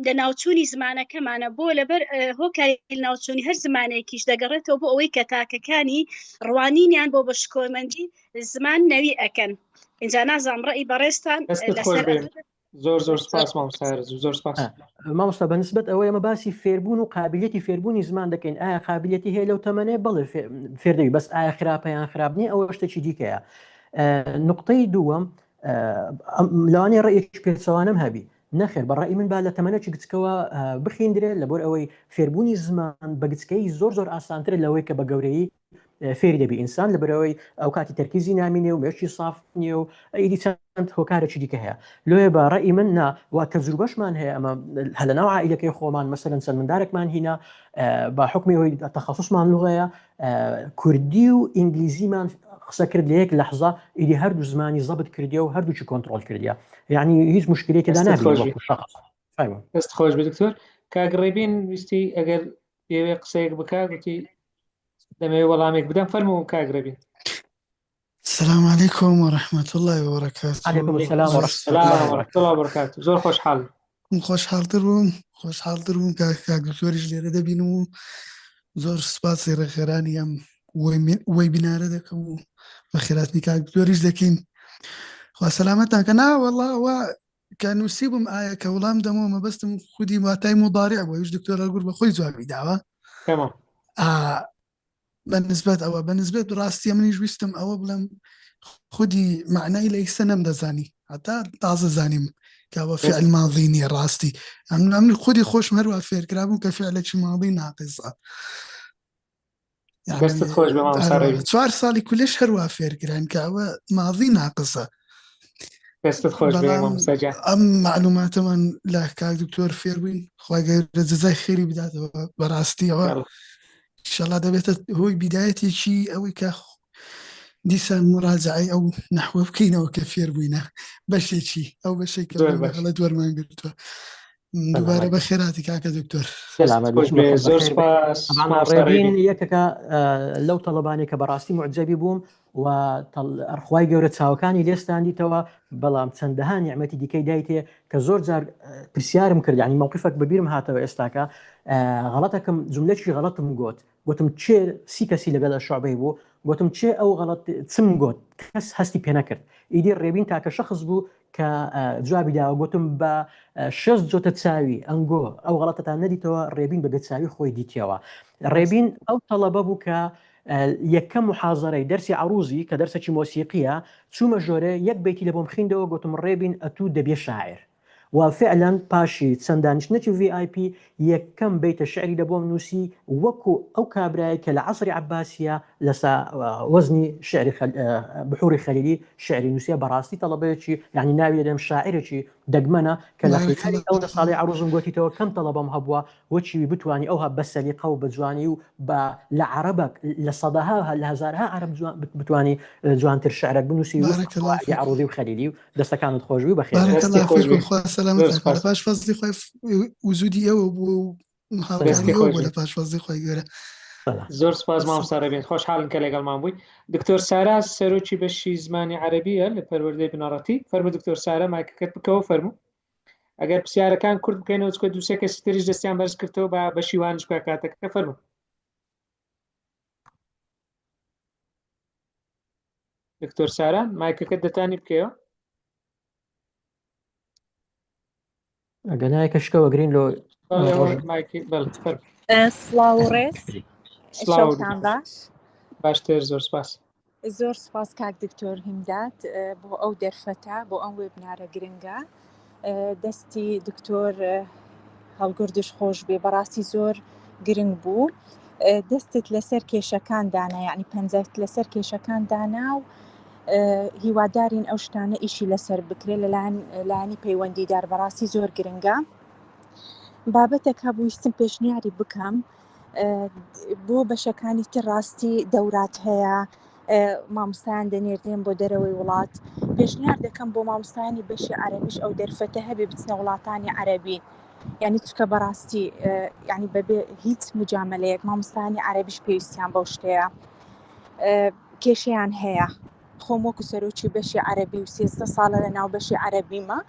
لە ناوچوونی زمانەکەمانە بۆ لەبەر هۆکاری ناوچوونی هەر زمانێکیش دەگەڕێتەوە بۆ ئەوەی کە تاکەکانی ڕوانینیان بۆ بە شکۆمەندی زمان نەوی ئەکەن اینجا نازانم ڕئی بەڕێزتان لەسەر زۆر زۆر سپاس مامۆستا ئارەزوو زۆر سپاس. مامۆستا بە نسبەت ئەوەی ئەمە باسی فێربوون و قابلیەتی فێربوونی زمان دەکەین ئایا قابلیەتی هەیە لەو تەمەنەیە بەڵێ فێر دەبی بەس ئایا خراپە یان خراپ نییە ئەوە شتێکی دیکەیە نقطەی دووەم لەوانەیە ڕێیەکی پێچەوانەم هەبی نەخێر بە ڕەئی من با لە تەمەنێکی گچکەوە بخیندرێ لەبەر ئەوەی فێربوونی زمان بە گچکەیی زۆر زۆر ئاسانترە لەوەی کە بە گەورەیی فێری دەبی ئینسان لەبەرئەوەی ئەوکاتی تەرکیزی نامینێ و مێشکی ساف نییە و ئیدی چەند هۆکارێکی دیکە هەیە لۆیە بە ڕەئی من نا و تەجروبەشمان هەیە ئەمە هە لەناو عائیلەکەی خۆمان مەسەلەن چەند مندارێکمان هینا بە حوکمی ئەوەی تەخەسوسمان لغەیە کوردی و ئینگلیزیمان. قسە کرد لە یەک لەحزە ئیدی هەردوو زمانی زەبت کردیە و هەردووکی کۆنترۆل کردیە یعنی هیچ مشکلێکی تێدا دەستت نابینی خۆش بێ وەکو شەخص. فەرموو. دەست خۆش بێ دکتۆر. کاک ڕێبین ویستی ئەگەر بێوێ قسەیەک بکا گوتی دەمەوێ وەڵامێک بدەم فەرموو کاک ڕێبین. السلام علیکم و رحمة الله و برکاته علیکم السلام و زۆر رحمة الله سلام و ورحمة الله برکاته. وبرکاته زۆر خۆشحاڵ خۆشحاڵتر بووم خۆشحاڵتر بووم کە کاک دکتۆریش لێرە دەبینم و زۆر سوپاسی ڕێکخەرانی ئەم وێبینارە دەکەم و بەخێراتنی کاک دکتۆریش دەکەین خوا سەلامەتان کە نا وەڵا ئەوە کە نووسی بووم ئایا کە وڵام دەمەوە مەبەستم خودی واتای مضارع بوو ئەویش دکتۆر هەڵگورد بە خۆی جوابی داوە تمام ئا بە نسبەت ئەوە بە نسبەت ڕاستیە منیش ویستم ئەوە بڵێم خودی معنای لە ئیسە نەمدەزانی هەتا تازە زانیم کە ئەوە فعل ماضی نییە ڕاستی ئەم ئەم خودی خۆشم هەروە فێرکرابوو کە فعلێکی ماضی ناقصە یعنی دەستت خۆش بێ مامۆستا هەروە ڕێبین چوار ساڵی کولێش هەروە فێرکران کە ئەوە ماضی ناقصە دەستت خۆش بێ بەڵام مامۆستا گیان ئەم معلوماتەمان لە کاک دکتۆر فێر بووین خوای گەورە جەزای خێری بداتەوە بەڕاستیەوە ئینشاءاللە. ئینشاءاللە دەبێتە هۆی بیدایەتێکی ئەوەی کە دیسان مراجعەی ئەو نەحوە بکەینەوە کە فێر بووینە بەشێکی ئەو بەشێک کە زۆر بڵێن بە باش غەڵەت وەرمان گرتووە دووبارە سەلامەت بە خێراتی کاکە دکتۆر دەستت سەلامەت خۆش بی بێ زۆر بەخێر بێ سپاس طبعا مامۆستا ڕێبین ڕێبین یەکەکە لەو تەڵەبانەی کە بەڕاستی معجەبی بووم و خوای گەورە چاوەکانی لێستاندیتەوە بەڵام چەندەها نیعمەتی دیکەی دایتێ کە زۆر جار پرسیارم کرد یعنی مەوقفێک بەبیرم هاتەوە ئێستاکە غەڵەتەکەم جملەکی غەڵەتم گۆت گوتم چێ سی کەسی لەگەڵ شعبەی بوو گوتم چێ ئەو غەڵەت چم گۆت کەس هەستی پێ نەکرد ئیدی ڕێبین تاکە شخص بوو کە جوابی داوە گوتم بە شێست جۆتە چاوی ئەنگۆ ئەو غەڵەتەتان نەدیتەوە ڕێبین بە بێچوی خۆی دیتیەوە ڕێبین ئەو تەڵەبە بوو کە یەکەم محازەرەی دەرسی عەروزی کە دەرسەکی مۆسیقیە چوومە ژۆرێ یەک بەیتی لە بۆم خیندەوە گۆتم ڕێبین ئەتوو دەبیە شاعیر و فعلا پاشی چەند دانیشتنەکی ڤی ئای پی یەکەم بەیتە شعری لە بۆم نووسی وەکو ئەو کابرایە کە لە عەسری عەباسیە لەسە وەزنی شعری بحوری خەلیلی شعری نووسیە بەڕاستی تەڵەبەیەکی یعنی ناوی لێدەم شاعرێکی دەگمەنە کە لە بارک خلال الله ئەو دە ساڵەی عەروزم گۆتیتەوە کەم تەڵەبەم هەبووە وەکی بتوانی ئەوها بە سەلیقە و بە جوانی و بە لە عەرەبەک لە سەدەها لە هەزارها عەرەب جوان بتوانی جوانتر شعرەک بنووسی وفق بارک الله قواعدی فیکم عەروضی و خەلیلی و دەستەکانت خۆش بی و بەخێر بارک بێی. دەستی الله خۆش فیکم بێ خوا زۆر سەلامەتان کات لە سپاس پاش فەزلی خوای وجودی ئێوە بووە و دەستی هاوکاری ئێوە خۆش بووە بێ لە پاش فەزلی خوای گەورە سلام. زۆر سپاس مامۆستا ڕێبین خۆشحاڵن کە لەگەڵمان بووی دکتۆر سارا سەرۆکی بەشی زمانی عەرەبیە لە پەروەردەی بنەڕەتی فەرموو دکتۆر سارا مایکەکەت بکەوە فەرموو ئەگەر پرسیارەکان کورت بکەینەوە چکە دووسێ کەسی تریش دەستیان بەرز کردەوە بە بەشی وانش بکە کاتەکە فەرموو دکتۆر سارا مایکەکەت دەتانی بکەیەوە ئەگەر نایە شکەوە گرین لۆ بەڵێ ڕۆژ مایکی بەڵێ فەرموو. سڵاو و ڕێز سڵاو شەوتان باش باشتر زۆر سپاس زۆر سپاس کاک دکتۆر هیمداد بۆ ئەو دەرفەتە بۆ ئەم وێبنارە گرنگە دەستی دکتۆر هەڵگوردش خۆش بێ بەڕاستی زۆر گرنگ بوو دەستت لەسەر کێشەکان دانا یعنی پەنجەت لەسەر کێشەکان دانا و هیوادارین ئەو شتانە ئیشی لەسەر بکرێت لەلایەن لایەنی پەیوەندیدار بەڕاستی زۆر گرنگە بابەتێک هەبوو ویستم پێشنیاری بکەم بۆ بەشەکانی تر ڕاستی دەورات هەیە مامۆستایان دەنێردرێن بۆ دەرەوەی وڵات پێشنیار دەکەم بۆ مامۆستایانی بەشی عەرەبیش ئەو دەرفەتە هەبێ بچنە وڵاتانی عەرەبی یعنی چکە بەڕاستی یعنی بەبێ هیچ مجاملەیەک مامۆستایانی عەرەبیش پێویستیان بەو شتەیە کێشەیان هەیە خۆم وەکو سەرۆکی بەشی عەرەبی و 13 ساڵە لە ناو بەشی عەرەبیمە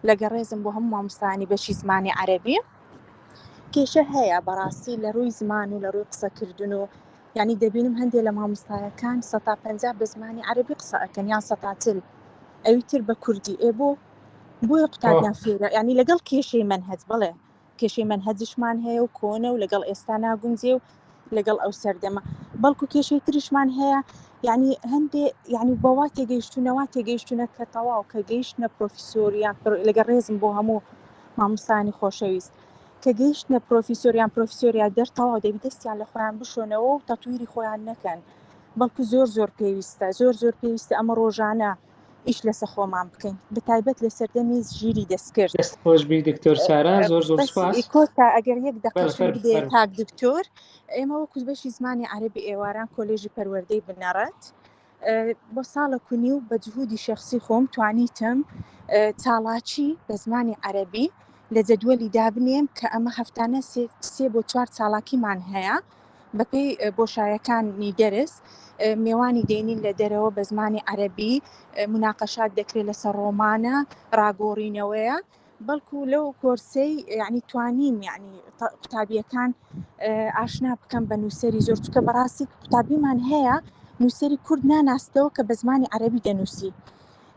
لەگە ڕێزم بۆ هەموو مامۆستایانی بەشی زمانی عەرەبی کێشە هەیە بەڕاستی لە ڕووی زمان و لە ڕووی قسەکردن و یعنی دەبینم هەندێک لە مامۆستایەکان سەتا 50 بە زمانی عەرەبی قسە ئەکەن یان سەتا 40 ئەوی تر بە کوردی ئێ بۆ بۆیە قوتابیان فێرە یعنی لەگەڵ کێشەی مەنهەج بەڵێ کێشەی مەنهەجیشمان هەیە و کۆنە و لەگەڵ ئێستا ناگونجێ و لەگەڵ ئەو سەردەمە بەڵکو کێشەی تریشمان هەیە یعنی هەندێ یعنی بەوا تێگەیشتونەوە تێگەیشتونە کە تەواو کە گەیشتنە پرۆفیسۆریان لەگە ڕێزم بۆ هەموو مامۆستایانی خۆشەویست کە گەیشتنە پرۆفیسۆر یان پرۆفیسۆریا دەر تەواو دەبی دەستیان لە خۆیان بشۆنەوە و تەتویری خۆیان نەکەن بەڵکو زۆر زۆر پێویستە زۆر زۆر پێویستە ئەمە ڕۆژانە ئیش لەسە خۆمان بکەین بەتایبەت لە سەردەمی ژیری دەستکرد. دەست خۆش بی دکتۆر سارا زۆر زۆر بەس سوپاس. کۆتا ئەگەر یەک بەڵێ دەقەشم فەرموو بدێ فەرموو. کاک دکتۆر ئێمە وەکو بەشی زمانی عەرەبی ئێواران کۆلێژی پەروەردەی بنەڕەت. بۆ ساڵێک و نیو بە جهودی شەخسی خۆم توانیتم چاڵاکی بە زمانی عەرەبی لە جەدوەلی دابنێم کە ئەمە هەفتانە سێ بۆ چوار چاڵاکیمان هەیە بەپێی بۆشایەکانی دەرس مێوانی دێنین لە دەرەوە بە زمانی عەرەبی مناقەشات دەکرێت لەسەر ڕۆمانە ڕاگۆڕینەوەیە بەڵکو لەو کۆرسەی یعنی توانیم یعنی قوتابیەکان ئاشنا بکەم بە نووسەری زۆر چکە بەڕاستی قوتابیمان هەیە نووسەری کورد ناناستەوە کە بە زمانی عەربی دەنووسی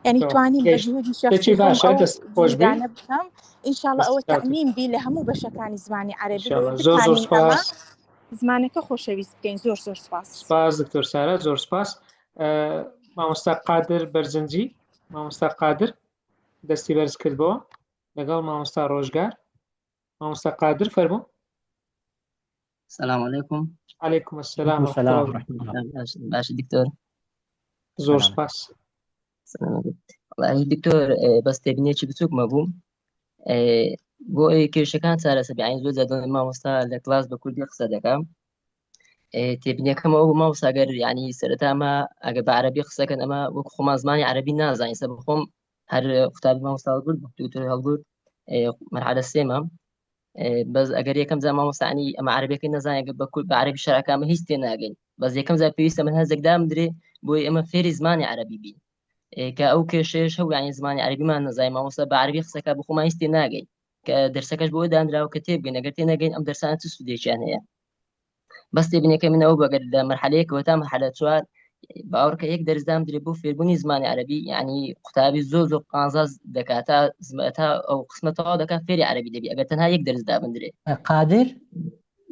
یعنی توانیم بە جهودی شخصی خۆم بکەم ئینشاءاللە ئەوە تەعمیم بی لە هەموو بەشەکانی زمانی عەربی زۆر زۆر سپاس زمانەکە خۆشەویست بکەین زۆر زۆر سپاس سپاس دکتۆر سارا زۆر سپاس مامۆستا قادر بەرزنجی مامۆستا قادر دەستی بەرز کردبەوە لەگەڵ مامۆستا ڕۆژگار مامۆستا قادر فەرموو سلام علیکم علیکم السلام باش دکتۆر زۆر سپاس دکتۆر بەس تێبینێکی بچووکمە بوو بۆ کێشەکان چارەسە بیان زۆر جار مامۆستا لە کلاس بە کوردی قسە دەکەم تێبینەکەم ئەو مامۆستا گەر ینی سەرەتا ئەمە ئەگە بە عەربی قسەکەن ئەمە وەک خۆمان زمانی عەربی نازانین سە بخۆم هەر قوتابی مامۆستا هەڵگورد دکتۆر هەڵگورد مەرحەلە سێمە بەس ئەگەر یەکەم جار مامۆستانی ئەمە عەربیەکەی نەزانین ئەگەر بە کورد بە عەربی شەرعەکە ئەمە هیچ تێ ناگەین بەس یەکەم جار پێویستە من هەزێک دامدرێ بۆی ئەمە فێری زمانی عەربی بین کە ئەو کێشەیەش هەبوو یعنی زمانی عەربیمان نەزانین مامۆستا بە عەربی قسەکە بە خۆمان هیچ تێ ناگەین کە دەرسەکەش بۆ دانراوە کە تێبگەین ئەگەر تێ نەگەین ئەم دەرسانە چ سوودێکیان هەیە بەس تێبینەکە من ئەو بەگەر لە مەرحەلەیەکەوە تا مەرحەلە چوار باوەڕکە یەک دەرزدام درێ بۆ فێربوونی زمانی عەربی یعنی قوتابی زۆر زۆر قازاز دەکات تا تا ئەو قسمە تەواو دەکات فێری عەربی دەبی ئەگەر تەنها یەک دەرز دابندرێ قادر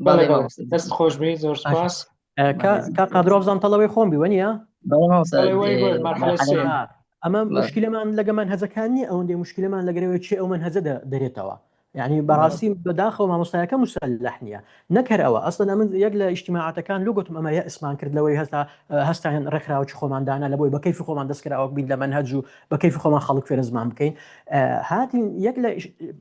بەڵێ دەست خۆش بێ زۆر سپاس کا قادرۆ بزان تەڵەوەی خۆم بی وەنیە ئەمە مشکلەمان لەگە مەنهەجەکان نییە ئەوەندەی مشکلەمان لەگەرەوەی چێ ئەو مەنهەجە دەرێتەوە یعنی بەڕاستی بەداخەوە مامۆستایەکە مسلح نییە نەک هەر ئەوە ئەسڵەن ئەمن یەک لە ئیجتیماعاتەکان لۆ گوتم ئەمە یەئسمان کرد لەوەی هەستا هەستاین ڕێکخراوەکی خۆمان دانا لە بۆی بە کەیفی خۆمان دەستکراوەک بین لە مەنهەج و بە کەیفی خۆمان خەڵک فێرە زمان بکەین هاتین یەک لە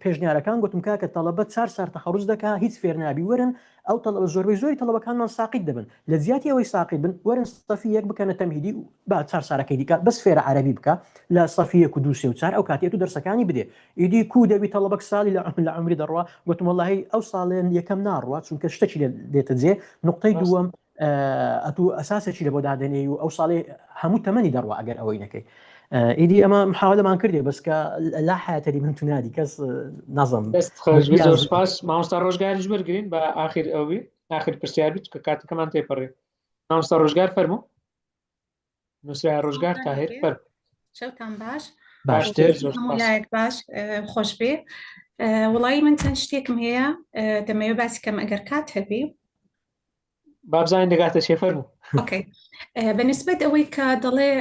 پێشنیارەکان گوتم کاکە تەڵەبە چار سار تەخەڕوج دەکا هیچ فێر نابی وەرن ئەو تەڵەبە زۆربەی زۆری تەڵەبەکانمان ساقیت دەبن لە جیاتی ئەوەی ساقیت بن وەرن سەفی یەک بکەنە تەمهیدی و با چار سارەکەی دیکە بەس فێرە عەرەبی بکە لە سەفی یەک و دوو سێ و چار ئەو کاتێت و دەرسەکانی بدێ ئیدی کو دەبی تەڵەبەک ساڵی لە لە عومری دەڕوا گوتم وەڵاهی ئەو ساڵێ یەکەم ناڕوا چونکە شتەکی لێ دێتە جێ نقطەی دووەم ئەتوو ئەساسێکی لە بۆ دادەنێی و ئەو ساڵێ هەموو تەمەنی دەڕوا ئەگەر ئەوەی نەکەی ئیدی ئەمە محاولەمان کردێ بەس کە لا حیاتە لمن تنادی کەس نازم دەست خۆش بێ زۆر سپاس مامۆستا ڕۆژگاریش وەرگین بە ئاخر ئەوی ئاخر پرسیار بیت کە کاتەکەمان تێپەڕێ مامۆستا ڕۆژگار فەرموو نووسرا ڕۆژگار تاهر فەر شەوتان باش باشتر هەموو لایەک باش خۆش بێ وڵی من چەند شتێکم هەیە دەمەوێت باسی کەم ئەگەر کات هەبی بابزانین دەگاتە چێ فەرموو okay بەنسبەت ئەوەی کە دەڵێ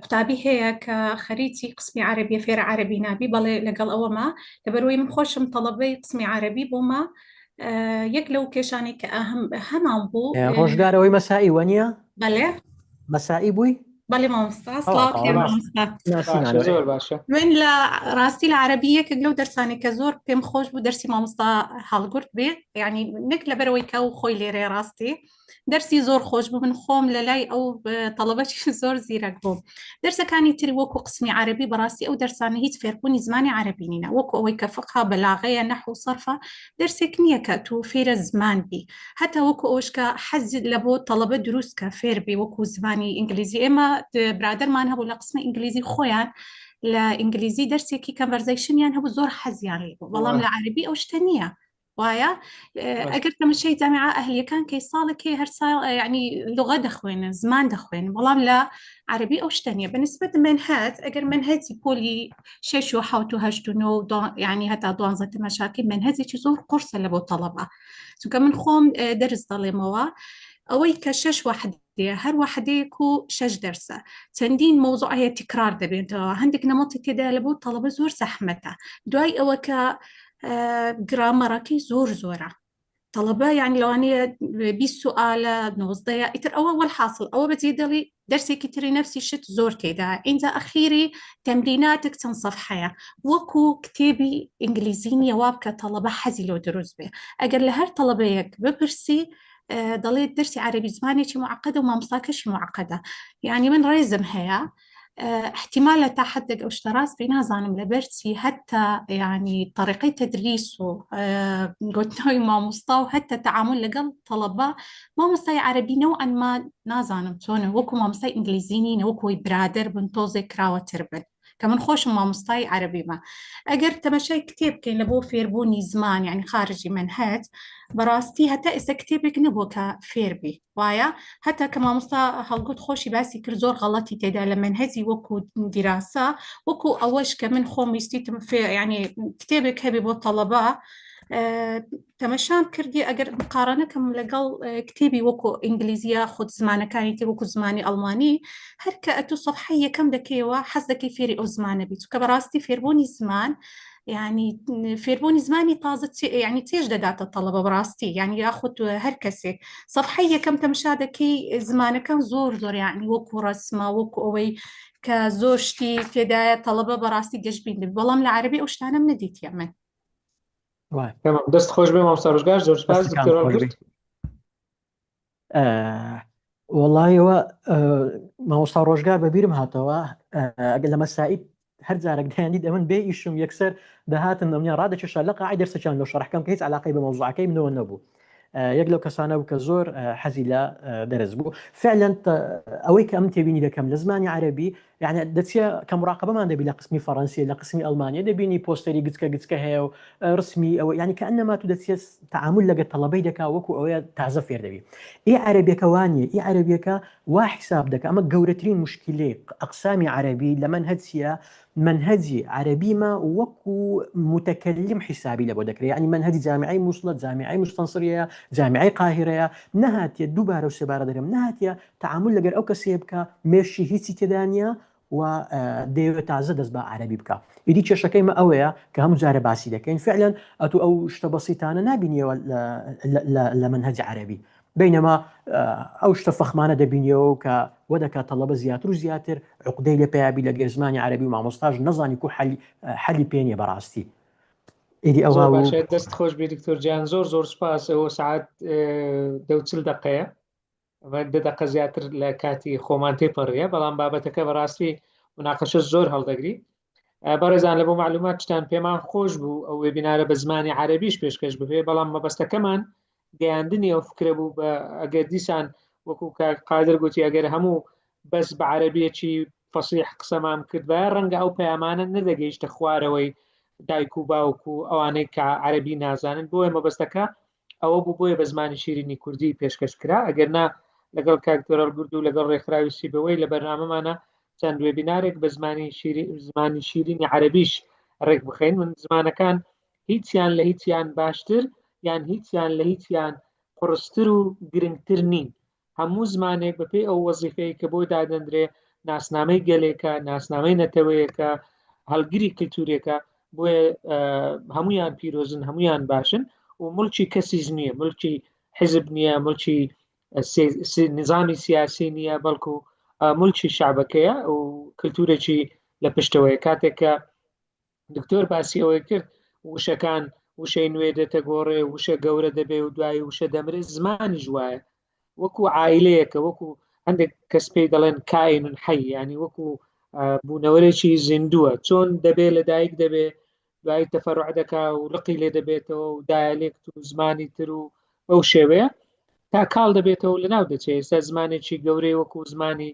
قوتابی هەیە کە خەریکی قسمی عەربیە فێرە عەربی نابی بەڵێ لەگەڵ ئەوەمە لەبەرەوەی من خۆشم تەڵەبەی قسمی عەربی بوومە یەک لەو کێشانەی کە ئەهم هەمان بوو ڕۆژگارەوەی مەسائی وەنیە بەڵێ مەسائی بووی بەڵێ مامۆستا سڵاو لێ مامۆستا زۆر باشە من لە ڕاستی لە عەربی یەکێک لەو دەرسانی کە زۆر پێم خۆش بوو دەرسی مامۆستا هەڵگورد بێ یعنی نەک لەبەرەوەی کە و خۆی لێرەیە ڕاستی دەرسی زۆر خۆش بوو من خۆم لە لای ئەو تەڵەبەی زۆر زیرەک بووم دەرسەکانی تری وەکو قسمی عەربی بەڕاستی ئەو دەرسانە هیچ فێربوونی زمانی عەربی نینە وەکو ئەوەی کە فقها بەلاغەیە نەحو و سەرفە دەرسێک نییە کە تو فێرە زمان بی هەتا وەکو ئەوش کە حەز لە بۆ تەڵەبە دروست کە فێر بی وەکو زمانی ئینگلیزی ئێمە برادەرمان هەبوو لە قسمە ئینگلیزی خۆیان لە ئینگلیزی دەرسێکی conversation یان هەبوو زۆر حەزیان لێ بوو بەڵام لە عەربی ئەو شتە نییە وایە ئەگەر تەمەشای جامیعە ئەهلیەکان کەی ساڵێک هەیە هەر ساڵ یعنی لغە دەخوێنن زمان دەخوێنن بەڵام لە عەربی ئەو شتە نییە بەنسبەت منهەج ئەگەر منهەجی پۆلی شەش و حەوت و هەشت و نۆ و یعنی هەتا دوانزە تەمەشاکەی منهەجێکی زۆر قورسە لە بۆ تەڵەبە چونکە من خۆم دەرس دەڵێمەوە ئەوەی کە شەش وەحدەیە هەر وەحدەیەک و شەش دەرسە چەندین مەوزوع هەیە تکرار دەبێتەوە هەندێک نەمەڵی تێدا لە بۆ تەڵەبە زۆر زەحمەتە دوای ئەوە کە گرامەڕەکەی زۆر زۆرە تەڵەبە یان لەوانەیە 20 سوالە نۆزدەیە ئیتر ئەوە وەلحاصل ئەوە بەجێ دەڵی دەرسێکی تری نەفسی شت زۆر تێدا ئینجا ئەخیری تەمریناتێک چەند سەفحەیە وەکو کتێبی ئینگلیزی نییە وا بکە تەڵەبە حەزی لۆ دروست بێ ئەگەر لە هەر تەڵەبەیەک بپرسی. دەڵێت دەرسی عەربی زمانێکی معقدە و مامۆستاکەشی معقدە یعنی من ڕێزم هەیە احتیمالە تا حدێک ئەو شتە ڕاست بی نازانم لەبەر چی هەتا یعنی طریقەی تدریس و گوتنەوەی مامۆستا و هەتا تعامل لەگەڵ تەڵەبە مامۆستای عەربی نەوعا ما نازانم چۆنە وەکو مامۆستای ئینگلیزی نینە وەکو ئەوی برادەر بن تۆزێک کراوەتر بن کە من خۆشم مامۆستای عەربیمە ئەگەر تەمەشای کتێب بکەین لە بۆ فێربوونی زمان یعنی خارجی منهج بەڕاستی هەتا ئێستا کتێبێک نەبووە کە فێربی وایە هەتا کە مامۆستا هەڵگوت خۆشی باسی کرد زۆر غەڵەتی تێدا لە مەنهەجی وەکو دیراسە وەکو ئەوەش کە من خۆم ویستیتم فێ یعنی کتێبێک هەبێ بۆ تەڵەبە تەمەشام کردی ئەگەر مقارنەکەم لەگەڵ کتێبی وەکو ئینگلیزیە خود زمانەکانی تر وەکو زمانی ئەڵمانی هەر کە ئەتوو سەفحەی یەکەم دەکەیەوە حەز دەکەی فێری ئەو زمانە بیت چونکە بەڕاستی فێربوونی زمان یعنی فێربوونی زمانی تازە یعنی چێژ دەداتە تەڵەبە بەڕاستی یعنی یاخود هەر کەسێک سەفحەی یەکەم تەمشا دەکەی زمانەکان زۆر زۆر یعنی وەکو ڕەسمە وەکو ئەوەی کە زۆر شتی تێدایە تەڵەبە بەڕاستی گەشتبین دەبی بەڵام لە عەربی ئەو شتانەم نەدیتیە من تمام دەست خۆش بێ مامۆستا ڕۆژگار زۆر سپاس دکتۆر هەڵگورد وەڵایەوە مامۆستا ڕۆژگار بەبیرم هاتەوە ئەگە لە مەسائی هەر جارێک دەیاندیت ئەمن بێ ئیشم یەکسەر دەهاتن ئەمنیان ڕادەکێشا لە قاعی دەرسەکیان لۆ شەرحکەم کە هیچ علاقەی بە مەوزوعەکەی منەوە نەبوو یەک لەو کەسانە بوو کە زۆر حەزی لە دەرس بوو فعلا ئەوەی کە ئەم تێبینی دەکەم لە زمانی عەربی یعنی دەچێ کە مراقبەمان دەبی لە قسمی فەڕەنسی لە قسمی ئەڵمانیا دەبینی پۆستەری گچکە گچکە هەیە و ڕسمی ئەوە یعنی کە ئەنەما تو دەچێت تعامل لەگە تەڵەبەی دەکا وەکو ئەوەیە تازە فێر دەبی ئی عەرەبیەکە وانیە ئی عەرەبیەکە وا حیساب دەکا ئەمە گەورەترین مشکلەی ئەقسامی عەرەبی لە مەنهەج چیە مەنهەجی عەرەبی ما وەکو متکلم حیسابی لەبۆ دەکرێت یعنی مەنهەجی جامیعەی موسڵە جامیعەی مستەنسریەیە جامیعەی قاهیرەیە نەهاتیە دووبارە و سێبارە دەرێم نەهاتیە تەعامول لەگەر ئەو کەسەیە بکا مێشکی هیچی تێدا نییە و دەیەوێت تازە دەست بە عەرەبی بکا ئیدی کێشەکەی مە ئەوەیە کە هەموو جارێ باسی دەکەین فعلا ئەتوو ئەو شتە بەسیتانە نابینیەوە لە مەنهەج عەرەبی بینەما ئەو شتە فەخمانە دەبینیەوە کە وە دەکات تەڵەبە زیاتر و زیاتر عقدەی لێ پەیابی لەگەر زمانی عەرەبی و مامۆستاش نەزانی کو حەلی حەلی پێ نییە بەڕاستی ئیدی ئەوها زۆر و باشە دەست خۆش بێ دکتۆر جان زۆر زۆر سپاس ئەوە سعات دە و چل دقەیە ئەمە دە دەقە زیاتر لە کاتی خۆمان تێپەڕیە بەڵام بابەتەکە بەڕاستی مناقەشە زۆر هەڵدەگری بەڕێزان لە بۆ معلومات شتان پێمان خۆش بوو ئەو وێبینارە بە زمانی عەربیش پێشکەش بکرێ بەڵام مەبەستەکەمان گەیاندنی ئەو فکرە بوو بە ئەگەر دیسان وەکو کاک قادر گوتی ئەگەر هەموو بەس بە عەربیەکی فەسیح قسەمان کردبایە ڕەنگە ئەو پەیامانە نەدەگەیشتە خوارەوەی دایک و باوک و ئەوانەی کە عەربی نازانن بۆیە مەبەستەکە ئەوە بوو بۆیە بە زمانی شیرینی کوردی پێشکەش کرا ئەگەر نا لەگەڵ کاک دۆرەڵ گورد و لەگەڵ ڕێکخراوی سیبەوەی لە بەرنامەمانە چەند وێبینارێک بە زمانی شیری زمانی شیرینی عەربیش ڕێک بخەین من زمانەکان هیچیان لە هیچیان باشتر یان هیچیان لە هیچیان قڕستر و گرنگتر نین هەموو زمانێک بەپێی ئەو وەزیفەیە کە بۆی دادەندرێ ناسنامەی گەلێکە ناسنامەی نەتەوەیەکە هەڵگری کللتورێکە بۆیە هەمویان پیرۆزن هەمویان باشن و ملکی کەسیش نییە ملکی حزب نییە ملکی نظامی سیاسی نییە بەڵکو ملکی شعبەکەیە و کللتورێکی لە پشتەوەیە کاتێک کە دکتۆر باسی ئەوەی کرد وشەکان وشەی نوێ دێتە گۆڕێ وشە گەورە دەبێ و دوایی وشە دەمرێت زمانیش وایە وەکو عیلەیەکە وەکو هەندێک کەس پێی دەڵێن کائن حی ینی وەکو بوونەوەرێکی زیندووە چۆن دەبێ لە دایک دەبێ دوایی تەفەرع دەکا و لقی لێ دەبێتەوە و دایالێکت و زمانی تر و بەو شێوەیە تا کاڵ دەبێتەوە لە ناو دەچێت ئێستا زمانێکی گەورەی وەکو زمانی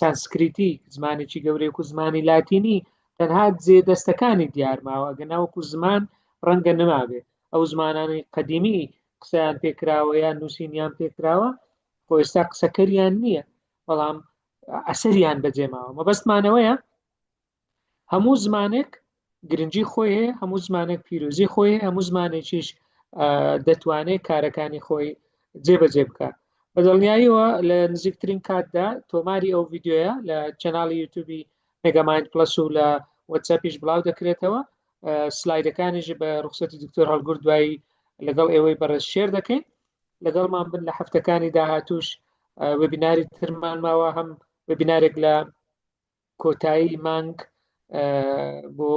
سانسکریتی زمانێکی گەورەی وەکو زمانی لاتینی تەنها جێ دەستەکانی دیار ماوە ئەگەر وەکو زمان ڕەنگە نەمابێ ئەو زمانانەی قەدیمی قسەیان پێکراوە یان نووسینیان پێکراوە خۆ ئێستا قسەکەریان نییە بەڵام ئەسەریان بەجێ ماوە مەبەستمانەوەیە هەموو زمانێک گرنگی خۆی هەیە هەموو زمانێک پیرۆزی خۆی هەیە هەموو زمانێکیش دەتوانێت کارەکانی خۆی جێبەجێ بکات بە دڵنیاییەوە لە نزیکترین کاتدا تۆماری ئەو ڤیددیوە لە channel ی یوتوبی مێگامایند پلس و لە وەتسەپیش بڵاو دەکرێتەوە سلایدەکانیش بە ڕوخسەتی دکتۆر هەڵگورد دوایی لەگەڵ ئێوەی بەڕێز share دەکەین لەگەڵمان بن لە هەفتەکانی داهاتوش وێبیناری ترمان ماوە هەم وێبینارێک لە کۆتایی مانگ بۆ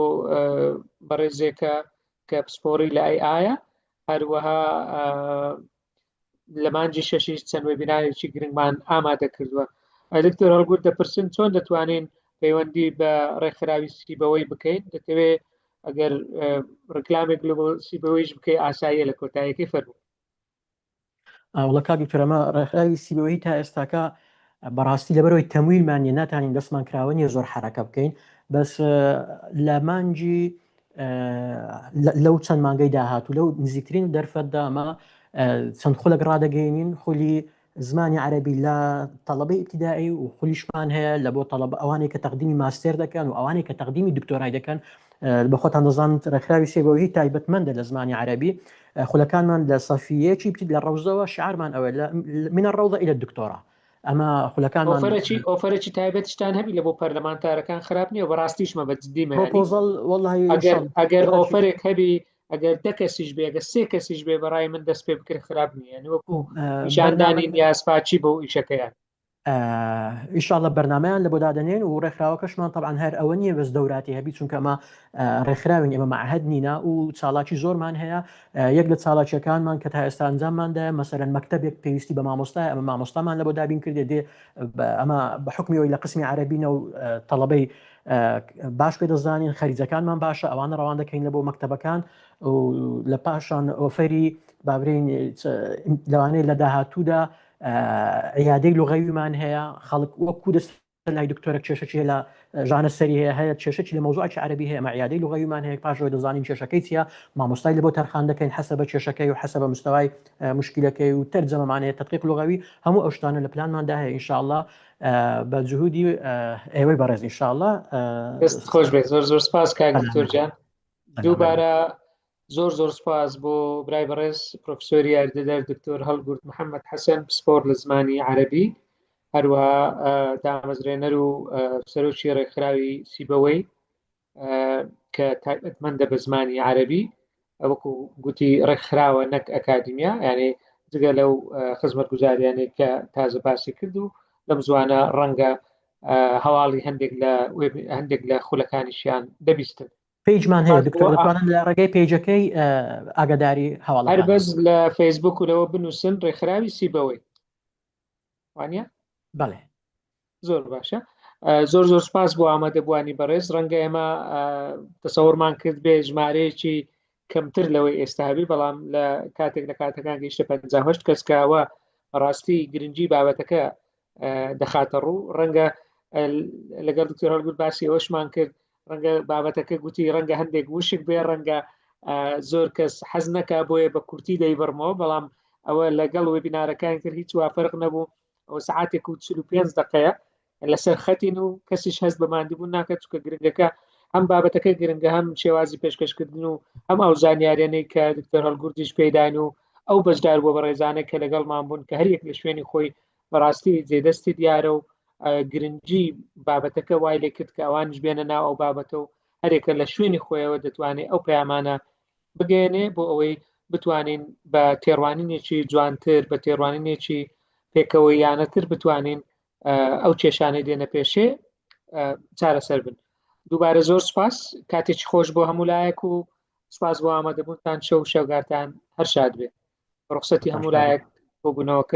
بەڕێزێکە کە پسپۆڕی لە ئەی ئایا هەروەها. لە مانگی شەشیش چەند وێبینارێکی گرنگمان ئامادە کردووە. دکتۆر هەڵگورد دەپرسن چۆن دەتوانین پەیوەندی بە ڕێکخراوی سیبەوەی بکەین؟ دەتەوێ ئەگەر ڕکلامێک لە بۆ سیبەوەیش بکەی ئاساییە لە کۆتاییەکەی فەرموو. وڵا کاک دکتۆر ئەمە ڕێکخراوی سیبەوەی تا ئێستاکە بەڕاستی لەبەرەوەی تەمویلمان نیە ناتانین دەستمان کراوە نیە زۆر حرەکە بکەین بەس لە مانگی لەو چەند مانگەی داهاتوو لەو نزیکترین دەرفەتدا ئەمە چەند خولێک ڕادەگەینین خولی زمانی عەربی لە تەڵەبەی ئیبتیدایی و خولیشمان هەیە لە بۆ تەڵەبە ئەوانەی کە تەقدیمی ماستێر دەکەن و ئەوانەی کە تەقدیمی دکتۆرای دەکەن بە خۆتان دەزان ڕێکخراوی سێبەوەی تایبەتمەندە لە زمانی عەربی خولەکانمان لە سەفیەکی بچیت لە ڕەوزەوە شعارمان ئەوە لە منە ڕەوزە ئیلە دکتۆرا ئەمە خولەکانمان ئۆفەرەکی ئۆفەرەکی تایبەتیشتان هەبی لە بۆ پەرلەمانتارەکان خراپ نییە بەڕاستیشمە بە جدی پرۆپۆزەڵ وەڵی ئەگەر ئەگەر ئۆفەرێک هەبی ئەگەر دە کەسیش بێ ئەگەر سێ کەسیش بێ بەڕای من دەست پێ بکرێت خراپ نییە یعنی وەکو نیشاندانی نیازپاکی بۆ ئیشەکەیان. ئیشاڵە بەرنمەیان لە بۆ دادەنێن و ڕێکخراوەکەشمان طبعا هەر ئەوە نییە بەس دەوراتی هەبی چونکە ئەمە ڕێکخراوین ئێمە معهد نینە و چالاکی زۆرمان هەیە یەک لە چالاکیەکانمان کە تا ئێستا ئەنجامماندا مەسەرەن مەکتتەبێک پێویستی بە مامۆستای ئەمە مامۆستامان لە بۆ دابین کردێ دێ ئەمە بە حکمیەوەی لە قسمی عەربینە و تەڵەبەی باش پێ دەزانین خەریجەکانمان باشە ئەوانە ڕەوان دەکەین لە بۆ مەکتتەبەکان و لە پاشان ئۆفەری بابرین لەوانەیە لە داهاتوودا عیادەی لغەویمان هەیە خەڵک وەکو دەست لای دکتۆرە کێشەکی لە ژانە سەری هەیە هەیە کێشەکی لە مەوزوعی عەربی هەیە ئەمە عیادەی لغەویمان هەیە پاشەوە دەزانین کێشەکەی چییە مامۆستای لە بۆ تەرخان دەکەین حەسە بە کێشەکەی و حەسە بە مستەوای مشکلەکەی و تەرجەمەمان هەیە تدقیق لغەوی هەموو ئەو شتانە لە پلانماندا هەیە ئینشاءاللە بە جهودی ئێوەی بەڕێز ئینشاءاللە دەست خۆش بێت زۆر زۆر سپاس کاک دکتۆر گیان دووبارە زۆر زۆر سپاس بۆ برای بەڕێز پرۆفسۆری یاریدەدەر دکتۆر هەڵگورد محەممەد حەسەن پسپۆر لە زمانی عەرەبی هەروەها دامەزرێنەر و سەرۆکی ڕێکخراوی سیبەوەی کە تایبەتمەندە بە زمانی عەرەبی وەکو گوتی ڕێکخراوە نەک ئەکادیمیا یعنی جگە لەو خزمەتگوزاریانەی کە تازە باسی کرد و لەم زوانە ڕەنگە هەواڵی هەندێک لە هەندێک لە خولەکانیشیان دەبیستن page مان هەیە دکتۆر دەتوانن لە ڕێگەی page ەکەی ئاگاداری هەواڵ هەر بەس لە فەیسبوک و لەوە بنووسن ڕێکخراوی سیبەوەی وانە بەڵێ زۆر باشە زۆر زۆر سپاس بۆ ئامادەبووانی بەڕێز ڕەنگە ئێمە تەسەوڕمان کرد بێ ژمارەیەکی کەمتر لەوەی ئێستا هەبی بەڵام لە کاتێک لە کاتەکان گەیشتە 58 کەس کەوە ڕاستی گرنگی بابەتەکە دەخاتە ڕوو ڕەنگە لەگەڵ دکتۆر هەڵگورد باسی ئەوەشمان کرد ڕەنگە بابەتەکە گوتی ڕەنگە هەندێک وشک بێ ڕەنگە زۆر کەس حەز نەکا بۆیە بە کورتی دەیبڕمەوە بەڵام ئەوە لەگەڵ وێبینارەکانی تر هیچ وا فەرق نەبوو ئەوە سعاتێک و 45 دقەیە لەسەر خەتین و کەسیش هەست بە ماندووبوون ناکات چونکە گرنگەکە هەم بابەتەکە گرنگە هەم شێوازی پێشکەشکردن و هەم ئەو زانیاریانەی کە دکتۆر هەڵگوردیش پێداین و ئەو بەشدار بۆ بەڕێزانە کە لەگەڵمان بوون کە هەریەک لە شوێنی خۆی بەڕاستی جێدەستی دیارە و گرنگی بابەتەکە وای لێ کرد کە ئەوانیش بێنە ناو ئەو بابەتە و هەرێکە لە شوێنی خۆیەوە دەتوانێت ئەو پەیامانە بگەێنێ بۆ ئەوەی بتوانین بە تێڕوانینێکی جوانتر بە تێڕوانینێکی پێکەوەیانەتر بتوانین ئەو کێشانەی دێنە پێشێ چارەسەر بن دووبارە زۆر سپاس کاتێکی خۆش بۆ هەموو لایەک و سپاس بۆ ئامادەبوونتان شەو شەوگارتان هەر شاد بێت ڕخسەتی هەموو لایەک بۆ بوونەوەکە.